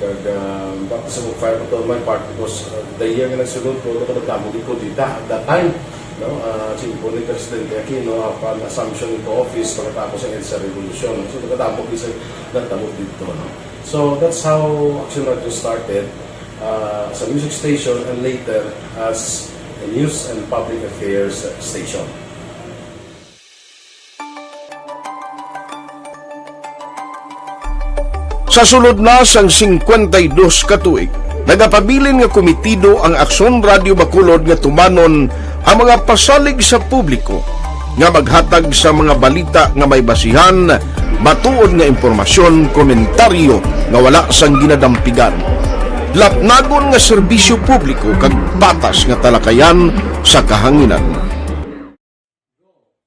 Kag, ah, baka sa mag-fire pa to my part because, ah, the year nga nagsulod ko, nakadamo gid ko dita at that time, no? Ah, siyempre ni Presidente Aquino, upon assumption into office, pagkatapos ang EDSA Revolution, no? So, nakadamo gid sa nagtabo dito, no? So, that's how Action Radio started, ah, as a music station and later as a news and public affairs station. Sa sulod na sang singkwenta y dos ka tuig, nagapabilin nga komitido ang Aksyon Radio Bacolod nga tumanon ang mga pasalig sa publiko nga maghatag sa mga balita nga may basihan, matuod nga impormasyon, komentaryo nga wala sang ginadampigan, lapnagon nga serbisyo publiko kag patas nga talakayan sa kahanginan.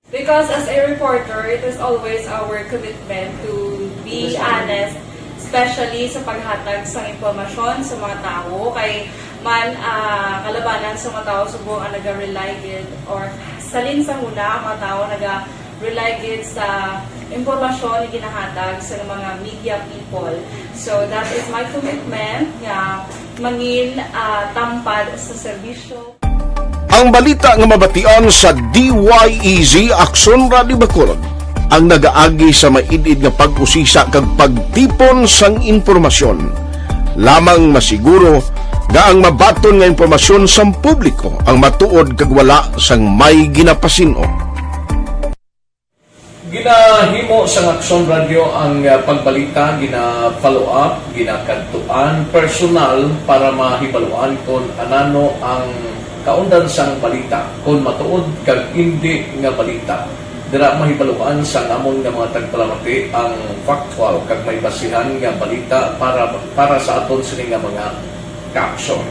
Because as a reporter, it is always our commitment to be honest, especially sa paghatag sang impormasyon sa mga tawo. Kay man ah, kalabanan sa mga tawo subong ang naga-rely gid or salin sa huna ang mga tawo naga-rely gid sa impormasyon nga ginahatag sa mga media people. So that is my commitment nga mangin ah, tampad sa serbisyo. Ang balita nga mabatian sa D Y E Z Aksyon Radio Bacolod ang nagaagi sa maid-id nga pag-usisa kag pagtipon sang impormasyon. Lamang masiguro nga ang mabaton nga impormasyon sang publiko ang matuod kag wala sang may ginapasin-o. Ginahimo sang Aksyon Radyo ang ah, pagbalita, gina-follow up, ginakadtuan personal para mahibaluan kon anano ang kaundan sang balita, kon matuod kag indi nga balita. Dira mahibaluan sang amon nga mga tagpalamati ang factual kag may basihan nga balita para para sa aton sini nga mga kaaksyon.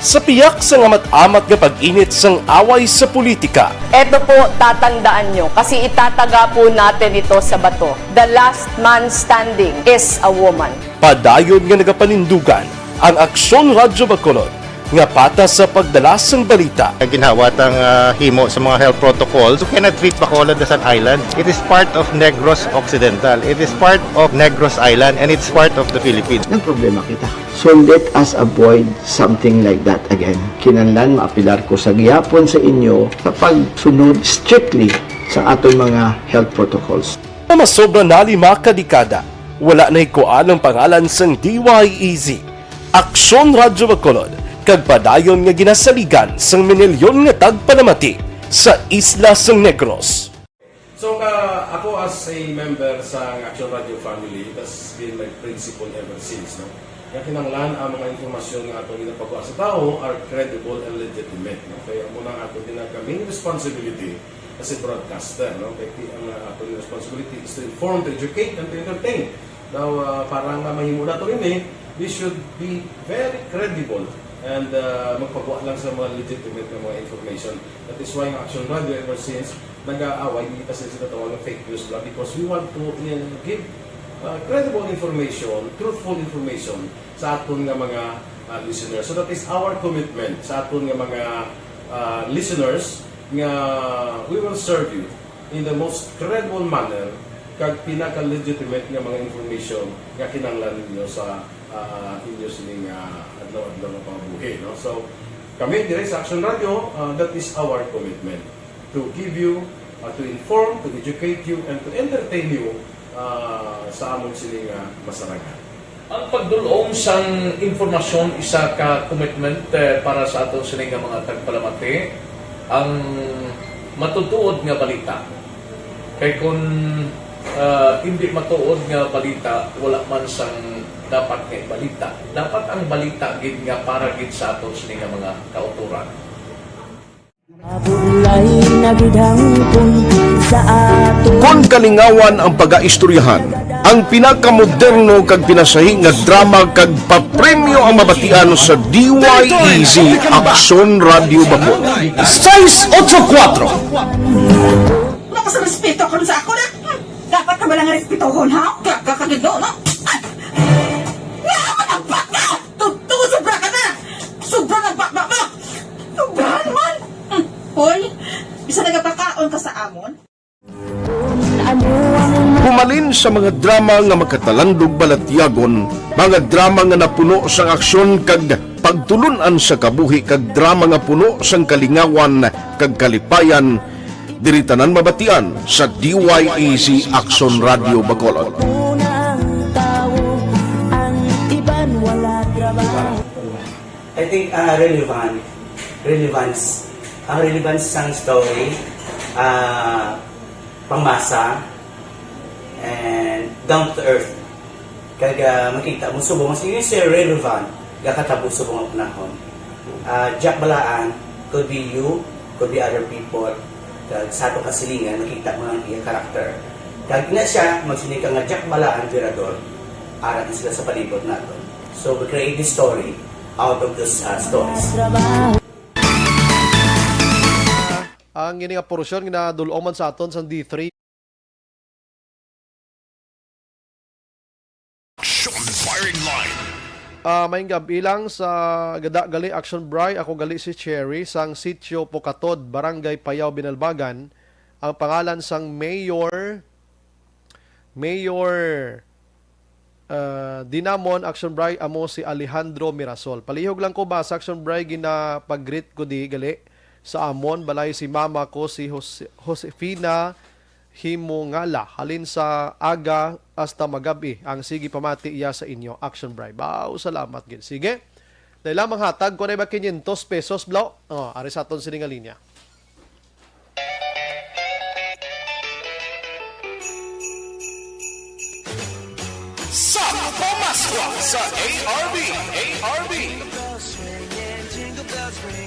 Sa piyak sang amat-amat nga pag-init sang away sa politika, Eto po, tatandaan nyo, kasi itataga po natin ito sa bato. The last man standing is a woman. Padayon nga nagapanindugan ang Aksyon Radyo Bacolod nga patas sa pagdala sang balita. Ginhawa tang ah, himo sa mga health protocols. You cannot treat Bacolod as an island. It is part of Negros Occidental. It is part of Negros Island and it's part of the Philippines. Nagproblema kita. So let us avoid something like that again. Kinahanglan maapilar ko sa gihapon sa inyo sa pagsunod strictly sa aton mga health protocols. Nga masobra na lima ka dekada, wala nahikuan ang pangalan sang D Y E Z, Aksyon Radyo Bacolod, kag padayon nga ginasaligan sang minilyon nga tagpalamati sa isla sang Negros. So ka, ako as a member sa Action Radio family, that's been my principle ever since, no? Nga kinahanglan ang mga impormasyon nga ato ginapagwa sa tawo are credible and legitimate, no? Kaya mo nang ato din ang main responsibility as a broadcaster, no? Kaya ti- ang uh, ato responsibility is to inform, to educate, and to entertain. Now, uh, para nga mahimo nato ini, we should be very credible and uh, magpagwa lang sa mga legitimate nga mga information. That is why ang Action Radio ever since nag-aaway kita sa ginatawag nga fake news lang because we want to uh, give uh, credible information, truthful information sa aton nga mga uh, listeners. So that is our commitment sa aton nga mga uh, listeners nga we will serve you in the most credible manner kag pinaka-legitimate nga mga information nga kinahanglan ninyo sa uh, inyo sining uh, adlaw-adlaw nga pangabuhi, no? So kami dire sa Action Radio, uh, that is our commitment to give you, uh, to inform, to educate you, and to entertain you uh, sa amon sining uh, masarangan. Ang pagdul-ong sang impormasyon isa ka commitment eh, para sa aton sini nga mga tagpalamati. Ang matutuod nga balita. Kay kun ah, hindi matuod nga balita, wala man sang dapat nga balita. Dapat ang balita gid nga para gid sa aton sini nga mga kauturan. Kon kalingawan ang pagaistoryahan, ang pinakamoderno kag pinasahi nga drama kag papremyo ang mabatian sa D Y E Z Aksyon Radio Bacolod. Sais otso kuwatro. Wala ka sa respeto karon sa ako na. Hmm, dapat ka ba lang respetohon, ha? Gaga ka gid, no? Ay! Nga, matagpak ka! Tuto, sobra ka na! Sobra na bakbak mo! Sobra naman! Hmm, hoy, bisa nagapakaon ka sa amon? Humalin sa mga drama nga makatalandog balatyagon, mga drama nga napuno sang aksyon kag pagtulun-an sa kabuhi kag drama nga puno sang kalingawan kag kalipayan, diri tanan mabatian sa D Y A Z Action Radio Bacolod. I think uh, relevant, relevance, ang relevance sang story, uh, pangmasa, and down to earth. Kag uh, makita mo subong mas yun siya relevant, gakatabo subong ang panahon. Uh, Jack Balaan could be you, could be other people. Kag sa atong kasilingan, makita mo ang iya karakter. Kag ina siya, magsiling ka nga Jack Balaan, Virador, ara na sila sa palibot nato. So we create this story out of those uh, stories. Ang ini nga porsyon nga nadul-oman sa aton sa D three. Action firing line. Ah, may gabi lang sa gada gali Action Bry, ako gali si Cherry sang Sitio Pukatod, Barangay Payaw, Binalbagan. Ang pangalan sang mayor, Mayor uh, Dinamon Action Bry amo si Alejandro Mirasol. Palihog lang ko ba sa Action Bry ginapag-greet ko di gali sa amon balay si mama ko si Jose, Josefina Himungala. Halin sa aga hasta magabi ang sige pamati iya sa inyo Action Bry. Baw salamat gid. Sige. Dahil lamang hatag ko na ba quinientos pesos blo? Oh, ari sa aton sini nga linya. Sa Pamaskwa sa A R B, A R B.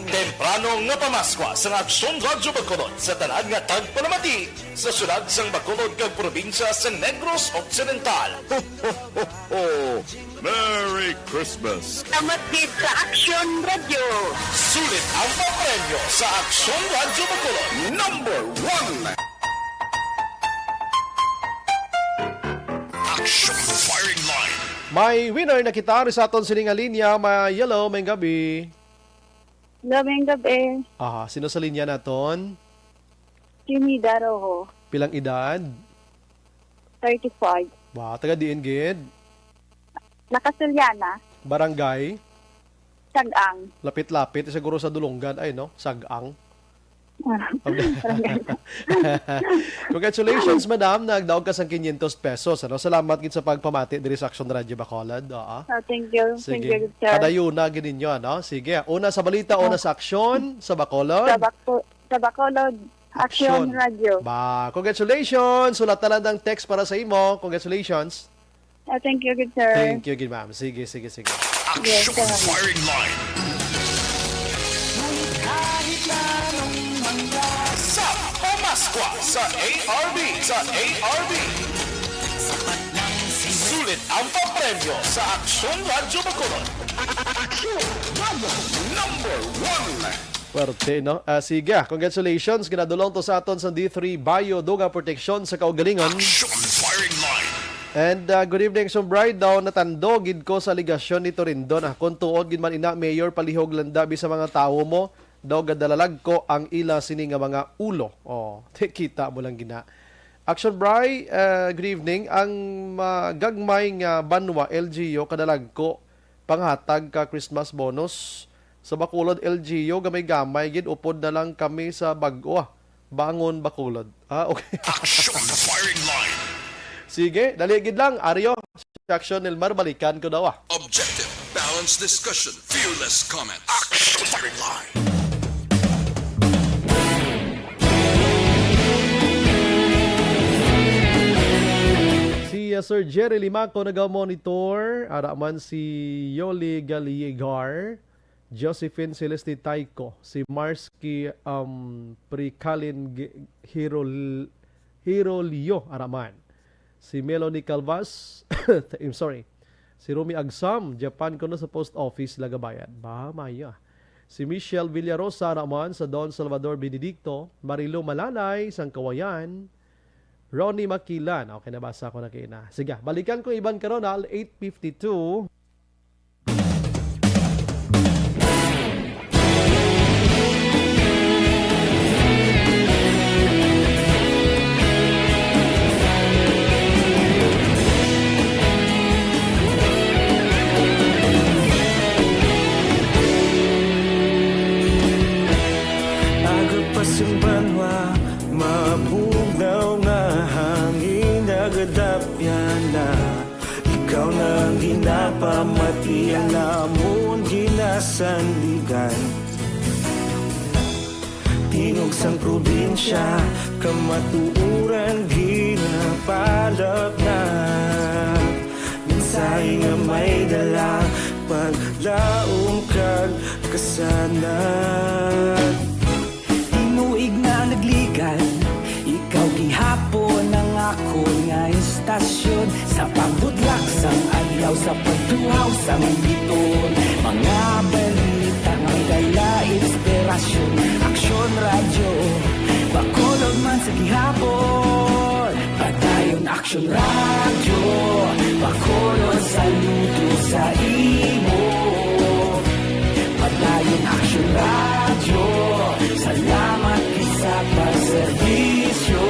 Temprano nga pamaskwa sa Aksyon Radyo Bacolod sa tanan nga tagpalamati sa syudad sang Bacolod kag probinsya sa Negros Occidental. Ho, ho, ho, ho! Merry Christmas! Tamat gid sa Aksyon Radyo. Sulit ang papremyo sa Aksyon Radyo Bacolod. Number one. Action Firing Line. May winner na kita sa aton sining linya. Ma yellow, may gabi. Gabing gabi. Aha, sino sa linya naton? Kimida Rojo. Pilang edad? Thirty-five. Ba, taga diin gid? Nakasulyana. Barangay? Sagang. Lapit-lapit siguro sa Dulungan ay no, Sagang. Congratulations, madam. Nagdaog ka sang quinientos pesos. Ano? Salamat gid sa pagpamati diri sa Action Radio Bacolod. Oo. Oh, thank you. Thank Sige. you, sir. Padayon na gid ninyo, ano? Sige. Una sa balita, una sa aksyon, sa Bacolod. Sa, Baco- sa Bacolod, Action Radio. Ba, congratulations. Sulat na lang ang text para sa imo. Congratulations. Oh, thank you, good sir. Thank you, gid ma'am. Sige, sige, sige. Action Firing Line. Sa Pamaskwa sa A R B, sa A R B. Sulit ang papremyo sa Aksyon Radyo Bacolod. Aksyon Radyo number one. Swerte, no? Ah, sige, congratulations. Ginadulong to sa aton sa D three Bio, dugang proteksyon sa kaugalingon. Action Firing Line. And uh, good evening, Sir Bright. Daw natando gid ko sa aligasyon ni Torindon. Ah, kung tuod gid man ina, Mayor, palihog landa bi sa mga tawo mo. Daw gadalalag ko ang ila sini nga mga ulo. Oh, kita mo lang gina. Action Bry, uh, good evening. Ang magagmay nga banwa, L G U, kadalag ko panghatag ka Christmas bonus. Sa Bacolod, L G U, gamay-gamay gid, upod na lang kami sa bag-o, ah. Bangon Bacolod. Ah, okay. Action Firing Line. Sige, dali gid lang, Aryo. Action Nilmar, balikan ko daw, ah. Objective, balanced discussion, fearless comment. Action Firing Line. Si uh, Sir Jerry Limaco naga-monitor, ara man si Yoli Galigar, Josephine Celeste Taico, si Marsky um, Prikalin G- Hirol, Hirolio, ara man. Si Melanie Calvas, I'm sorry, si Rumi Agsam, Japan kuno sa post office lagabayad. Ba, maya. Si Michelle Villarosa naman sa Don Salvador Benedicto, Marilu Malalay sang Kawayan, Ronnie Makilan. Okay, nabasa ko na kaina. Sige, balikan ko iban karon, ah, eight fifty-two. Aga pa sing banwa, mabugnaw nga hangin, nagadapyan na. Ikaw na ang ginapamati, ang amon ginasandigan. Tingog sang probinsya, kamatuoran ginapalapnat. Mensahe nga may dala, paglaom kag kasanag. Tinuig na nagligan, ikaw gihapon ang akon nga istasyon. Sa pagbudlak sang adlaw, sa pagtuhaw sang bituon, mga balita nga may dala inspirasyon. Aksyon Radyo, Bacolod man sa gihapon. Padayon Aksyon Radyo, Bacolod, saludo sa imo. Padayon Aksyon Radyo, salamat gid sa pagserbisyo.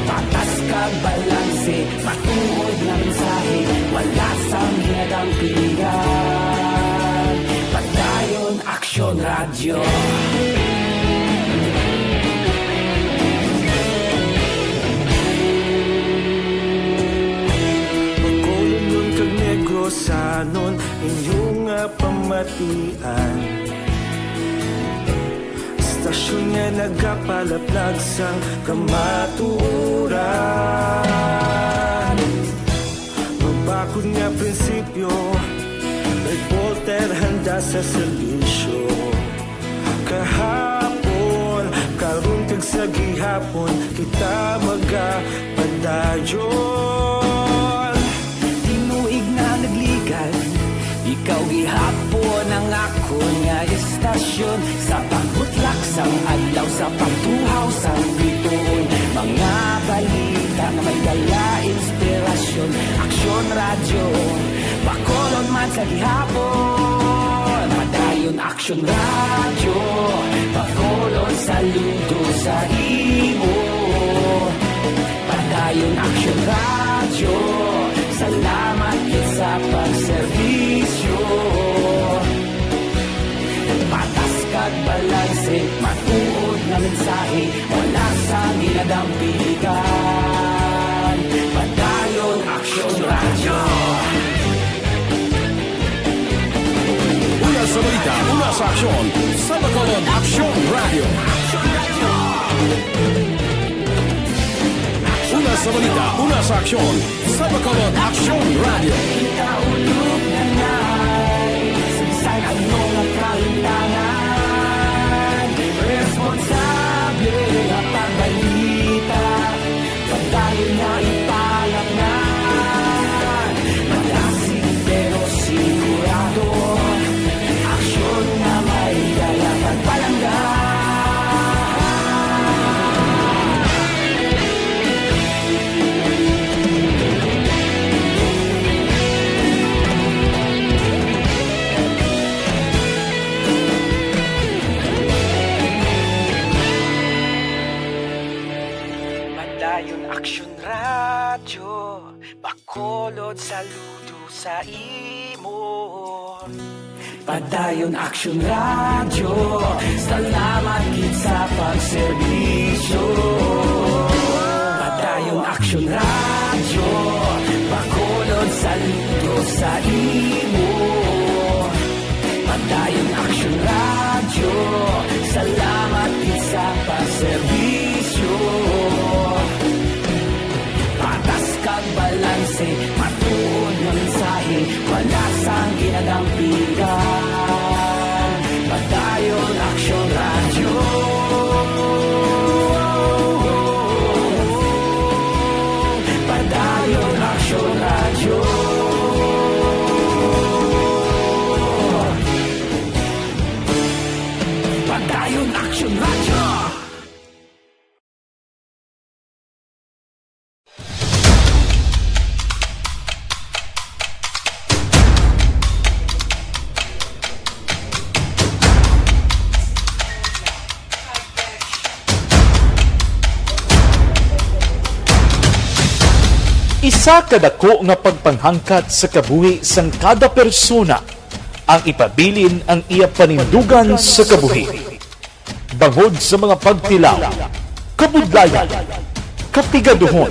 Patas kag balanse, matuod nga mensahe, wala sang ginadampigan. Padayon Aksyon Radyo. Bacolodnon kag Negrosanon, inyo nga pamatian. Istasyon nga nagapalaplag sang kamatuoran. Mabakod nga prinsipyo, reporter handa sa serbisyo. Kahapon, karon, kag sa gihapon, kita magapadayon. Tinuig na nagligan, ikaw gihapon ang akon nga istasyon. Sa pagbutlak sang adlaw, sa pagtuhaw sang bituon, mga balita nga may dala inspirasyon. Aksyon Radyo, Bacolod man sa gihapon. Padayon Aksyon Radyo, Bacolod, saludo sa imo. Padayon Aksyon Radyo, salamat gid sa pagserbisyo. Patas kag balanse, matuod nga mensahe, wala sang ginadampigan. Padayon Aksyon Radyo. Una sa balita, una sa aksyon, sa Bacolod Aksyon Radyo. Una sa balita, una sa aksyon, sa Bacolod Aksyon Radyo. Kita ulog na nay, sa bisan ano nga kahimtangan, responsable nga pagbalita. Padayon na ipalapngan, malasig pero sigurado. Aksyon nga may dala pagpalangga. Padayon Aksyon Radyo, Bacolod, saludo sa imo. Padayon Aksyon Radyo, salamat gid sa pagserbisyo. Padayon Aksyon Radyo, Bacolod, saludo sa imo. Padayon Aksyon Radyo, salamat gid sa pagserbisyo. Patas kag balanse, matuod nga mensahe, wala sang ginadampigan. Padayon Aksyon Radyo. Isa ka dako nga pagpanghangkat sa kabuhi sang kada persona ang ipabilin ang iya panindugan sa kabuhi. Bangod sa mga pagtilaw, kabudlayan, kapigaduhon,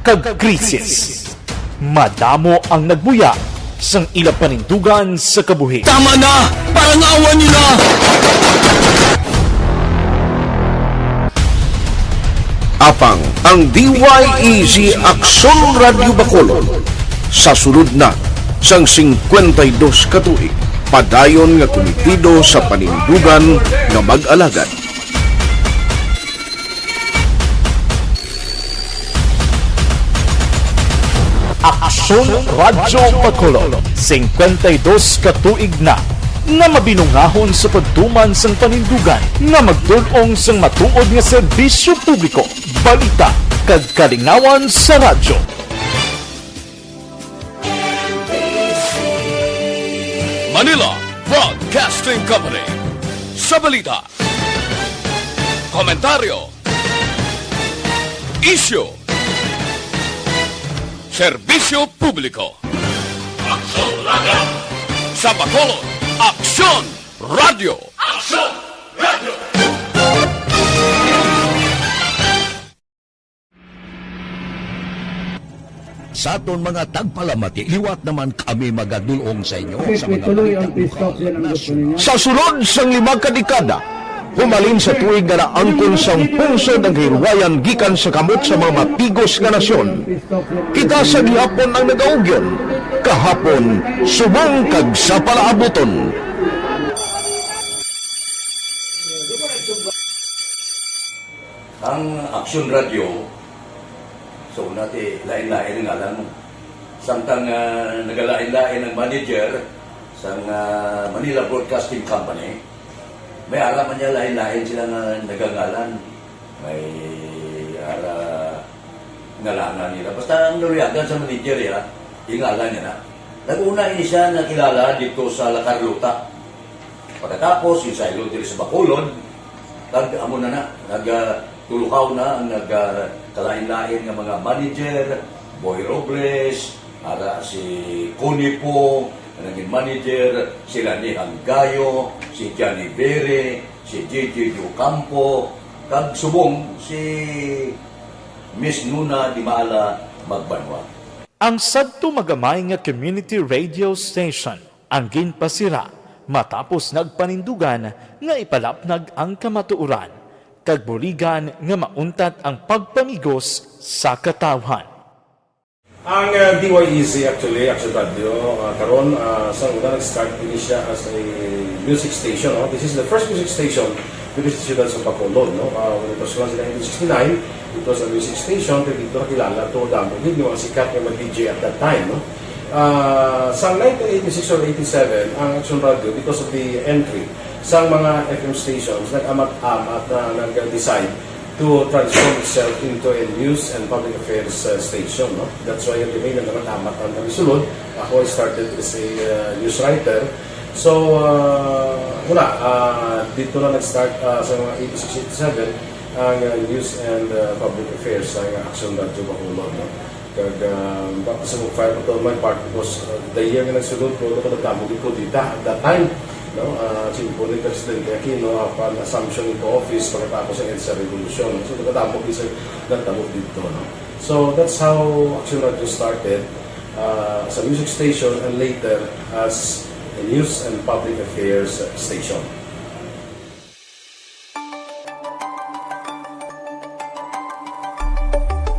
kag krisis, madamo ang nagbuya sang ila panindugan sa kabuhi. Tama na! Parangawan nila! Apang ang D Y E Z Aksyon Radyo Bacolod sa sulod na sang singkwenta y dos ka tuig, padayon nga kumitido sa panindugan nga mag-alagad. Aksyon Radyo Bacolod, singkwenta y dos ka tuig na nga mabinungahon sa pagtuman sang panindugan nga magtul-ong sang matuod nga serbisyo publiko, balita, kag kalingawan sa radyo. Manila Broadcasting Company. Sa balita, komentaryo, isyu, serbisyo publiko. Aksyon Radyo. Sa Bacolod, Aksyon Radyo. Aksyon Radyo. Sa aton mga tagpalamati, liwat naman kami magadul-ong sa inyo sa mga balita lokal, nasyonal. Sa sulod sang lima ka dekada, humalin sa tuig nga naangkon sang pungsod ang kahilwayan gikan sa kamot sa mga mapigos nga nasyon, kita sa gihapon ang nagaugyon, kahapon, subong kag sa palaabuton. Ang Aksyon Radyo, so, una ti lain-lain ang ngalan mo. Samtang, ah, nagalain-lain ang manager sang, ah, Manila Broadcasting Company, may ara man niya lain-lain sila nga nagangalan. May ara ngalanan nila. Basta ang naluyagan sa manager, ya, ingalan niya na. Nag-una ini siya nakilala dito sa La Carlota. Pagkatapos, yung saylo diri sa Bacolod, kag amo na na, nag, ah, tulukaw na ang nag, ah, kalain-lain nga mga manager, Boy Robles, ara si Connie Po, nga naging manager, si Rani Hanggayo, si Johnny Bere, si J J Ocampo, kag subong si Miss Nuna Dimala Magbanwa. Ang sadto magamay nga community radio station ang ginpasira matapos nagpanindugan nga ipalapnag ang kamatuoran kag buligan nga mauntat ang pagpamigos sa katawhan. Ang, uh, D Y E Z, actually, Action Radio, uh, karon, uh, sa una nag-start ini siya as a music station, no? This is the first music station diri sa siyudad sa Bacolod, no? Uh, when it was launched in nineteen sixty-nine, it was a music station, pero dito nakilala to, damo gid yung mga sikat nga mga D J at that time, no? Ah, sa nineteen eighty-six or eighty-seven, ang Action Radio, because of the entry sa mga F M stations, nag-amat-amat na nag-decide to transform itself into a news and public affairs, uh, station, no? That's why kami nag-amat-amat ang kami sulod. Ako, I started as a, uh, news writer. So, uh, wala, uh, dito na nag-start, uh, sa mga eighty-six, eighty-seven, ang, uh, news and, uh, public affairs sa Action Radio Bacolod, no? Kag, ah, baka sa mag-file pa to on my part because, ah, the year nga nagsunod, ko, ko nagdamo gid kudita at that time, no? Ah, simpo ni Presidente Aquino, apan assumption into office pagkatapos ang EDSA Revolution. So, nagdamo gid sa nagdamo dito, no? So, that's how Action Radio started, ah, as a music station and later as a news and public affairs station.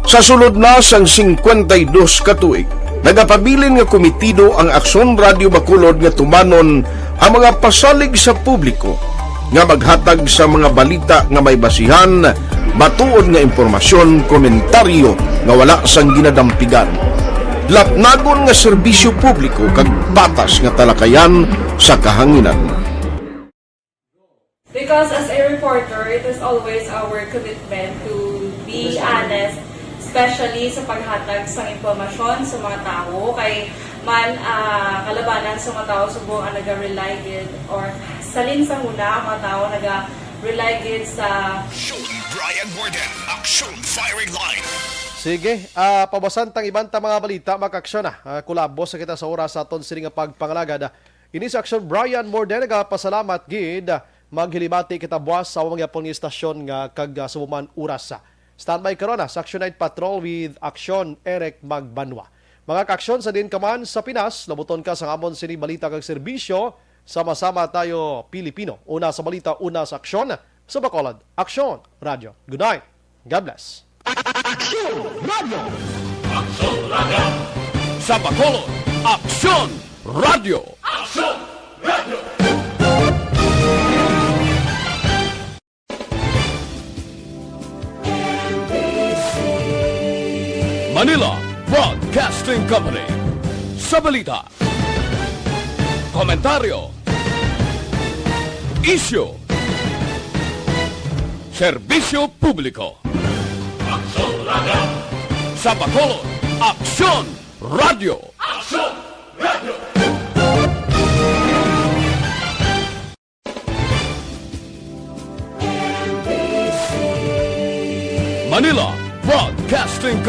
Sa sulod na sang singkwenta y dos ka tuig, nagapabilin nga kumitido ang Aksyon Radio Bacolod nga tumanon ang mga pasalig sa publiko nga maghatag sa mga balita nga may basihan, matuod nga impormasyon, komentaryo nga wala sang ginadampigan, lapnagon nga serbisyo publiko kag patas nga talakayan sa kahanginan. Because as a reporter, it is always our commitment to be honest, especially sa paghatag sang impormasyon sa mga tawo. Kay man, ah, kalabanan sa mga tawo subong ang naga-rely gid, or salin sa huna ang mga tawo naga-rely gid sa Sean Brian Warden, Action Firing Line. Sige, ah, pabasan tang iban ta mga balita, makaaksyon na. Ah, kulabo sa kita sa oras sa aton sini nga pagpangalagad. Ini sa Aksyon, Brian Morde, nagapasalamat gid. Maghilimati kita buwas sa among yapon nga istasyon nga kag, ah, sa human oras. Standby karon, ah, sa Aksyon Night Patrol with Aksyon Eric Magbanwa. Mga kaaksyon, sa din ka man sa Pinas, labuton ka sa amon sini balita kag serbisyo. Sama-sama tayo, Pilipino. Una sa balita, una sa aksyon. Sa Bacolod, Aksyon Radyo. Good night. God bless. Aksyon Radyo. Aksyon Radyo. Sa Bacolod, Aksyon Radyo. Aksyon Radyo. Manila Broadcasting Company. Sa balita, komentaryo, isyu, serbisyo publiko. Aksyon Radyo. Sa Bacolod, Aksyon Radyo. Aksyon Radyo. Manila Broadcasting Company.